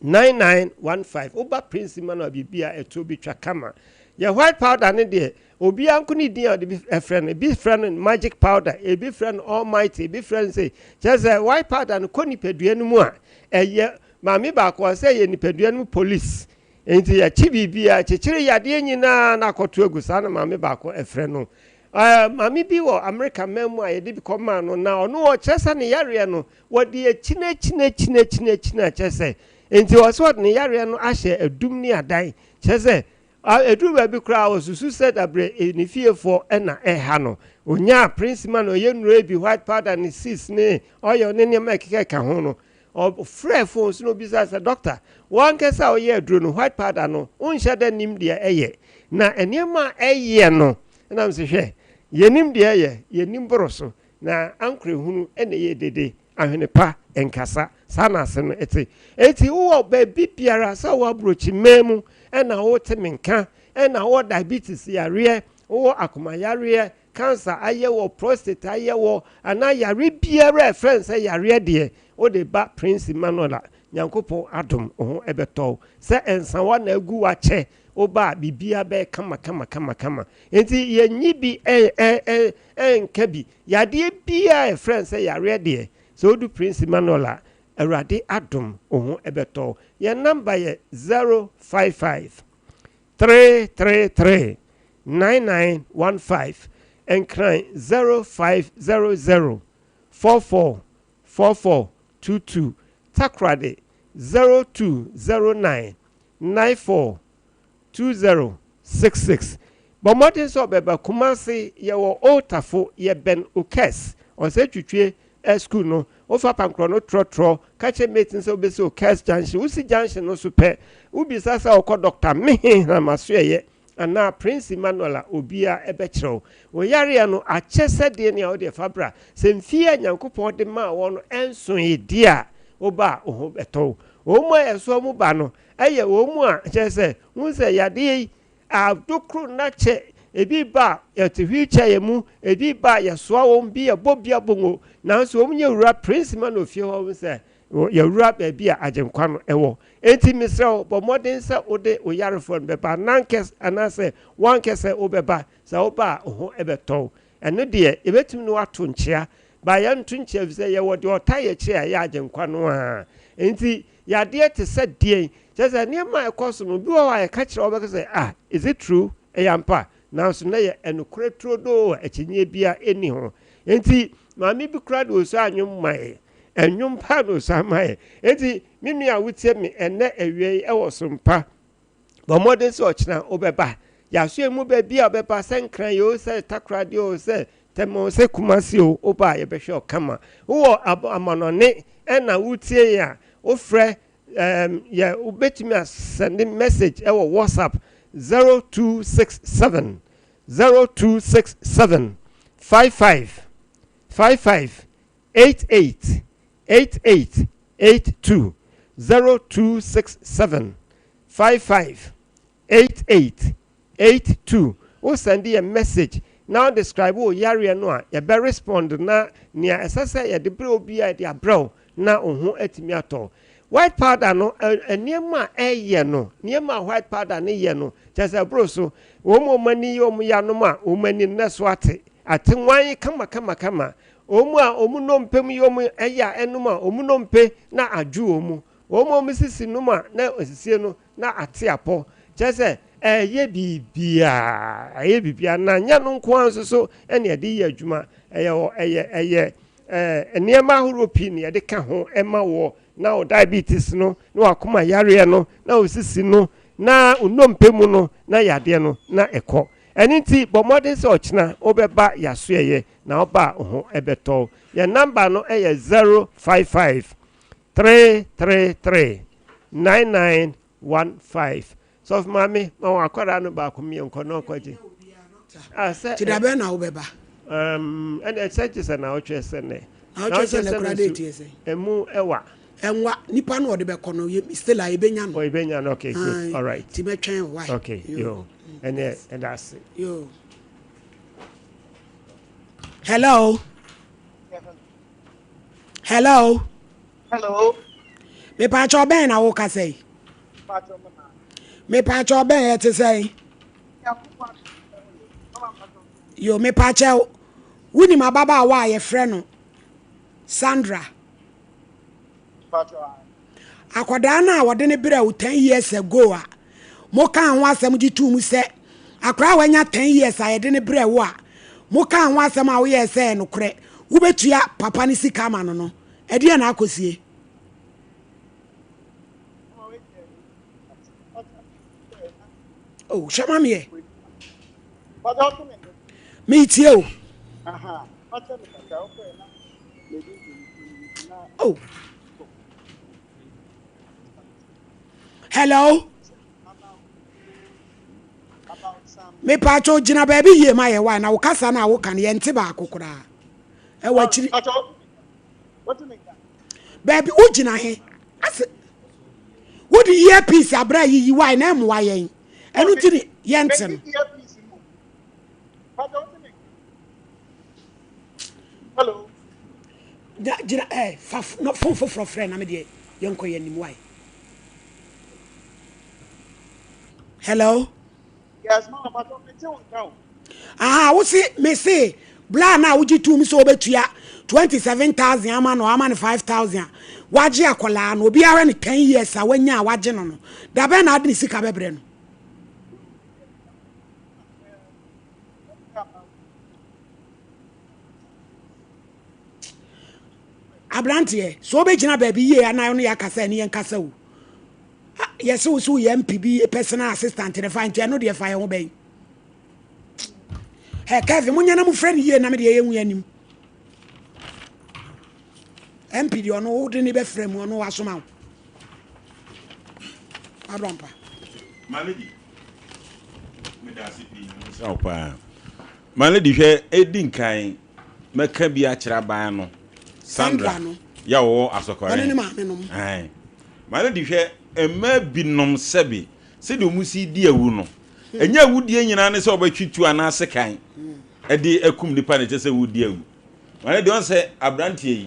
9915. Woba Prince Emmanuel, biribi a ɛtoɔ bi twa kama. Yɛ white powder ne deɛ, obiara nko ne din a ɔde bi ɛfrɛ no. Ebi frɛ no magic powder, ebi frɛ no almighty, ebi frɛ no sɛ kyerɛ sɛ white powder no kɔ nipadua no mu a, ɛyɛ maame baako a sɛ yɛ nipadua no mu police, nti yɛkye biribi a kyekyere yadeɛ nyinaa na akɔto agu. Saa na maame baako ɛfrɛ no. Maame bi wɔ Amerika man mu a yɛde bi kɔmaa no, na ɔno ɔkyerɛ sɛ ne yareɛ no wɔde akyina akyina akyina akyina akyina, kyerɛ sɛ nti ɔsɛ ɔde ne yareɛ no ahyɛ adum ne adan, kyerɛ sɛ ɛduru baabi koraa ɔsusu sɛ dabrɛ ne fiefoɔ ɛna ɛha no. Onyaa Prince ma no ɔyɛ nnuro bi, white powder ne seeds ne oil ne nneɛma ɛkeka ka ho no, ɔfrɛ phone so na obisa sɛ, "Doctor, wankasa a ɔyɛ aduro no, white powder no, wonhyɛ dɛ nim deɛ ɛyɛ na nneɛma a ɛyɛ no?" Ɛnam sɛ hwɛ, yɛnim deɛ ɛyɛ, yɛnim boro so na ankorɛ hunu ɛna ɛyɛ dede ahwene pa nkasa. Saa na asɛm no ɛte. Eti wowɔ baabi biara sɛ wowɔ aburokyi mmaa mu ɛna wote me nka, ɛna wowɔ diabetes yareɛ, wowɔ akoma yareɛ, cancer ayɛ wɔ, prostate ayɛ wɔ, anaa yare biara a ɛfrɛ no sɛ yareɛ deɛ, wode ba Prince Emmanuel a, Nyankopɔn adom, wo ho ɛbɛtɔ wo. Sɛ nsawa na agu wakyɛ, woba a biribiara bɛyɛ kama kama kama kama. Nti yɛnyi bi ɛnka bi yadeɛ biara a ɛfrɛ no sɛ yareɛ deɛ, sɛ wodu Prince Emmanuel a, Awurade adom, wo ho ɛbɛtɔ wo. Yɛn number yɛ 055 333 9915, Nkran 0500 44 44 22, Takoradi 0209 94 2066. Bɔ mmɔden sɛ ɔbɛba Kumasi, yɛwɔ Old Tafo, yɛbɛn Okes, Ɔsɛ Twitwie School no. Wofa Pankorɔ no trɔtrɔ, ka kyerɛ mate no sɛ wobɛsi Okes Junction. Wosi junction no so pɛ, wobisa sɛ wokɔ Dɔkta Mehenham Asoɛeɛ anaa Prince Emmanuel a, obiara bɛkyerɛ wo. Wo yareɛ no akyɛ sɛ deɛ nea wodeɛ fa bra. Sɛ mfie a Nyankopɔn de maa wɔn no nsoe deɛ a, woba a wo ho bɛtɔ wo. Wɔn a ɛsoa mu ba no yɛ wɔn a kyerɛ sɛ, wohu sɛ yadeɛ yi Adokoro no akyɛ, ebi ba a yɛte wheelchair mu, ebi ba a yɛsoa wɔn, bi yɛbɔ bi abongo, nanso wɔn nyɛ wura Prince Emmanuel fie hɔ sɛ yɛwura baabi a Agyenkwa no wɔ. Enti mesrɛ wo, bɔ mmɔden sɛ wode wo yarefoɔ no bɛba, nankɛs anaasɛ woankɛsɛ wobɛba. Sɛ woba a, wo ho bɛtɔ wo. Ɛno deɛ, yɛbɛtumi ne wo ato nkyea, but yɛnto nkyea ɛfiri sɛ yɛwɔ deɛ ɔtaa yɛn akyiri a ɛyɛ Agyenkwa no ara. Enti yadeɛ te sɛ deɛn? Kyerɛ sɛ nneɛma a ɛkɔ so no, obi wɔ hɔ a yɛka kyerɛ wo wobɛka sɛ, ah, is it true? Ɛyɛ ampa? Nanso na ɛyɛ ɛnokorɛ turodoo a akyinnyeɛ biara nni ho. Enti maame bi koraa de ɔsuaa nnwom mae. Nnwom paa na ɔsua mae. Enti me nua a wotie me ɛnnɛ awia yi wɔ som pa, bɔ mmɔden sɛ ɔkyena wobɛba. Yɛasoɛ mu baabi a wobɛba, sɛ Nkran o, sɛ Takoradi o, sɛ Tema o, sɛ Kumasi o, woba a yɛbɛhwɛ wo kama. Wowɔ amanɔne ɛna wotie yɛn a, wofrɛ um, yɛ wobɛtumi asɛnde message ɛwɔ WhatsApp 0267 0267 55 55 88 88 82 0267 55 88 82 Wo sɛnde yɛn message na wo describe wo yareɛ no a, yɛbɛ respond na nea ɛsɛ sɛ yɛde brɛ wo biara yɛde abrɛ wo na wo ho atumi atɔ wo. White powder no, nneɛma a ɛyɛ no, nneɛma a white powder no yɛ no, kyerɛ sɛ ɛboro so. Wɔn a wɔn ani yɛ wɔn yanom a wɔn ani no na ɛso ate, ate nwan kama kama kama. Wɔn a wɔn nnompe mu yɛ wɔn ya ɛnom a wɔn nnompe na adwo wɔn mu. Wɔn a wɔn sisi nom a na asisie no na ate apɔ. Kyerɛ sɛ, ɛyɛ biribiara, ɛyɛ biribiara. Na nyɛ no nko ara nso so na yɛde yɛ adwuma. Ɛyɛ wɔ, ɛyɛ, ɛyɛ ɛɛ nneɛma ahorow pii na yɛde ka ho ma wɔ na wo diabetes no, na w'akoma yareɛ no, na wo sisi no, na wo nnompe mu no, na yadeɛ no, na ɛkɔ. Ɛno nti, bɔ mmɔden sɛ ɔkyena wobɛba yɛasoɛeɛ, na woba a wo ho bɛtɔ wo. Yɛn namba no yɛ 055 333 9915. Sɔfo maame, ma wɔn akwadaa no baako mmiɛnkɔ na ɔnkɔgye. Ah, sɛ. Ti da bɛn na wobɛba? Um, ɛnna ɛsɛ gye sɛ na ɔtwerɛ sɛ nɛ. Na ɔtwerɛ sɛ nɛ koraa date yɛ sɛn? Emu ɛwa. Ɛnwa, nipa no ɔde bɛkɔ no, still a yɛbɛnya no. Oh, yɛbɛnya no, okay, good, all right. Ti mɛtwɛn why? Okay, yo, ɛnna ɛda ase. Yo. Hello. Hello. Hello. Mepaakyɛ ɔbɛn na wokasa yi? Mepaakyɛ ɔbɛn ɛte sɛn? Yo, mepaakyɛ wonim ababaawa a yɛfrɛ no Sandra? Akwadaa no a wɔde no brɛɛ wo 10 years ago a mokaa ho asɛm gye too mu sɛ akwadaa a wanya 10 years a yɛde no brɛɛ wo a mokaa ho asɛm a woyɛɛ sɛ ɛyɛ nokorɛ wobɛtua papa no sika ama no no, ɛdeɛn na akɔsie? Oh, hwɛ ma meɛ. Metie o. Oh. Hello. Mepatwo gyina baabi yie ma yɛ wa na wo kasa no a woka no yɛnte baako koraa. Ɛwɔ akyiri. Baabi wogyina he ase wode earpiece abra yiyi wae na ɛmmoa yɛn. Ɛno nti ne yɛnte no. Hello. Gyina ɛ eh, fa no fon foforɔ frɛ na me deɛ yɛnkɔ yɛn anim wae. Hello. Yes, mama, but me te wo nka o. Aha, wo se me se bla na wogye tum sɛ wobɛtua 27000 ama no ama no 5000 a wagye akwadaa no obiara ne 10 years a wanya a wagye no no da bɛn na ade ne sika bɛbrɛ no. Aberanteɛ, sɛ wobɛgyina baabi yie anaa ɔne yɛakasa ɛne yɛnkasa o. Yɛse wo so woyɛ MP bi personal assistant ne fa nti ɛno deɛ fa yɛn ho bɛn. Hɛ Kevin mo nyɛ na mo frɛ no yie na me deɛ yɛnhu anim. MP deɛ ɔno wode ne bɛfrɛ mu ɔno wasoma wo. Abrampa. My lady, meda ase pii nyame nhyira wo paa. My lady hwɛ edi nkan mɛka bi akyerɛ aban no Sandra no yɛ ɔwɔ asɔkɔrɛ. Ɔne ne maame nom. Ae. My lady hwɛ mmaa binom sɛbe sɛdeɛ wɔn si di awu no ɛnyɛ awudie nyinaa ne sɛ wɔbɛtwe tuo anaa sekan ɛde akum nipa na ɛkyɛ sɛ wodi awu. My lady ɔn sɛ aberanteɛ yi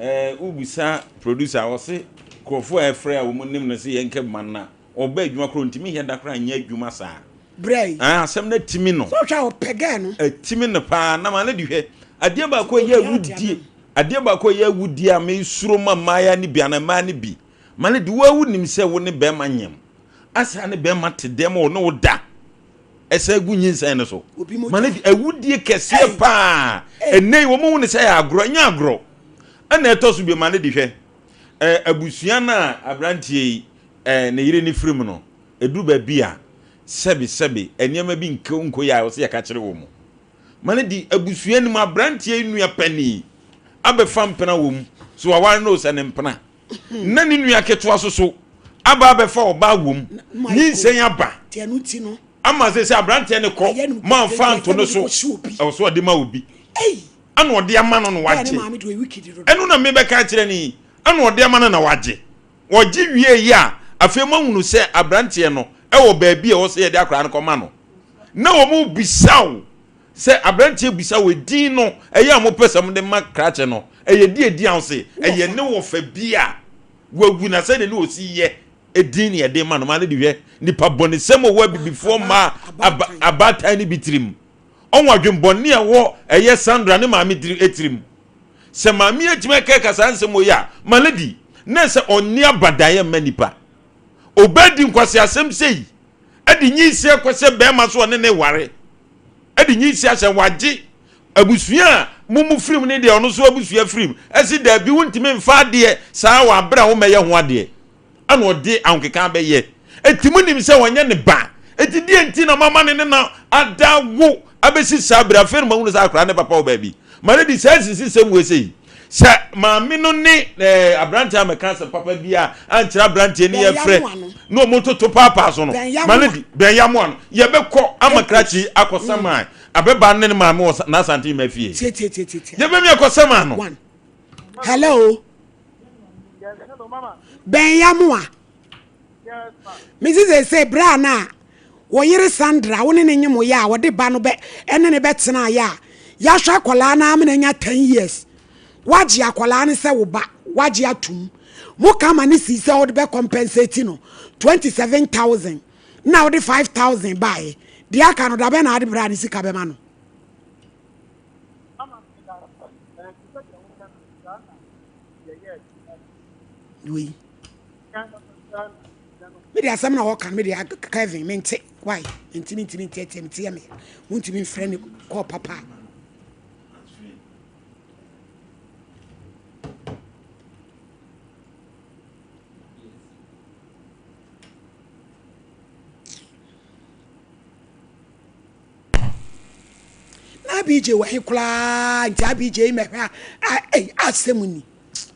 ɛɛ wobisa producer ɔse nkurɔfoɔ a ɛfrɛ a wɔn nim no sɛ yɛnka bi ma no na ɔba adwuma koraa ɔntumi nyɛ da koraa nyɛ adwuma saa. Berɛ yi. Ah, asɛm no atimi no. Sɛ ɔhwɛ a ɔpɛ gɛɛ no. Atimi no paa na my lady hwɛ adeɛ baako a ɛyɛ awudie adeɛ baako a ɛyɛ awudie a mesuro ma mmaaya no bi anaa mmaa no bi my lady wo a wonim sɛ wo ne bɛrima nyem asa ne bɛrima te dɛm a ɔne wo da ɛsɛ gu nyinsɛn no so ma ne awudie kɛseɛ paa ɛnɛ yi wɔn hu ne sɛ ɛyɛ agorɔ ɛnyɛ agorɔ ɛna ɛtɔ so bi ma ne de hwɛ ɛɛ abusua no a aberanteɛ yi ɛɛ ne yere ne firim no ɛduru baabi a sɛbi sɛbi nneɛma bi nko nko yɛ a wɔsɛ yɛka kyerɛ wɔn ma ne di abusua no mu aberanteɛ yi nua panin abɛfa mpena wɔ mu so waware no sɛ ne mpena na ne nua ketewa so so aba abɛfa ɔbaa wom nyinsɛn aba ama sɛ sɛ aberanteɛ no kɔ ma nfa nto no so ɛwɔ so ɔde ma obi ɛna ɔde ama no na wagye ɛno na mebɛka akyerɛ ne yi ɛna ɔde ama no na wagye ɔgye wie yi a afei ma hunu sɛ aberanteɛ no ɛwɔ baabi a ɛwɔ sɛ yɛde akwaraa no kɔma no na wɔn bisa wo Sɛ aberanteɛ bisa wo edin no ɛyɛ a mopɛ sɛ mode ma krakye no, ɛyɛ di edin a wose ɛyɛ ne wɔfa bi a wawu na sɛdeɛ ne ɔsi yɛ edin ne yɛde ma no ma no de hwɛ nipa bɔnesɛm ɔwɔ abibifoɔ mmaa aba abaatan no bi tirim. Ɔho adwenbɔne a ɛwɔ ɛyɛ Sandra ne maame tiri tirim. Sɛ maame atumi akɛka saa nsɛm wɔ yi a, ma lady na sɛ ɔnni abadaeɛ mma nipa. Ɔbaa di nkwaseasɛm sei ɛde nyinsɛn kɔhyɛ bɛrima so ɔne ne ware. de nyinsɛn ahyɛ wagye abusua a mo mu firim ne deɛ ɔno nso abusua firim ɛsi daabi wontumi mfa adeɛ saa wɔ abere a womɛyɛ ho adeɛ ɛna ɔde ahokeka abɛyɛ eti mo nim sɛ ɔnyɛ ne ba eti deɛ nti na mama ne ne na ada wo abɛsi saa bere afei no mahunu sɛ akwadaa ne papa wɔ baabi ma ne di saa sisi sɛm wɔ ese yi sɛ maame no ne ɛɛ aberanteɛ a mɛka asɛm papa bi a ankyerɛ aberanteɛ ne yɛfrɛ na wɔn toto paapaa so no ma ne di bɛn yamoa no yɛbɛkɔ ama krakye akɔ mm. saman abɛba ne ne maame wɔ n'asante ma fie yɛbɛmi akɔ saman no. hello bɛn yamoa mesi sese bere a na wo yere Sandra wo ne ne nyem yɛ a wɔde ba no bɛ ɛne ne bɛtena yɛ a yɛahwɛ akwadaa no amena nya ten years wagye akwadaa no sɛ wo ba wagye atum mo ka ma ne sii sɛ wode bɛ compensate no 27000 na wode 5000 baeɛ deɛ aka no dabɛn na ade berɛ a ne sika bɛma no. Wei. Me de asɛm na wɔka no me de Kevin mente why ntimi ntimi ntiatia me ti yɛ me wontumi mfrɛ ne kɔɔ papa. Na abj wɔ he koraa nti abj yi mɛhwɛ a a asɛm ni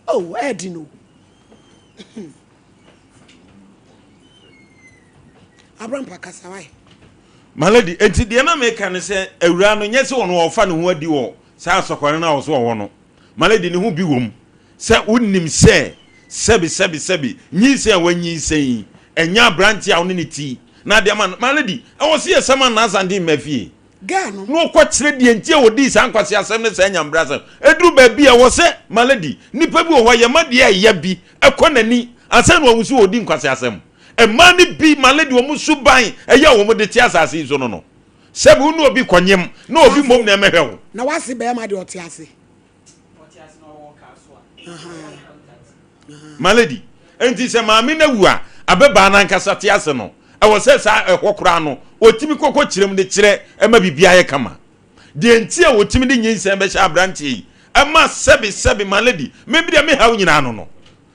oh ɛɛdi no Abrampa kasa wae. My lady, enti deɛ na meka ne sɛ awuraa no nyɛ sɛ ɔno ɔfa ne ho adi wɔ saa asɔkware no a ɔso ɔwɔ no. My lady, ne ho bi wom sɛ wonim sɛ sɛbi sɛbi sɛbi nyinsɛn a wanyinsɛn yi ɛnyɛ aberanteɛ a wo ne ne ti na ade ama no. My lady, ɛwɔ sɛ yɛsɛm Anna Asante mma fie. Girl no. Na ɔkɔ kyerɛ deɛ nti a wɔdii saa nkwaseasɛm ne saa nyambrasɛm. Ɛduru baabi a ɛwɔ sɛ, my lady, nnipa bi wɔ hɔ a yɛma deɛ ɛya bi kɔ n'ani ansa na wahu sɛ ɔredi nkwaseasɛm. Mmaa no bi, my lady, wɔn suban ɛyɛ a wɔn de te asase yi so no no. Sɛbi wo ne obi kɔnyem na obi mmom na ɛmɛhwɛ wo. Na wase bɛrima deɛ ɔte ase. My lady, enti sɛ maame no awu a, ababaa no ankasa te ase no, ɛwɔ sɛ saa ɛhɔ koraa no, ɔtumi kɔkɔ kyerɛ mu de kyerɛ ɛma biribiara yɛ kama. Deɛ nti a wɔtumi de nyinsɛn bɛhyɛ aberanteɛ yi, ɛma sɛbe sɛbe, my lady, me deɛ me haw nyinaa no no,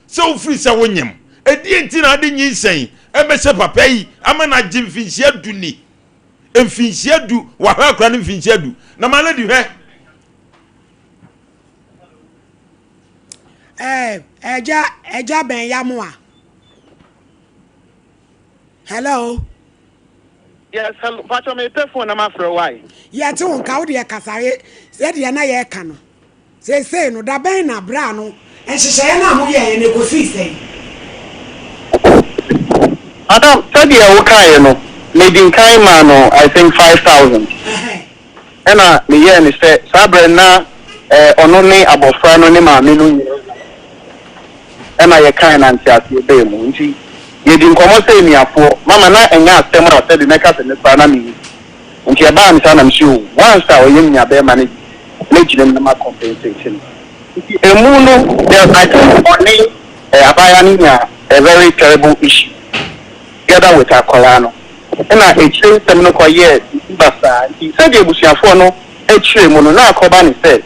sɛ wofiri sɛ wonyem, ɛdeɛ nti na ade nyinsɛn ɛbɛhyɛ papa yi ama no agye mfinhyia du ni? Mfinhyia du, wahwɛ akora no mfinhyia du. Na my lady hwɛ. Ɛɛ ɛgya ɛgya bɛn yamoa. Hello. Yes, hello. Pacho me pɛ phone na ma frɛ why? Yɛte wo nka wo deɛ kasa sɛdeɛ na yɛka no. Seesei no, da bɛn na bra no nhyehyɛeɛ no a moyɛeɛ no ɛkɔsii sɛn? Madam, sɛdeɛ wo kaeɛ no, medi nkan maa no I think 5000. Ɛna meyɛɛ no sɛ saa berɛ no na ɔno ne abɔfra no ne maame no nyinaa ɛna yɛkae na nteaseɛ baa mu. Nti yɛdi nkɔmmɔ sɛ anuafoɔ. Mama na ɛnyɛ asɛm a sɛbe mɛka sɛ me koraa na mennim. Nti ɛbaa no saa na mese oh once a ɔyɛ me nuabarima no deɛ mɛgyina mu na ma compensate no. Nti ɛmu no there I think ɔne abaayewa no nyaa a very terrible issue together with akwadaa no. Ɛna akyire nsɛm no kɔyɛɛ biribi basaa. Nti sɛdeɛ abusuafoɔ no kyerɛ mu no na akɔba no sɛ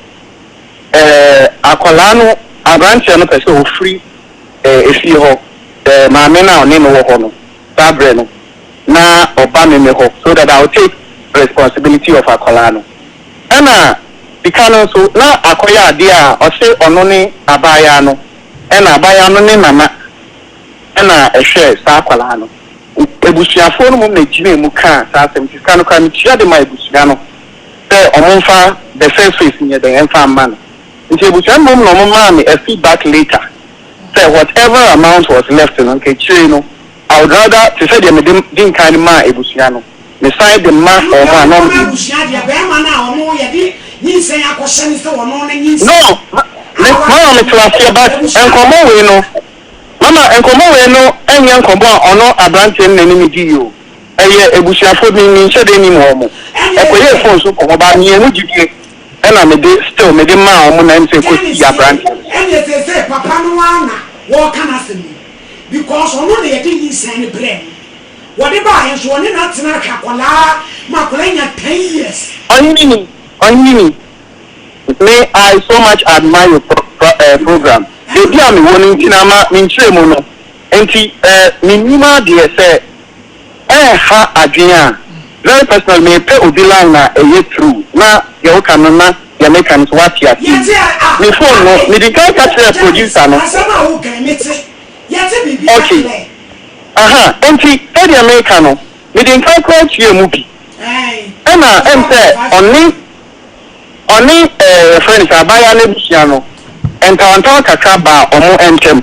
eh, akwadaa no, aberanteɛ no pɛ sɛ ɔfiri eh, efie hɔ, eh, maame no a ɔne no wɔ hɔ no, saa berɛ no, na ɔba me me hɔ so that I will take responsibility of akwadaa no. Ɛna sika no nso, na akɔyɛ adeɛ a ɔse ɔno ne abaayaa no, ɛna abaayaa no ne nana ɛna ɛhwɛɛ saa akwadaa no. Abusuafoɔ no mmom na ɛgyinaa mu kaa saa asɛm, nti sika no koraa metua de maa abusua no. sɛ ɔmo nfa the first phase nyɛ dɛn ɛnfa mma no nti abusua no mmom na ɔmo maa me a feedback later sɛ whatever amount was left no nka akyire no I would rather te sɛ deɛ mede di nkan no maa abusua no me san de ma Ɛno deɛ ɔmo a ɔmo na kɔma ɔmo de abusua deɛ bɛɛma no a ɔno yɛde nyinsɛn akɔhyɛ no sɛ ɔno no nyinsɛn No ma a me mama wahyɛ me no te aseɛ but abusua nkɔmɔ wei no mama nkɔmɔ wei no ɛnyɛ nkɔmɔ a ɔno abranteɛ no na ɛne me dii o. Ɛyɛ abusuafoɔ bi menhyɛ da nnim wɔn. Ɛnneɛ Ɛkɔyɛɛ yɛ phone so nkɔmmɔ but me ɛmu gyidie ɛna mede still mede maa wɔn na ɛm sɛ ɛkɔsii Dennis ye aberanteɛ no so. ɛnneɛ seesei papa no ara na wɔreka n'asɛm yi because ɔno na yɛde nyinsɛn no brɛɛ no. Wɔde baeɛ nso ɔne no atena ahwɛ akwadaa ma akwadaa anya ten years. Ɔhene ɔhene me I so much admire your pro pro eh, program. Ɛno Baabi a mewɔ no nti na ama me nkyerɛmu no nti eh, mennim adeɛ sɛ ɛnha adwene a, very personally mepɛ obi line a ɛyɛ true na deɛ woka no na deɛ meka no nso woate aseɛ Yɛte yi. a Me phone no ade medi kan ka kyerɛɛ Janice producer no. asɛm a woka yi mete yɛte biribiara Okay clear. aha enti sɛdeɛ meka no mede nkan koraa tuaa mu bi Ɛɛn ɛna ɛm ɔfa sɛ 5 ɔne ɔne ɛɛ yɛfrɛ no sɛ abaayewa no abusua no ntawantawa kakra baa ɔmo ntɛm.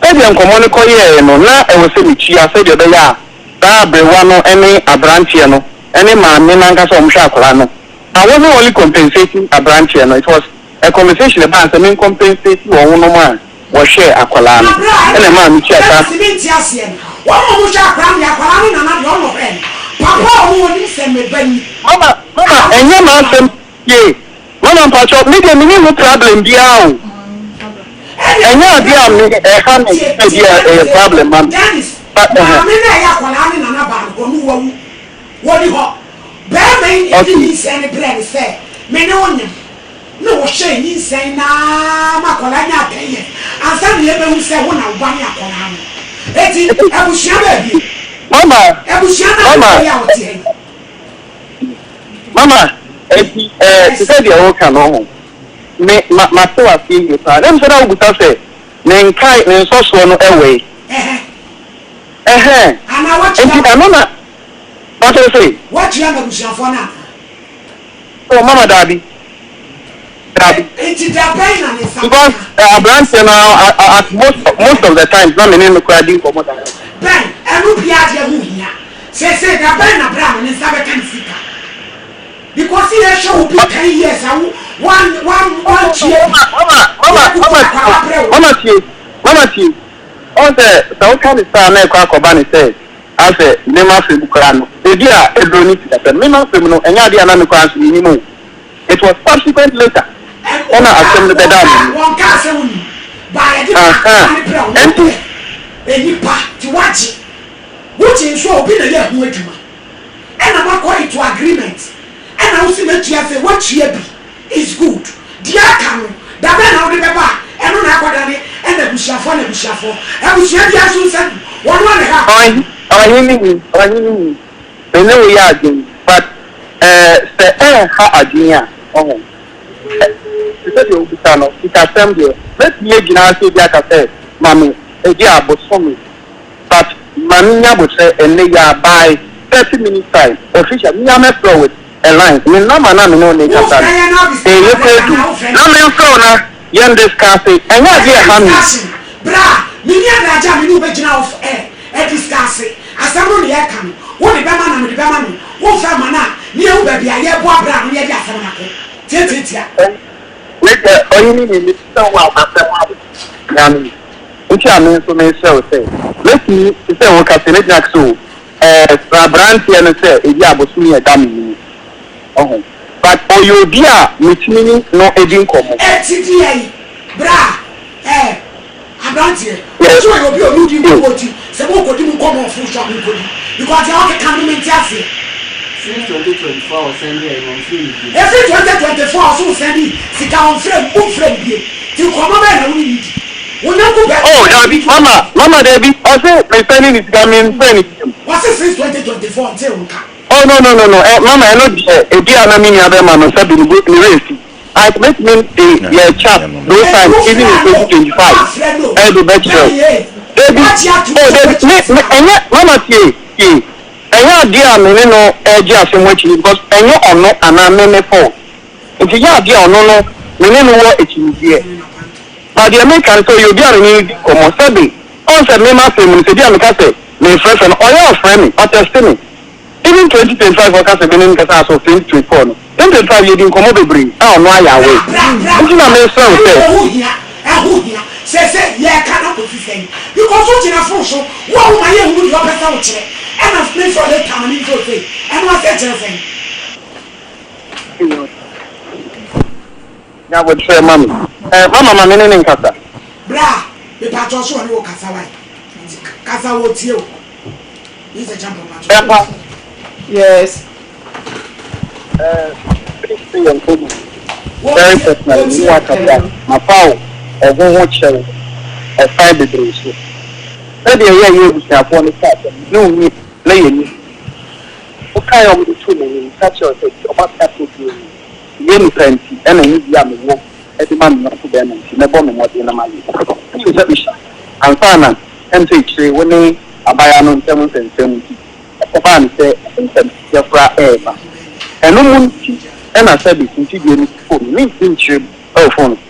Sɛdeɛ nkɔmmɔ no kɔyɛeɛ no, na ɛwɔ sɛ metua sɛdeɛ ɛbɛyɛ a saa aberewa no ne aberanteɛ no ne maame no ankasa a wɔhwɛ akwadaa no. I wasn't only compensating aberanteɛ no, it was a conversation ɛbaa sɛ me ncompensate wɔnom a wɔhwɛɛ akwadaa no Na berɛ a ɛna ɛnna ɛmaa metua saa. Dennis mente aseɛ no, wɔn a wɔhwɛ akwadaa no deɛ, akwadaa no nana deɛ ɔna ɔhwɛɛ no, papa a ɔno ɔnim sɛ me ba ni Mama, a mama, ɔte ɛnyɛ akwadaa m'asɛm no. tie. Mama mpakyɛw, me deɛ menni ho problem biara o. Ɛnna Ɛnyɛ adeɛ a me ɛha me tie sɛ tie bi a Dennis ɛyɛ eh, problem ma me. Dennis, But ɛhɛ. maame no a ɛyɛ akwadaa no nana baa no hɔ no wawu, wɔni hɔ. Barima yi na ɛde Okay. nyinsɛn no brɛɛ no sɛ me ne wo nyem, na wɔhyɛɛ nyinsɛn no ara ma akwadaa nyaa ten years ansa na yɛbɛhu sɛ wo na wo ba ne akwadaa no. Enti abusua baabi, Mama, abusua no a mama. wokɔ yi a wɔte ha yi. Mama, enti eh, te sɛ deɛ woka no ho, me, ma, mate wo aseɛ yie paa. Na ɛm sɛ na wobisa sɛ, me nkae, me nsɔsoɔ no ɛwɔ he? Ɛhɛn, Anaa woatua enti ma. ɛno na, wate wo se? Woatua ma abusuafoɔ no anaa? Oh, mama, daabi, daabi. Enti da bɛn na ne nsa Because bɛka? eh, aberanteɛ no, a, a, at most, most of the times, na me ne no koraa di nkɔmmɔ direct. Bɛn, ɛno biara deɛ ho hia. Seesei da bɛn na bra no ne nsa bɛka ne sika? Because yɛhwɛ obi 10 years a wo wan wan wantua bi. Mama, mama, Yɛkuta mama tie akwadaa o, brɛ wo. mama tie, mama tie. Ɔn sɛ, sɛ woka ne saa na ɛkɔ akɔba ne sɛ, asɛ me m'asɛm koraa no, baabi a aduro ne sikasɛm, me m'asɛm no, ɛnyɛ adeɛ a na me koraa nso mennim o. It was subsequent later Ɛn ɛna wɔnkaa asɛm no bɛdaa wɔnkaa m'anim. wɔnkaa sɛ wonim. Baa yɛde Ahaa, akwadaa no brɛ wo na ɛnti. wopɛ nnipa nti woagye. Wogye nso a obi na yɛ ho adwuma ɛna moakɔ into agreement ɛna wose mɛtua sɛ woatua bi is good deɛ aka no dabɛn na wode bɛba a ɛno na akɔdane ɛna abusuafoɔ na abusuafoɔ abusua biara nso nsa gu wɔn a na ɛha akwadaa no. Ɔhene ni, ɔhene ni, me ne wo yɛ adwene but. Ɛɛ, sɛ ɛnha adwene a, ɔho. Ɛ, te sɛ deɛ wobisa no, sikasɛm deɛ, mɛtumi agyina ha sɛ bi aka sɛ, ma me, ebi a bosome, but ma me nya aboterɛ ɛnnɛ yi ara, by 30 minutes time, official, me ara mɛfrɛ wo with a line, me number no a me ne wo rekasa no, ɛyɛ kɔ adu, na memfrɛ wo na yɛn discuss, ɛnyɛ adeɛ a ɛha me. Bra, menni adagye a me ne wo bɛgyina off air adiscuss asɛm no na yɛreka no, wo de bɛma na mede bɛma no, womfa mma no a, ne yɛhu baabi a yɛreboa bra no na yɛde asɛm no akɔ. Tiatiatia. Wei deɛ ɔhene ni mesrɛ wo a asɛm abo Nyame nti a me nso mesrɛ wo sɛ mɛtumi te sɛ wo kasa mɛtumi aka sɛ o ɛɛ srɛ abranteɛ no sɛ ebi a bosome a ɛda me mu ɔho but ɔyɛ obi a metumi ne no di nkɔmmɔ. Eti deɛ yi bra Eh abranteɛ wo so ɔyɛ obi a ɔne wo di nkɔmmɔ nti sɛ mo kɔdi mo nkɔmmɔ ɔfo so a mo nkɔdi because deɛ ɔkeka no me mente aseɛ. Since 2024 a ɔsɛnde yɛ no ɔnfrɛ me bio. Ɛfiri 2024 a ɔse wo sɛnde sika ɔnfrɛ wo wonfrɛ no bio nti nkɔmmɔ bɛn na wo ne no di wo nyɔnko bɛn Oh dabi mama mama dabi ɔse me sɛnde ne sika me nfrɛ no bio. Ɔse since 2024 ɔntee wo nka. Oh no no no no eh mama ɛno deɛ ebi a na me nua bɛma no sɛbi ne bo ne werɛ fi. I mɛtumi de yɛ chat those times even in 2025 ɛde bɛkyerɛ wo. Dabi oh dabi me me ɛnyɛ mama tie tie ɛnyɛ adeɛ a me ne no ɛregye asɛm akyi because ɛnyɛ ɔno anaa me me fault nti nyɛ adeɛ a ɔno no me ne no wɔ akyinnyegyeɛ but deɛ meka no sɛ ɔyɛ obi a me ne no di nkɔmmɔ sɛbe ɔn sɛ me m'asɛm mu no sɛ bi a meka sɛ mefrɛfrɛ no ɔyɛ ɔfrɛ me ɔtɛste me. Even 2025 ɔka sɛ me ne no kasa as of 2024 no 2025 yɛdi nkɔmmɔ bebree a ɔno ayɛ aware Bra bra bra nti na mesrɛ wo ɛno sɛ. ɛho hia ɛho hia seesei yɛreka no akɔsi sɛn because wo gyina phone so wo a woma yɛnhunu deɛ ɔpɛ sɛ wo kyerɛ ɛna memfrɛ wo later ma memfrɛ wo sei ɛno aseɛ kyerɛ sɛn. Nya aboterɛ ma me. Eh mama ma me ne no nkasa. Bra mepakyɛw so ɔne wo kasa wai nti kasa ɔtie wo. Ɛmpa. Yes. Eh, please say your name. Very personally, me wa kasa, mafa wo ɔho ho kyɛw ɔkwan bebree so. Sɛdeɛ ɛyɛ yɛ abusuafoɔ no kaa sɛ me ne wo nyi na yɛ ni. Wokae a wɔde too m'anim ka kyerɛ sɛ deɛ ɔma ka so bio ni. Yɛ nipa nti ɛna ne bi a mewɔ de ma me yɔnko bɛrima nti mɛbɔ me mmɔden na mayɛ. Wonim sɛ mehyɛ ansa na ɛm sɛ akyire wo ne abaayewa no ntam nsɛnsɛm nti, ɛkɔbaa no sɛ nsɛmteɛ koraa reba. Ɛno mu nti na sɛbe mfidie no kɔɔ mu. Mentumi nkyerɛ mu wɔ phone so.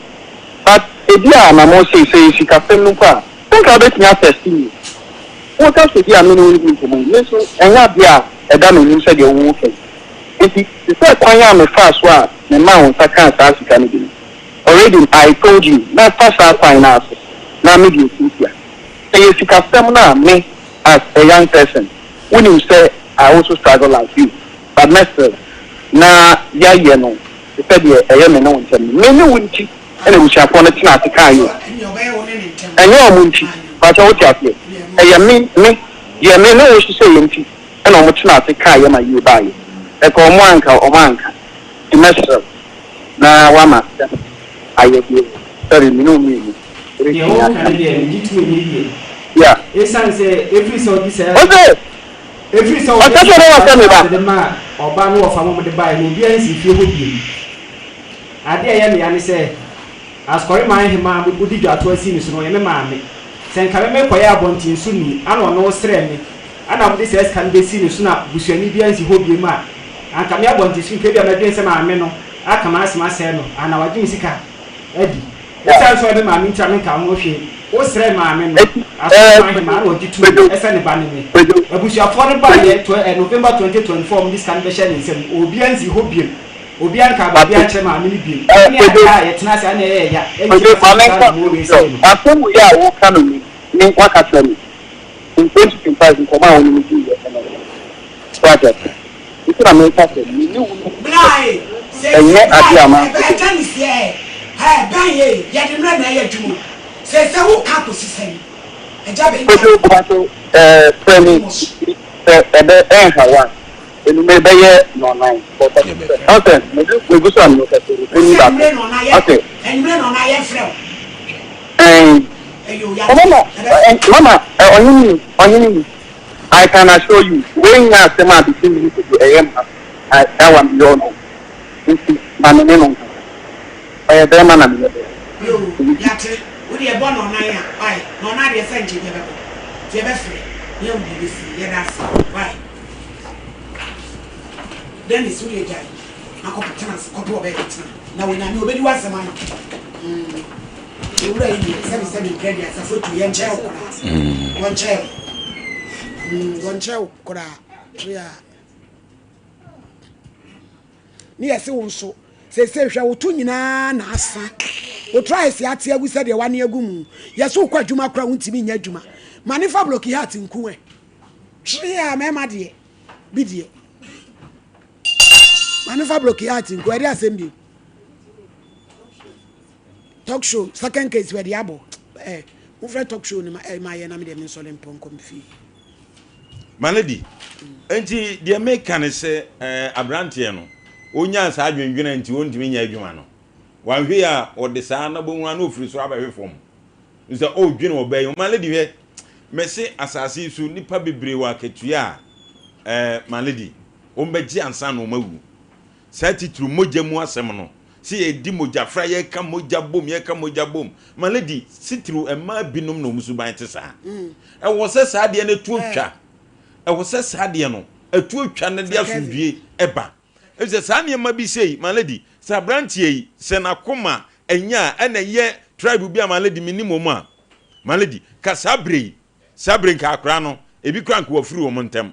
But ebi a na mo sei, sɛ ɛyɛ sikasɛm no mpo a, sɛ nka wobɛtumi atɛste me. Woka sɛ bi a me ne wo redi nkɔmmɔ yi, me nso ɛnyɛ adeɛ a ɛda m'anim sɛdeɛ woreka yi. Nti te sɛ kwan a mefaa so a memaa wo nsa kaa saa sika no bi no, already I told you, mɛfa saa kwan no ara so na mede atiatia. Ɛyɛ sikasɛm no a me as a young person wonim sɛ I also struggle like you but mɛsrɛ wo na yɛayɛ no te sɛ deɛ ɛyɛ me ne wo ntam no. Me ne wo nti na abusuafoɔ no tenaa ase kaeɛ o. Ɛnyɛ wɔn nti. Mpakyɛ wote aseɛ? Ɛyɛ me, me, deɛ me ne wo hyehyɛeɛ nti na wɔn tenaa ase kaeɛ ma yie baeɛ. Ɛka wɔn a anka wɔn anka. Nti mɛsrɛ wo na woama asɛm no ayɛ deɛ sɛbe me ne wo mmienu Deɛ bɛtumi woka aka no no. deɛ, megye tom ɛnyɛ yie. Yeah. Esiane sɛ ɛfiri sɛ ɔde saa Ose, ɛfiri sɛ ɔde ɔka kyerɛ ne wa sɛ me ba. de maa ɔba ne wɔfa ma wɔde baeɛ no, obiara nsii fie hɔ bio. Adeɛ a ɛyɛ me ya ne sɛ, Asukɔreman hemaa a wodi dwatoa sii me so no, ɔyɛ me maame. Sɛ nka me mekɔyɛ abɔnten so ni, ana ɔno resrɛ me, ana wɔde saa sika no bɛsi ne so na busuani biara nsi hɔ bio a, anka me abɔnten so nka ebia mɛdwene sɛ maame no aka m'asɛm asɛe no, anaa wagye me sika adi. Esiane sɛ ɔyɛ me maame nti a menka ho hwee. Wosrɛɛ maame no, Asɔfo Ahemaa, na ɔgye too mu sɛ ne ba ne me. Abusuafoɔ no baeɛ tw ɛ November 2024 a wɔde sika no bɛhyɛɛ ne nsam no, obiara nsii hɔ biom. Obiara nkaa biribiara nkyerɛ maame no biom. Ɛne adeɛ a yɛtena ase a na ɛyɛ ya. Ɛnti na sɛ saa na wɔn sei no. Asɛm wei a woka no ni, me waka kyerɛ me in 2025 nkɔmmɔ a wo ne me diiɛ ɛno no. So wate aseɛ? Nti na meka sɛ me ne wo no Bra e, seesei ɛnyɛ bra adeɛ a e, ma. ɛbɛ ɛgya ne sie ɛ, hɛ bɛn e, yɛde mmerɛ na ɛyɛ adwuma o, seesei wo ka kɔsi sɛn, agya bɛn Kojo Boakye ɛɛ frɛ me sɛ ɛbɛ ɛnha wo a, anwummere bɛyɛ nnɔnnan, ɔsɛ megu megu so a mekasa yi, Wosɛ panyin baako anwummere nnɔnnan yɛ, ɔsɛ. anwummere nnɔnnan yɛmfrɛ wo, Ɛn, ɛyo oh yate, mama, ɛbɛfrɛ. ɛ mama, ɛ ɔhene ni, ɔhene ni, I can assure you, wei nyɛ asɛm a between me ne Kojo, ɛyɛ mma. I that one we all know. Nti ma me ne no nkasa. Ɔyɛ bɛɛma na meyɛ bɛɛma. Yoo yate wo deɛ bɔ nɔnan a wai nɔnan deɛ sɛ nkyɛ yɛbɛbɔ nti yɛbɛfrɛ na yɛahu deɛ ɛbɛsi yɛda ase wai Dennis wo deɛ gyae na kɔ tena ase kɔpɛ ɔbɛyɛ tena na onyame ɔbɛdi w'asɛm ama mm owura yi deɛ sɛbi sɛbi mprɛ deɛ asafo tu yɛnkyɛɛ wo koraa wɔnkyɛɛ wo mm wɔnkyɛɛ wo koraa trea. Ne yɛse wo nso seesei hwɛ wo to nyinaa na asa wo trials ate agu sɛdeɛ wane agu mu yɛse wokɔ adwuma koraa wontumi nyɛ adwuma ma ne fa bloki heart nku ɛ twee a mɛma deɛ bi deɛ ma ne fa bloki heart nku ɛde asɛm bi talk show second case wɛde abɔ eh wofrɛ talk show no ma eh, ma yɛ na me deɛ me nsɔre mpɔnkɔ me fie. My lady, nti deɛ meka ne sɛ eh, aberanteɛ no, ɔnyaa saa adwendwene nti ɔntumi nyɛ adwuma no. Wanhwɛ yi a ɔde saa na bɔhu a na ɔfiri soro abɛhwe fam. Sɛ ɔredwene ɔbaa yi ho. My lady hwɛ, mɛse asase yi so nnipa bebree wɔ akatua a eh, my lady, wɔbɛgye ansa na wɔawu. Saa titiriw mogya mu asɛm no, sɛ yɛdi mogyafra, yɛka mogya bom, yɛka mogya bom. My lady, titiriw mmaa binom na wɔn suban te saa. Ɛwɔ sɛ saa adeɛ no ɛtoɔ twa. Ɛwɔ sɛ saa adeɛ no ɛtoɔ twa na de asomdwie ɛba. Efisɛ saa nneɛma bi sei, my lady, sɛ aberanteɛ yi, sɛ n'akoma ɛnyɛ a, ɛna ɛyɛ tribe bi a my lady mennim wɔn a, my lady, ka saa berɛ yi, saa berɛ nka akwadaa no, ebi koraa nka wafiri wɔn ntam.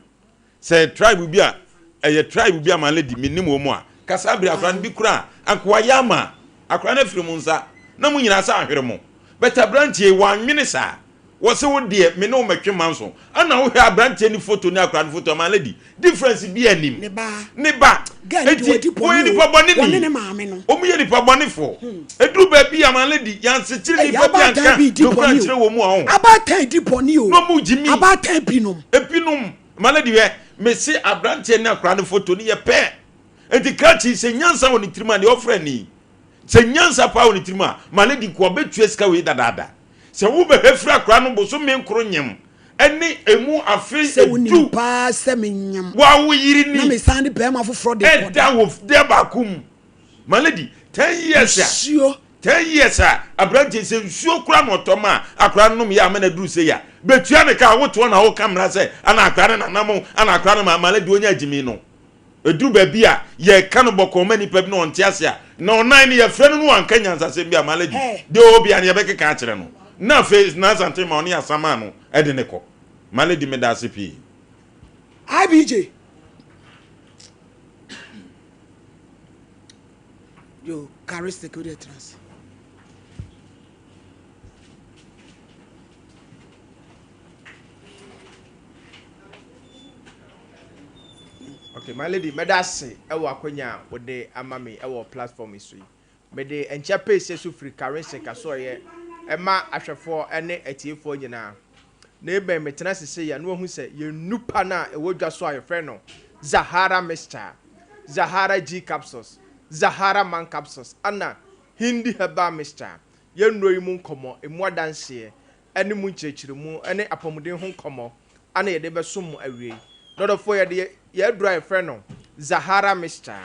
Sɛ tribe bi a ɛyɛ tribe bi a my lady menim wɔn a ka saa bere akora no bi kora a anka wayɛ ama akora no afiri mo nsa na mo nyinaa sɛ ahwere mo but aberanteɛ yi wanwene saa wɔse wo deɛ me ne wo mɛtwe manso ana wohwɛ aberanteɛ ne photo ne akora no photo my lady difference bi anim ne ba ne ba girl no de eti wadi wɔyɛ bɔne nipa o bɔne wɔne ni ne maame no wɔn yɛ nipa bɔnefoɔ eduru baabi a my lady yansekyere Ei, nipa bi abaatan anka bi di nokora bɔne nkyerɛ o wɔn mu a ɔho abaatan di bɔne o na wɔn gyimi abaatan binom ebinom My lady hwɛ, mese abranteɛ ne akwadaa no photo no yɛ pɛ. Nti krakye sɛ nyansa wɔ ne tirim a deɛ ɔfrɛ ni. Sɛ nyansa paa wɔ ne tirim a, my lady nkoa bɛtua sika wei dadaada. Sɛ wobɛhwɛ firi akwadaa no bosome nkoro nyem ɛne emu afe Sɛ wonim edu. paa sɛ menyem Wa wo yere na ni. mesan de barima foforɔ de Ɛda kɔda. wɔ dɛ baako mu. My lady, 10 years a. Nsuo. 10 years a aberanteɛ sɛ nsuo koraa na ɔtɔ ma akwadaa no nom yɛ ama no aduru sei a bɛtua ne ka a wotoɔ na woka mmara sɛ ana akwadaa no nanam ana akwadaa no maama lady ɔnya agyimi no ɛduru baabi a yɛka no bɔkɔɔ ma nipa bi na ɔnte ase a na ɔnan no yɛfrɛ no no wanka nyansasɛm bi a ma lady deɛ ɔwɔ bia no yɛbɛkeka akyerɛ no na afei nansante ma ɔne asamaa no ɛde ne kɔ ma lady meda ase pii. IBJ. Yo, charistic, wo deɛ tena ase. Okay, my lady, mɛda ase ɛwɔ akwanya a wode ama me ɛwɔ platform yi so yi. Mede nkyɛ pɛsɛ so firi Karense kasoɔyɛ ɛma ahwɛfoɔ ɛne atiefoɔ nyinaa. Na ebɛn metena ase sei a na wahu sɛ yɛn nnupa no a ɛwɔ dwa so a yɛfrɛ no Zahara mixture, Zahara G capsules, Zahara man capsules ɛna Hindi herbal mixture. Yɛn nnuro yi mu nkɔmmɔ, ɛmu adanseɛ ɛne mu nkyerɛkyerɛmu ɛne apɔmuden ho nkɔmmɔ ɛna yɛde bɛsom mo awiei. Nɔdɔfoɔ yɛde yɛn aduro a yɛfrɛ no Zahara mixture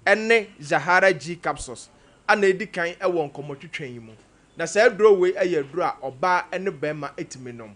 ɛne Zahara G capsules ɛna ɛdi kan ɛwɔ nkɔmmɔtwetwe yi mu. Na saa aduro wei yɛ aduro a ɔbaa ne barima tumi nom.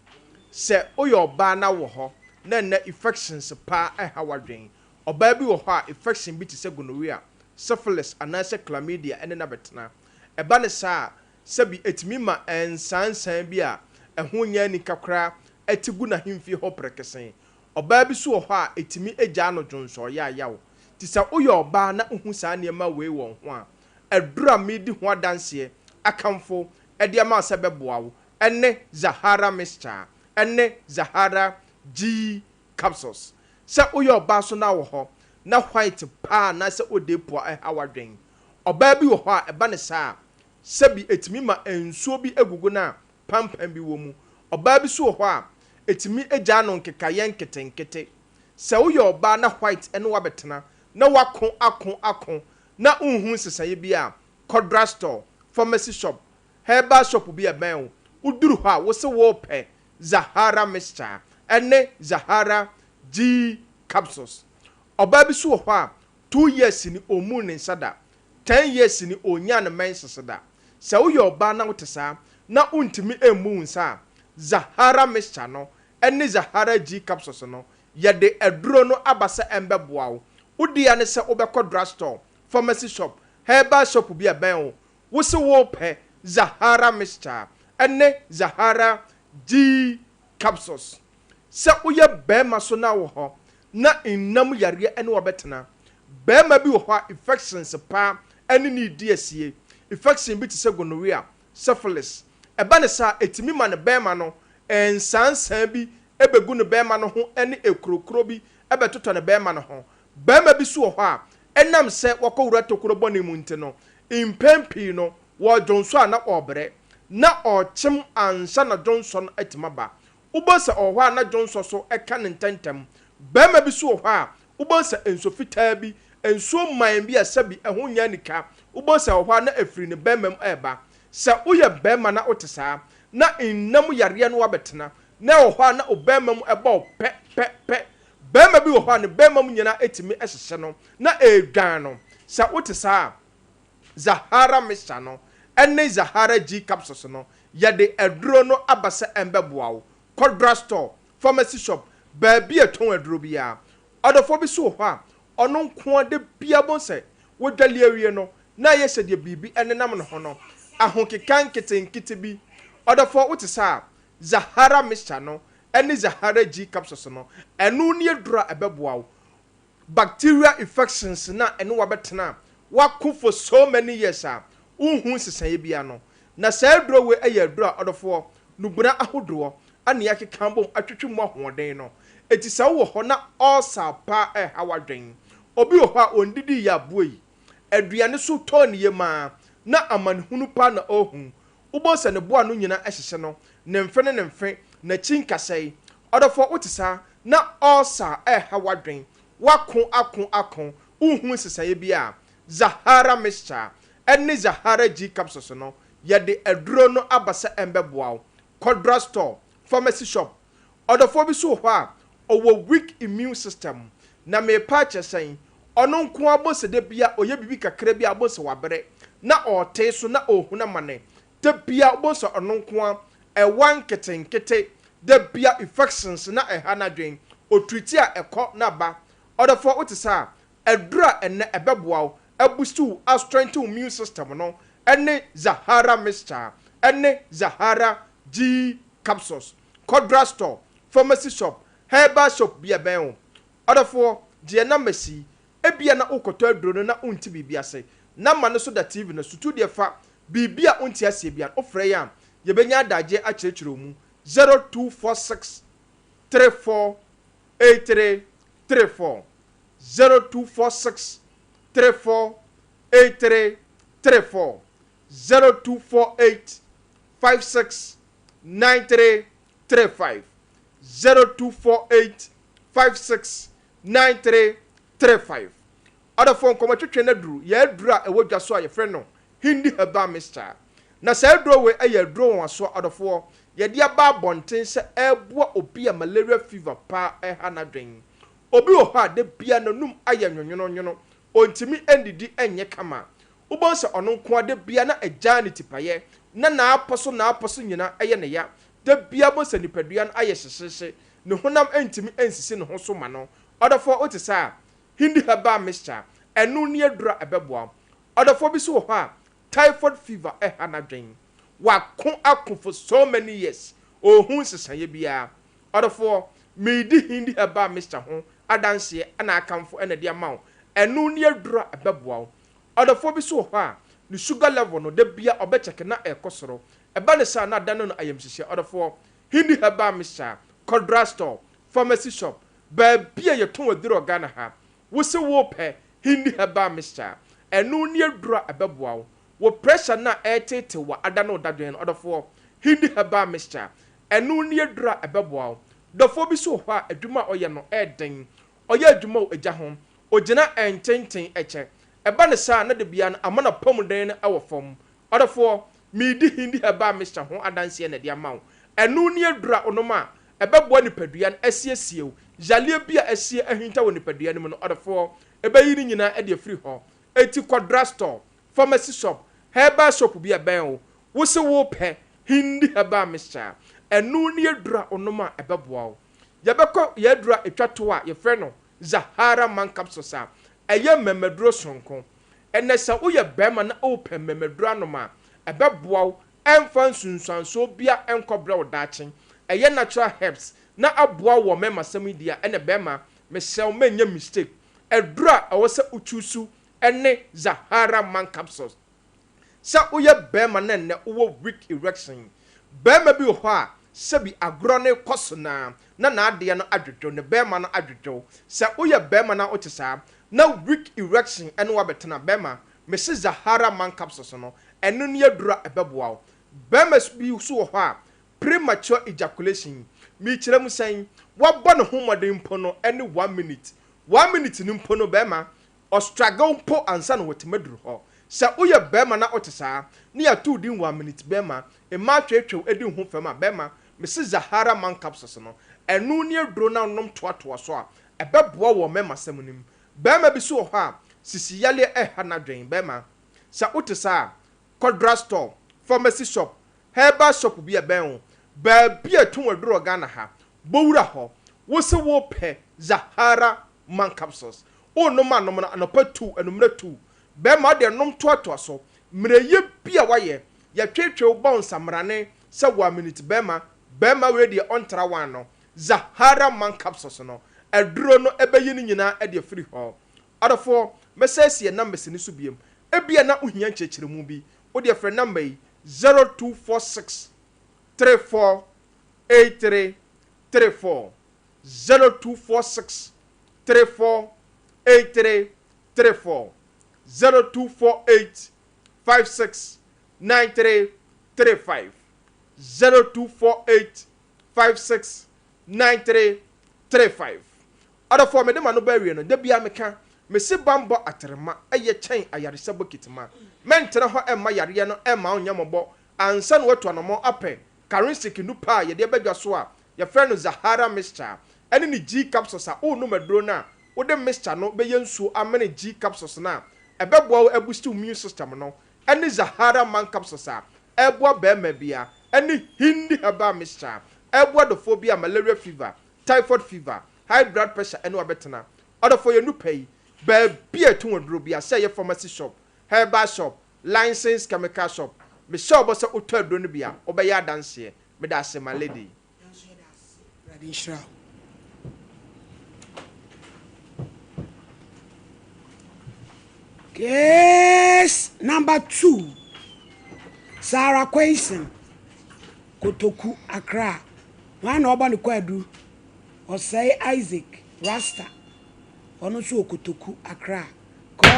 Sɛ woyɛ ɔbaa na wɔ hɔ na ɛnnɛ infections paa ɛha w'adwene. Ɔbaa bi wɔ hɔ a infection bi te sɛ gonorrhea, syphilis anaasɛ chlamydia ne no abɛtena. Ɛba no saa a, sɛbi ɛtumi ma nsaansaa bi a ɛho nyɛ anika koraa te gu n'ahemfie hɔ prɛkɛsɛn. Ɔbaa bi nso wɔ hɔ a ɛtumi gyaa no dwonsɔɔ yaayaw. Nti sɛ woyɛ ɔbaa na wohu saa nneɛma wei wɔ wo ho a, Aduru a meredi ho adanseɛ akamfo de ama wo sɛ ɛbɛboa wo ne Zahara Mixture ne Zahara G Capsules. Sɛ woyɛ ɔbaa nso na wɔ hɔ na white paa anaasɛ odeepua ɛha w'adwen. Ɔbaa bi wɔ hɔ a ɛba no saa a, sɛbi ɛtumi ma nsuo bi gugu no a pampan bi wɔ mu. Ɔbaa bi nso wɔ hɔ a, ɛtumi gyaa no nkekaeɛ nketenkete. Sɛ woyɛ ɔbaa na white ne wo abɛtena na woako ako ako na wonhu nsesaeɛ biara a, kɔ drugstore, pharmacy shop, herbal shop bi a ɛbɛn wo. Woduru hɔ a, wose worepɛ Zahara mixture ne Zahara G capsules. Ɔbaa bi nso wɔ hɔ a, 2 years ni ɔmmuu ne nsa da, 10 years ni ɔnyaa ne menses da. Sɛ woyɛ ɔbaa na wote saa na wontumi mmu wo nsa a, Zahara mixture no ne Zahara G capsules no, yɛde aduro no aba sɛ ɛmbɛboa wo. Wo dea ne sɛ wobɛkɔ drugstore, pharmacy shop, herbal shop bi a ɛbɛn wo, wo se wopɛ Zahara mixture ne Zahara G capsules. Sɛ woyɛ barima so na wɔ hɔ na nnam yareɛ ne wabɛtena, barima bi wɔ hɔ a infections paa ne ne redi asie. Infection bi te sɛ gonorrhea, syphilis. Ɛba ne saa a, ɛtumi ma ne barima no nsaansaa bi bɛgu ne barima no ho ne akurokuro bi bɛtotɔ ne barima no ho. Barima bi nso wɔ hɔ a, ɛnam sɛ wakɔwura tokuro bɔne mu nti no, mpɛn pii no, wɔdwonsɔ a na ɔrebrɛ, na ɔrekyem ansa na dwonsɔ no atumi aba. Wobɛhu sɛ ɔwɔ hɔ a na dwonsɔ so ka no ntɛmntɛm. Barima bi nso wɔ hɔ a, wobɛhu sɛ nsuo fitaa bi, nsuo man bi a sɛbi ɛho nyɛ anika, wobɛhu sɛ ɛwɔ hɔ a na ɛfiri ne barima mu reba. Sɛ woyɛ barima na wote saa, na nna mu yareɛ no abɛtena, na ɛwɔ hɔ a na wo barima mu bɔ wo pɛ, pɛ, pɛ. Barima bi wɔ hɔ a ne barima mu nyinaa tumi hyehye no, na ɛredwan no. Sɛ wote saa a, Zahara Mixture no ne Zahara G Capsules no, yɛde aduro no aba sɛ ɛmbɛboa wo. Kɔ drugstore, pharmacy shop, baabi a ɛtɔn aduro biara. Ɔdɔfoɔ bi nso wɔ hɔ a, ɔno nko ara da biara bohu sɛ wadwale awie no, na ayɛ sɛ deɛ biribi nenam ne ho no, ahokeka nketenkete bi. Ɔdɔfoɔ, wote saa a, Zahara Mixture no ne Zahara G Capsules no, ɛno ne aduro a ɛbɛboa wo. Bacterial infections no a ɛne wo abɛtena a woako for so many years a wonhu nsesaeɛ biara no. Na saa aduro wei yɛ aduro a ɔdɔfoɔ, nubena ahodoɔ na yɛakeka abom atwetwe mu ahoɔden no. Enti sɛ wowɔ hɔ na ulcer paa ɛreha w'adwen, obi wɔ hɔ a ɔndidii yɛ aboa yi, aduane so tɔɔ ne yam ara na amanehunu paa na ɔrehu, Wobɛhu sɛ ne bo ano nyina hyehye no, ne mfe ne ne mfe, n'akyi nkasɛe. Ɔdɔfoɔ, wote saa? Na ulcer reha w'adwen, woako ako ako, wonhu nsesaeɛ biara. Zahara mixture ne Zahara G capsules no, yɛde aduro no aba sɛ ɛmbɛboa wo. Kɔ drug store, pharmacy shop. Ɔdɔfoɔ bi nso wɔ hɔ a, ɔwɔ weak immune system. Na merepa akyerɛ sɛn? Ɔno nko ara bohu sɛ da biara ɔyɛ biribi kakra bi a bohu sɛ wabrɛ, na ɔretee so na ɔrehunu amane. Da biara wobɛhu sɛ ɔno nko ara, ɛwa nketenkete, da biara infections na ɛha n'adwene, ɔtreati a ɛkɔ na aba. Ɔdɔfoɔ wote saa a, aduru a ɛnnɛ ɛbɛboa wo, abusti wo, astrengthen wo immune system no ne Zahara mixture ne Zahara G capsules. Kɔ drugstore, pharmacy shop, herbal shop bi a ɛbɛn wo. Ɔdɔfoɔ, gye yɛn numbers yi, ebia na worekɔtɔ aduro no na wonte biribi ase. Number no so da TV no so, tu deɛ fa, biribi a wonte aseɛ biara no, wofrɛ yɛn a, yɛbɛnya adagyeɛ akyerɛkyerɛ wo mu, 0246 34 83 34, 0246 34 83 34, 0248 56 93 35, 0248 56 93 35. Ɔdɔfoɔ, nkɔmmɔtwetwe no aduru yɛ aduru a ɛwɔ dwa so a yɛfrɛ no Hindi Herbal Mixture. Na saa aduro wei yɛ aduro nwanwasoɔ ɔdɔfoɔ, yɛde aba abɔnten sɛ ɛreboa obi a malaria fever paa ɛreha n'adwen. Obi wɔ hɔ a da biara n'anum ayɛ nwonwononwono, ɔntumi nnidi nyɛ kama. Wobɛhu sɛ ɔno nko ara da biara na agyaa ne tipaeɛ, na n'apɔ so n'apɔ so nyinaa yɛ ne ya. Da biara wobɛhu sɛ nipadua no ayɛ hyehyeehye, ne honam ntumi nsisi ne ho so ma no. Ɔdɔfoɔ, wote saa a, Hindi herbal mixture, ɛno ne aduro a ɛbɛboa wo. Ɔdɔfoɔ bi nso wɔ hɔ a, typhoid fever ha n'adwene. Wako ako for so many years, ɔnhu nsesaeɛ biara. Ɔdɔfoɔ, meredi Hindi herbal mixture ho adanseɛ na akamfo na de ama wo. Ɛno ne aduro a ɛbɛboa wo. Ɔdɔfoɔ bi nso wɔ hɔ a, ne sugar level no, da biara ɔbɛkyɛke na ɛrekɔ soro. Ɛba no saa a, na adane no ayamhyehyeɛ. Ɔdɔfoɔ, Hindi herbal mixture, kɔ drug store, pharmacy shop, baabi a yɛtɔn aduro wɔ Ghana ha, wo se worepɛ Hindi herbal mixture a, ɛno ne aduro a ɛbɛboa wo. Wo pressure no a ɛreteetew wo a adane wo dadwen no, ɔdɔfoɔ, Hindi herbal mixture, ɛno ne aduro a ɛbɛboa wo. Dɔfoɔ bi nso wɔ hɔ a, adwuma a ɔyɛ no yɛ den. Ɔyɛ adwuma wɔ egya ho, ogyina ntenten kyɛ. Ɛba no saa a, na da biara no ama n'apɔmuden no wɔ fam. Ɔdɔfoɔ, meredi Hindi herbal mixture ho adanseɛ na ɛde ama wo. Ɛno ne aduro a wonom a, Ɛbɛboa nipadua no asiesie wo. Yareɛ bi a asie ahinta wɔ nipadua no mu no, ɔdɔfoɔ, ɛbɛyi ne nyinaa de afiri hɔ. Enti kɔ drugstore, pharmacy shop, herbal shop bi a ɛbɛn wo. Wo se wopɛ Hindi herbal mixture a, ɛno ne aduru a wonom a ɛbɛboa wo. Yɛbɛkɔ yɛn aduru a ɛtwa toɔ a yɛfrɛ no Zahara Man Capsules a ɛyɛ mmɛmaduro sononko. Ɛnnɛ sɛ woyɛ barima na wopɛ mmɛmaduro anom a, ɛbɛboa wo ɛmfa nsunsuansoɔ bia ɛnkɔbrɛ wo daakye. Ɛyɛ natural herbs na aboa wo wɔ mmɛmasɛm yi deɛ a, ɛnɛ barima mesrɛ wo mɛnyɛ mistake. Aduro a ɛwɔ sɛ wo choose ne Zahara Man Capsules. Sɛ woyɛ barima na nnɛ wowɔ weak erection, barima bi wɔ hɔ a sɛbi agorɔ no rekɔ so no ara na n'adeɛ no adwodwo, ne barima no adwodwo. Sɛ woyɛ barima na wote saa na weak erection ne wo abɛtena, barima, mese Zahara Man Capsules no, ɛno ne aduro a ɛbɛboa wo. Barima bi nso wɔ hɔ a premature ejaculation, mekyerɛ mu sɛn? Wabɔ ne ho mmɔden mpo no ɛne one minute, one minute no mpo no barima, Ɔ struggle mpo ansa na watumi aduru hɔ. Sɛ woyɛ barima na wote saa, ne yɛato wo din one minute barima, mmaa tweetwew di wo ho fam a, barima, mese Zahara man capsules no, ɛno ne aduro no a wonom toatoa so a, ɛbɛboa wo wɔ mmarimasɛm no mu. Barima bi nso wɔ hɔ a, sisi yareɛ ɛreha n'adwene, barima, sɛ wote saa a, kɔ drug store, pharmacy shop, herbal shop bi a ɛbɛn wo, baabi a ɛtɔn aduro wɔ Ghana ha, bɔ wura hɔ, wose wopɛ Zahara man capsules. O nom a nom no anɔpa tu anummerɛ tu Bɛɛma deɛ nom toatoa so Mmerɛyɛ bi a wayɛ Yɛtweetwee wo bɔ nsamrane sɛ one minute bɛɛma Bɛɛma wei deɛ ɔntra one no Zahara man capsules no Aduro no ɛbɛyi ne nyinaa de afiri hɔ Ɔdɔfoɔ mɛsan asi yɛn numbers no so biom Ebia na wohia nkyerɛkyerɛmu bi Wo deɛ frɛ number yi 0246 34 83 34 0246 34 83 34 0248 56 93 35 0248 56 93 35 Ɔdɔfoɔ mede m'ano ba awie no, da biara meka, mese banbɔ atrema yɛ kyɛn ayaresa bokiti ma. Mɛntena hɔ mma yareɛ no mma wo nyɛ mmɔbɔ ansa na woatu anamɔn apɛ Karinsic nnupa a yɛde aba dwa so a yɛfrɛ no Zahara mixture ɛne ne G capsules a worenom aduro no a wode mixture no bɛyɛ nsuo amene G capsules no a ɛbɛboa wo abusti wo immune system no ɛne Zahara man capsules a ɛboa barima bia ɛne Hindi herbal mixture a ɛboa dɔfoɔ bi a malaria fever, typhoid fever, high blood pressure ɛne wo abɛtena. Ɔdɔfoɔ yɛn nnupa yi baabi a ɛtɔn aduro bia sɛ ɛyɛ pharmacy shop, herbal shop, licensed chemical shop mehyɛ wo bɔ sɛ wotɔ aduro no bi a wobɛyɛ adanseɛ medase my lady. Awurade nhyira wo. Case number two, Sarah Quayson, Kotoku, Accra. Hwan na ɔbɔ ne kwaadu? Ɔsɛe Isaac Rasta. Ɔno nso wɔ Kotoku, Accra. Cos.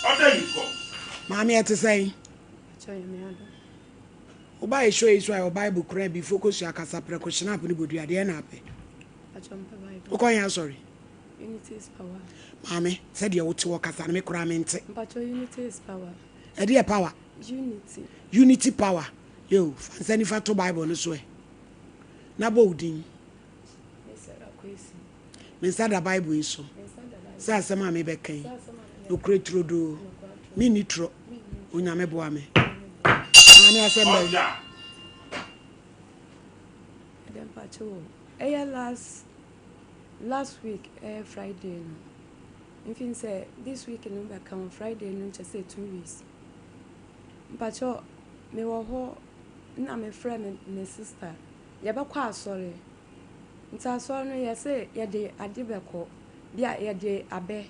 Ɔda yi kɔ. Maame ɛte sɛn? Woba yɛ show yi so a yɛwɔ Bible kura bi fo kosua kasa prɛko hyinap ne bodua deɛ na apɛ. Wokɔ yɛn asɔre? Unity is power. Maame sɛdeɛ wote wɔ kasa no me koraa mente. Mpacho unity is power. Ɛde yɛ power. Unity. Unity power. Yo, fa nsa nifa to Bible no so ɛ. Na bɔ wo din. Me nsa da Bible yi so sɛ asɛm a mebɛka yi, nokorɛ turodoo, menni torɔ, Onyame boa me. Maame asɛm bɛn? Ɛdɛ mpakyɛ o, ɛyɛ last last week ɛyɛ Friday no, mfin sɛ this week no bɛka ho Friday no nkyɛ sɛ 2 weeks. Mpakyɛ mewɔ hɔ na mefrɛ me me sister yɛbɛkɔ asɔre. Nti asɔre no yɛse yɛde ade bɛkɔ, bia yɛde abɛ.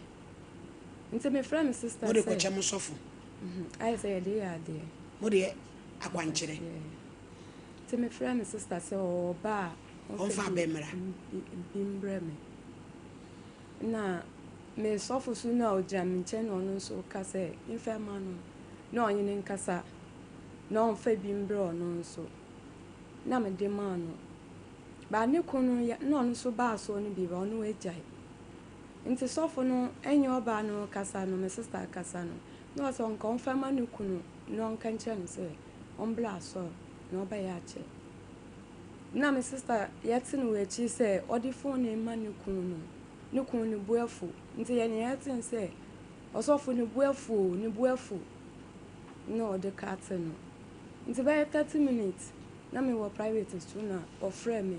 Nti mefrɛ me sister Mode sɛ. kɔkyɛ mo sɔfo? Mhm, ayɛ sɛ yɛde yɛ adeɛ. Mode yɛ akwankyerɛ? Yeah. Nti mefrɛ me sister sɛ ɔba a ɔmfa abɛ mmra. Bi mbrɛ me. Na me sɔfo so no a ɔgyina me nkyɛn na ɔno nso ka sɛ mfa ma no na ɔnye no nkasa na ɔmfa bi mbrɛ ɔno nso. Na mede maa no. But ne kun no yɛ na ɔno nso baa asɔr no bi but ɔno oegyae. Ntsi sɔfo no nye ɔbaa no rekasa no, me sister rekasa no, na ɔse ɔnka ɔmfa mma no kunu na ɔnka nkyerɛ no sɛ ɔmbra asɔr na ɔbɛyɛ akyɛ. Na me sister yɛte no wɔ akyiri sɛ ɔde phone no rema ne kunu no, ne kunu no bo afu. Nti yɛ nea yɛte ne sɛ ɔsɔfo ne bo afu o, ne bo afu na ɔde kate no. Nti bɛyɛ 30 minutes na mewɔ private so na ɔfrɛɛ me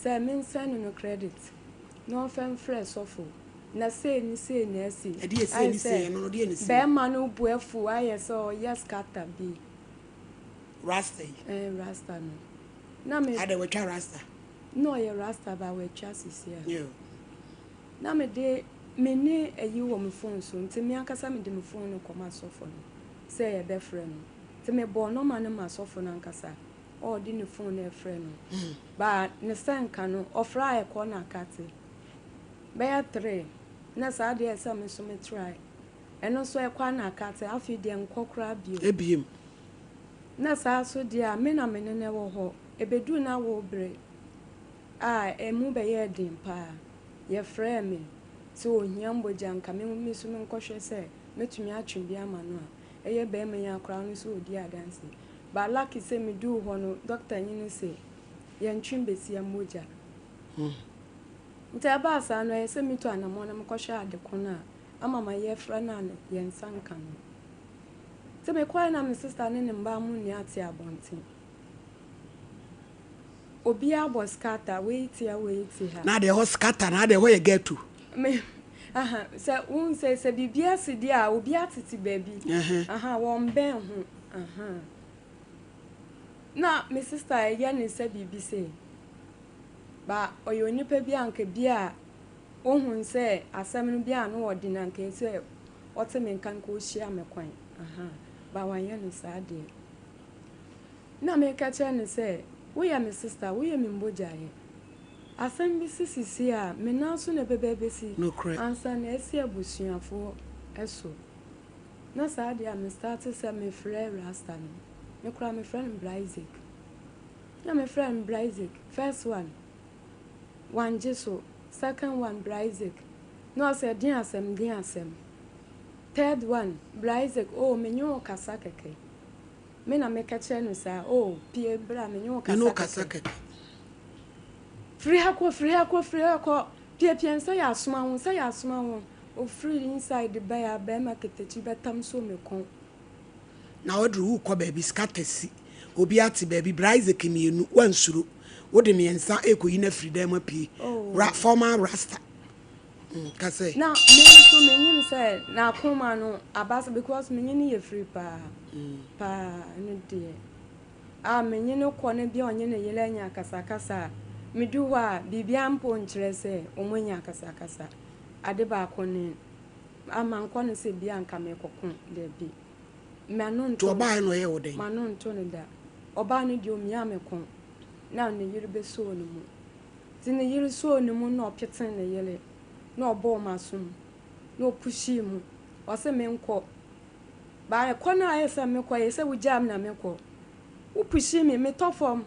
sɛ me nsɛne no credit na ɔmfa mfrɛ sɔfo na sei ne sei na asi. Ɛdeɛ sei Ayɛ ne sei sɛ ɛno no deɛ na esi hɔ. bɛɛma no bo afu ayɛ sɛ ɔyɛ scatter bi. Rasta yi. Ɛɛ rasta no. Na me. Adɛ watwa rasta? Na ɔyɛ rasta ba watwa sisi a. Yeah. Na me de me ne ayi wɔ me phone so nti me ankasa me de me phone no kɔma sɔfo no sɛ yɛbɛfrɛ no. Nti me bɔɔ nɔma no ma sɔfo no ankasa a ɔde ne phone no ɛfrɛ no. Ba ne sɛ nka no ɔfrɛ a ɛkɔ na akate. Bɛyɛ tre na saa deɛ ɛsɛ me nso me try. Ɛno nso ɛkɔ a na akate afei deɛ nkɔ koraa bio. Ebiem. Na saa nso deɛ a, me na me ne no wɔ hɔ. Ɛbɛduruu n'awoo berɛ a, ɛmu bɛyɛɛ den pa ara. Wɔfrɛɛ me sɛ ɔhia mogya, anka me nso menkɔhwɛ sɛ mɛtumi atwe bi ama no a. Ɛyɛ barima yi ara koraa, ɔno nso ɔdi adanseɛ. But lucky sɛ meduu hɔ no, dɔktani no se yɛntwe besia mogya. Nti ɛbaa saa no, ɛyɛ sɛ metu anammɔn na mekɔhwɛ ade ko no a ama mayɛ afira no a yɛn nsa nka no. Nti mekɔe na me sista ne ne mma mu nua te abɔnten. Obiara bɔ scatter, wei te ha, wei te ha. Na deɛ ɛhɔ scatter na deɛ ɛhɔ yɛ ghetto. Me, aha, sɛ wohu sɛ sɛ biribi asi deɛ a, obiara tete baabi. Aha, wɔn bɛn ho, aha. Na me sista ɛyɛ ne sɛ biribi sei. Ba ɔyɛ onipa bi a anka bi a ohun sɛ asɛm no bi a ano wɔ den anka sɛ ɔte me nka nka ɔhyia me kwan. Aha, ba wanyɛ no saa deɛ. Na meka kyerɛ no sɛ, woyɛ me sister, woyɛ me mbogyaeɛ. Asɛm bi si sisi a, me nan so na ɛbɛba abɛsi Nokorɛ. ansa na asi abusuafoɔ so. Na saa deɛ a me starte sɛ mefrɛ Rasta no, me koraa mefrɛ no Bra Isaac. Na mefrɛ no Bra Isaac, first one, wangye so, second one, Bra Isaac. Na ɔsɛ den asɛm, den asɛm. Third one, Bra Isaac, oh menye wo kasa kɛkɛ. Me na meka kyerɛ no saa, oh pie bra menye wo Me ne wo kasa kasa kɛkɛ. kɛkɛ. Firi ha kɔ, firi ha kɔ, firi ha kɔ. Piapia nsɛ yɛ asoma wo, nsɛ yɛ asoma wo. Ofiri inside bae a bɛrima ketekyi bɛtam so me kɔn. Na waduru wokɔ baabi scatter si obi ate baabi Bra Isaac mmienu wansuro wode mmiɛnsa ɛrekɔyi no afiri dan mu apue ra Oh. former rasta mm, ka sɛ. Na me nso menyim sɛ n'akoma no aba so because menye no yɛ firi paa paa ɛno deɛ a menye no kɔ no bia ɔnye ne yere anya akasakasa a medu hɔ a biribiara mpo nkyerɛ sɛ wɔn anya akasakasa ade baako ne a mankɔ no sɛ bia nka mekɔko dabi m'ano Nti nto no ɔbaeɛ na ɔyɛɛ wo dɛn? m'ano nto no da ɔbaa no deɛ omiaa me kɔn na ne yere bɛsoo ne mu nti ne yere soo ne mu na ɔpetee ne yere na ɔbɔɔ m'asom na ɔpushii mu ɔse menkɔ ba ɛkɔ no a ayɛ sɛ mekɔ yɛ sɛ wogyaa me na mekɔ wo pushii me metɔ fam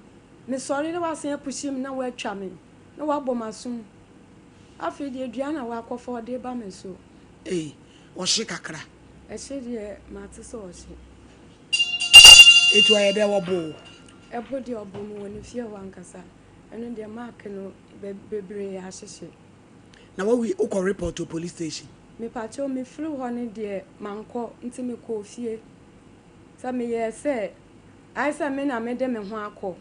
mesɔre na wasan apushii me na woatwa me na woabɔ m'asom afei deɛ dua na woakɔfa ɔde ba me so. Ei, ɔhye kakra. Ɛhye deɛ mate sɛ ɔhye. Enti ɔyɛ dɛ wɔbo wo? Ɛbo deɛ ɔbo me wɔ ne fie hɔ ankasa. Ɛno deɛ mark no bebree ahyehye. Na wawie wokɔ report wɔ police station? Mepakyɛw mefiri hɔ no deɛ mankɔ nti mekɔɔ fie. Sɛ meyɛɛ sɛ ayɛ sɛ me na mede me ho akɔ.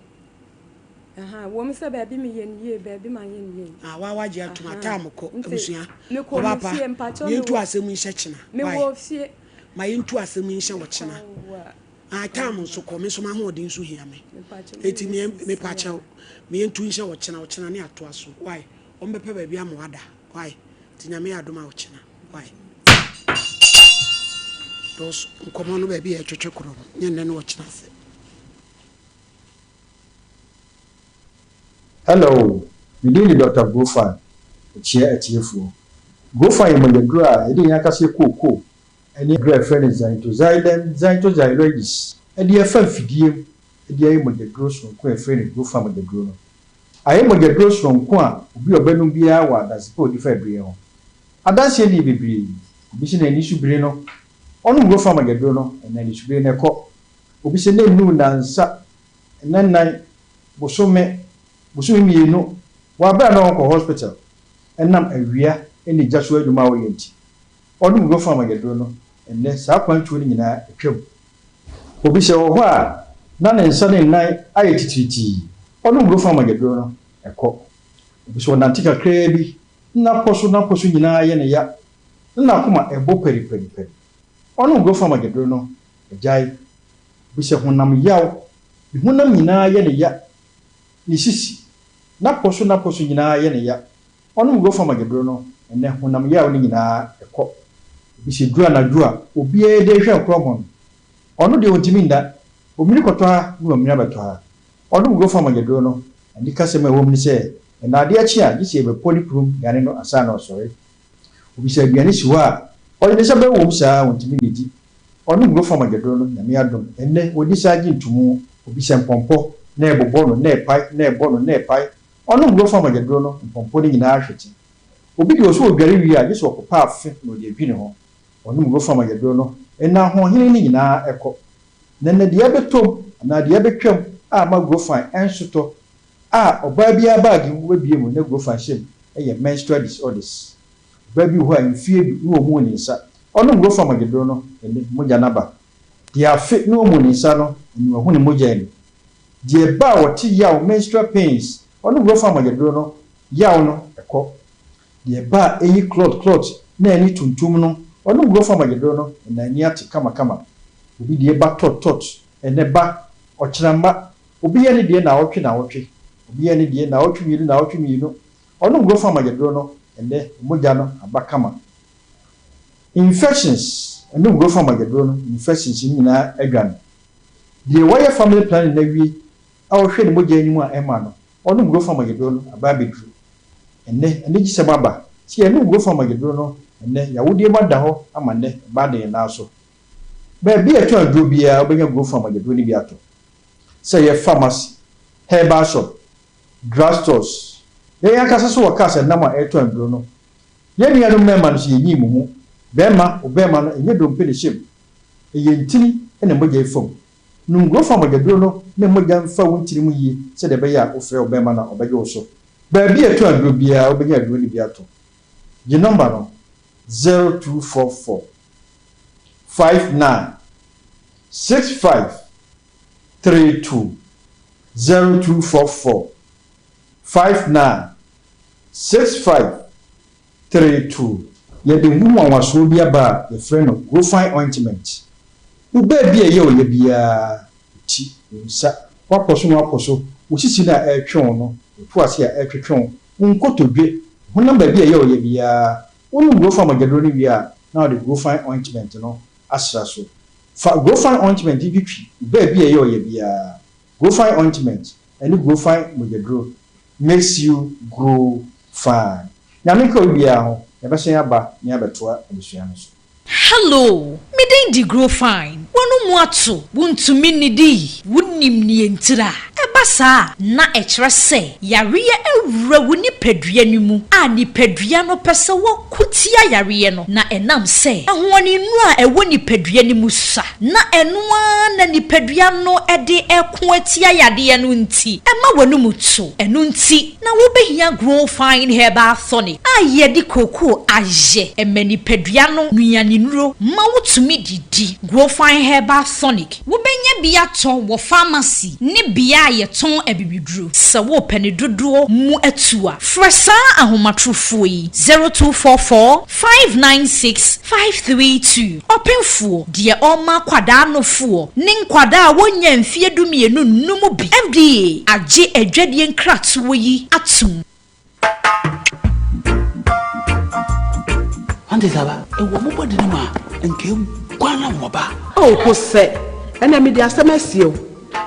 Ahaa ɛwɔ mu sɛ baabi meyɛ no yie baabi manyɛ no yie. Ah waa wagye atom Ahaa ataa kɔ nti abusua mekɔɔ ɔba me pa fie mpakyɛw yɛntu mewɔ asɛm yi nhyɛ kyena why mewɔ fie. ma yɛntu asɛm yi nhyɛ wɔ kyena Kwawa ah time kwawa. nso kɔ me nso m'ahoɔden nso hia me Mepakyɛw eti meyɛ me sisi mepakyɛw a. me yɛntu nhyɛ wɔ kyena ɔkyena ne atoa so why wɔn bɛpɛ baabi ama wada why nti nyame yɛ adom a ɔkyena why dɔɔso nkɔmɔ no baabi a yɛtwetwe korɔ no nyɛ nnɛ ne ɔkyena sɛ. Hello, me din de Dɔkta Grofan, mekyea atiefoɔ. Grofan yɛ mogyaduro a yɛde yɛn ankasa yɛ kookoo ne aduro a yɛfrɛ no Xanthoxylum xanthoxyloides de afa mfidie mu de ayɛ mogyaduro sononko a yɛfrɛ no Grofan mogyaduro no. Ayɛ mogyaduro sononko a obi a ɔbɛnom biara wɔ adanse pa a ɔdi fa aduro yi ho. Adanseɛ no yɛ bebree. Obi sɛ n'ani so biri no, ɔnom Grofan mogyaduro no, ɛnna anisobire no kɔ. Obi sɛ n'annuu nnansa, nnannan, bosome. Bosome mmienu wɔ aberɛ a na ɔnkɔ hospital ɛnam awia ne gya so adwuma a ɔyɛ nti. Ɔnom Grofan mogyaduro no, ɛnnɛ saa kwantuo no nyinaa atwam. Obi sɛ ɔwɔ hɔ a na ne nsa ne nan ayɛ titiritii, ɔnom Grofan mogyaduro no, ɛkɔ. Obi sɛ ɔnante kakraa bi na n'apɔ so n'apɔ so nyinaa yɛ no ya, na n'akoma ɛbɔ pariparipari, ɔnom Grofan mogyaduro no, agyae. Obi sɛ honam yaw, ne honam nyinaa yɛ no ya, ne sisi, n'apɔ so n'apɔ so nyinaa yɛ no ya, Ɔnom Gofam agyaduro no, ɛnnɛ honam yaw no nyinaa kɔ. Ebi sɛ duru anadwo a obiara de rehwɛ nkorɔmɔ no, ɔno deɛ ɔntumi nna, ɔmini kɔtɔ ha na wamini abɛtɔ ha. Ɔnom Gofam agyaduro no, anikasɛm a ɛwɔ mu ne sɛ, ɛnnɛ adeɛ kye a, gye sɛ yɛbɛpɔ ne kurom aduane no ansa na ɔsɔre. Obi sɛ aduane si hɔ a, ɔde ne nsa bɛwɔ mu saa a, ɔntumi nnidi. Ɔnom Gofam agyaduro no, Nyame adom, ɛnnɛ ɔdi saa gye ntomu. Obi sɛ mpɔmpɔ na ɛbobɔ no na ɛpae na ɛbɔ no na ɛpae, Ɔnom Grofo mogyaduro no mpɔmpɔ no nyinaa hwete. Obi deɛ ɔsɛ ɔdware wie a gye sɛ ɔkɔpa afe na ɔde adwi ne ho. Ɔnom Grofo mogyaduro no nna ahoɔhene no nyinaa kɔ. Na nnɛ deɛ ɛbɛtɔm anaa deɛ ɛbɛtwam a ama Grofan ɛnsotɔ a ɔbaa biara baage mu wobɛbue mu na Grofan hyɛ mu yɛ menstrual disorders. Ɔbaa bi wɔ hɔ a mfeɛ du na ɔmuu ne nsa. Ɔnom Grofan mogyaduro no ɛnnɛ mogya no aba. Deɛ afe na ɔmuu ne nsa no ɛnnɛ wahu ne mogya ani. Deɛ ɛba a wɔte yaw, menstrual pains, ɔno wura fa mogyaduro no, yaw no kɔ. Deɛ ɛba a ɛyi clot clot na ani tuntum no, ɔno wura fa mogyaduro no, na ani ate kamakama. Obi deɛ ba tɔt tɔt, ɛnɛ ba, ɔkyena mma. Obi yɛ ne deɛ naawɔtwe naawɔtwe, obi yɛ ne deɛ naawɔtwe mmienu naawɔtwe mmienu. Ɔno wura fa mogyaduro no, ɛnɛ mogya no aba kama. Infections, ɛno wura fa mogyaduro no, infections no nyinaa adwane. Deɛ wayɛ family planning no awie a ɔhwɛ ne mogya anim a ɛmma no, ɔnom Grofam ayɛduro no aba abɛduru. Ɛnnɛ, anigyesɛm aba sɛ yɛnom Grofam ayɛduro no ɛnnɛ, yɛawodeɛ mu ada hɔ ama nnɛ ɛba ada yɛn nan so. Baabi a yɛtɔn aduro biara wobɛnya Grofam ayɛduro no bi atɔ. Sɛ ɛyɛ pharmacy, herbal shop, drug stores, yɛn ankasa nso wɔ cars ɛnam a ɛretɔn aduro no. Yɛn nuanom mmarima no nso yɛnyii mo mu. Barima, wo barima no ɛnyɛ dompe na ɛhyɛ mu. Ɛyɛ ntini na mogya yi fam. Nom Grofa mogyaduro no na mogya mfa wo ntini mu yie sɛdeɛ ɛbɛyɛ a wofrɛ wo bɛrima no a ɔbɛgye wo so. Baabi a yɛtɔn aduro biara wobɛnya aduro no bi atɔ. Gye nɔmba no, 0244 59 65 32, 0244 59 65 32. Yɛde ho nwanwasoɔ bi aba a yɛfrɛ no Grofine Ointment. Wo baabi a ɛyɛ wo ya biara, wo ti, wo nsa, w'apɔ so ne w'apɔ so, wo sisi no a ɛretwe wo no, wo to ase a ɛretwetwe wo, wo nkotodwe, wo honam baabi a ɛyɛ wo ya biara, wonom Grofine mogyaduro no wie a, na wode Grofine Ointment no asra so. Fa Grofine Ointment yi twitwi wo baabi a ɛyɛ wo ya biara. Grofine Ointment ne Grofine mogyaduro makes you grow fine. Nyame nka obi biara ho, yɛbɛsan aba na yɛabɛtoa adesua no so. Hello, me din de Grow Fine. W'ano mu ato, wontumi nnidi, wonnim nea ntira. Ɛba saa a, na ɛkyerɛ sɛ yareɛ awura wo nipadua no mu a nipadua no pɛ sɛ wɔko tia yareɛ no, na ɛnam sɛ ahoɔdennuro a ɛwɔ nipadua no mu sua, na ɛno ara na nipadua no de reko atia yadeɛ no nti, ɛma w'anomu to. Ɛno nti na wobɛhia Grow Fine Herbal Tonic a yɛde kookoo ayɛ. Ɛma nipadua no nnuanennuro ma wotumi didi. Grow Fine Herbal Tonic, wobɛnya bi atɔ wɔ pharmacy ne bea a yɛtɔn abibiduro. Sɛ worepɛ ne dodoɔ mu atu a, frɛ saa ahomatorofoɔ yi, 0244 596 532, Ɔpemfoɔ, deɛ ɔrema akwadaa nofoɔ ne nkwadaa a wɔnnya mfeɛ dumienu nnom bi. FDA agye adwadie nkratoɔ yi atom. Ɔnte saa ba? Ɛwɔ mo bɔde no mu a, nka eguan na wɔba. Oh, Hosɛ, ɛnna mede asɛm asie wo.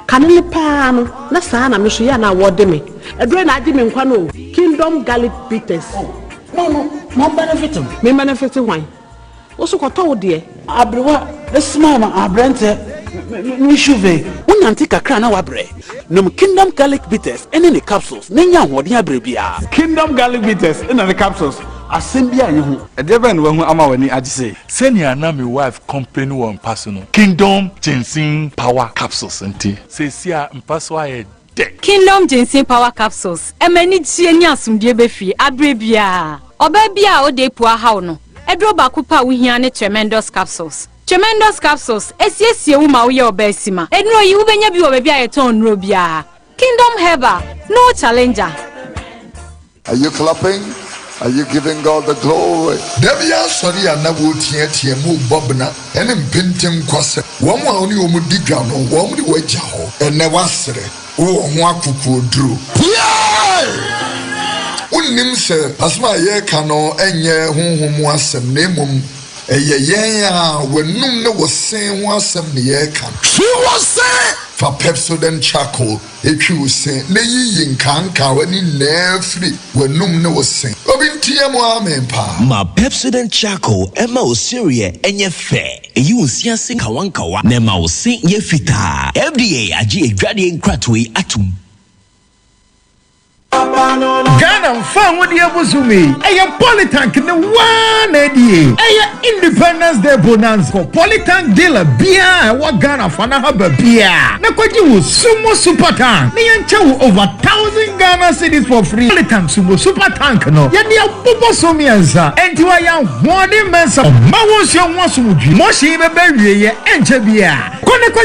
Kane no paa no, na saa na me nso yɛ a na wɔde me. Aduro na agye me nkwa no o. Kingdom Garlic Bitters. Oh, no, no, mo benefit me. Me benefit hwan? Wo so kɔtɔ wo deɛ. Aberewa, smile ma aberanteɛ me shuve. Wonante kakra na woabrɛ. Nom Kingdom Garlic Bitters ne ne capsules na nya ahoɔden abrɛ biara. Kingdom Garlic Bitters na ne capsules, asɛm biara nni ho. Ɛdeɛ bɛn na wahu ama w'ani agye sei? Sɛnea na me wife complain wɔ mpa so no, Kingdom Ginseng Power Capsules nti, seesei a mpa so ayɛ. Dɛ. Kingdom Ginseng Power Capsules, ɛma anigyeɛ ne asomdwoeɛ ba fie aberɛ biara. Ɔbaa bi a ɔda apu ahaw no, aduro baako pɛ a wohia ne Tremendous Capsules. Tremendous Capsules, ɛsiesie wo ma woyɛ ɔbaa sima. Nnuro yi, wobɛnya bi wɔ baabi a yɛtɔn nnuro biara. Kingdom Herbal, no challenger. Are you clapping? Are you giving God the glory? Da bi asɔre a na wɔreteatea mu rebɔ bena ne mpenten sɛ wɔn a wo ne wɔn di dwa no, wɔn de wɔagya hɔ. Ɛnnɛ woasere, wowɔ ho akokoɔduro. Piae! Wonnim sɛ asɛm a yɛreka no nyɛ honhom mu asɛm na mmom ɛyɛ yɛn a w'anum ne wo se ho asɛm na yɛreka. Twi wo se! Fa Pepsodent Charcoal Etwi wo se na yiyi nkaankawa ne nyinaa firi w'anum ne wo se. Obi nteɛ mu amen paa. Ma Pepsodent Charcoal mma wo sereɛ nyɛ fɛ, ɛyi wo nse ase nkawankawa na ɛma wo se yɛ fitaa. FDA agye adwadeɛ nkratoɔ yi atom. Ghana mfa ahodeɛ bosome yi, ɛyɛ Polytank ne waa na adie. Ɛyɛ Independence Day bonanza. Kɔ Polytank dealer biara a ɛwɔ Ghana fa na ha baabiara na kɔgye wo Sumo Super Tank na yɛnkyɛ wo over 1000 Ghana cedis for free. Polytank Sumo Super Tank no, yɛde abobɔ so mmiɛnsa, enti wɔayɛ ahoɔden mɛnsa. Ɔmma wo nsuo ho asomdwie. Motion yi bɛba awieeɛ ɛnkyɛ biara. Kɔ na kɔgye.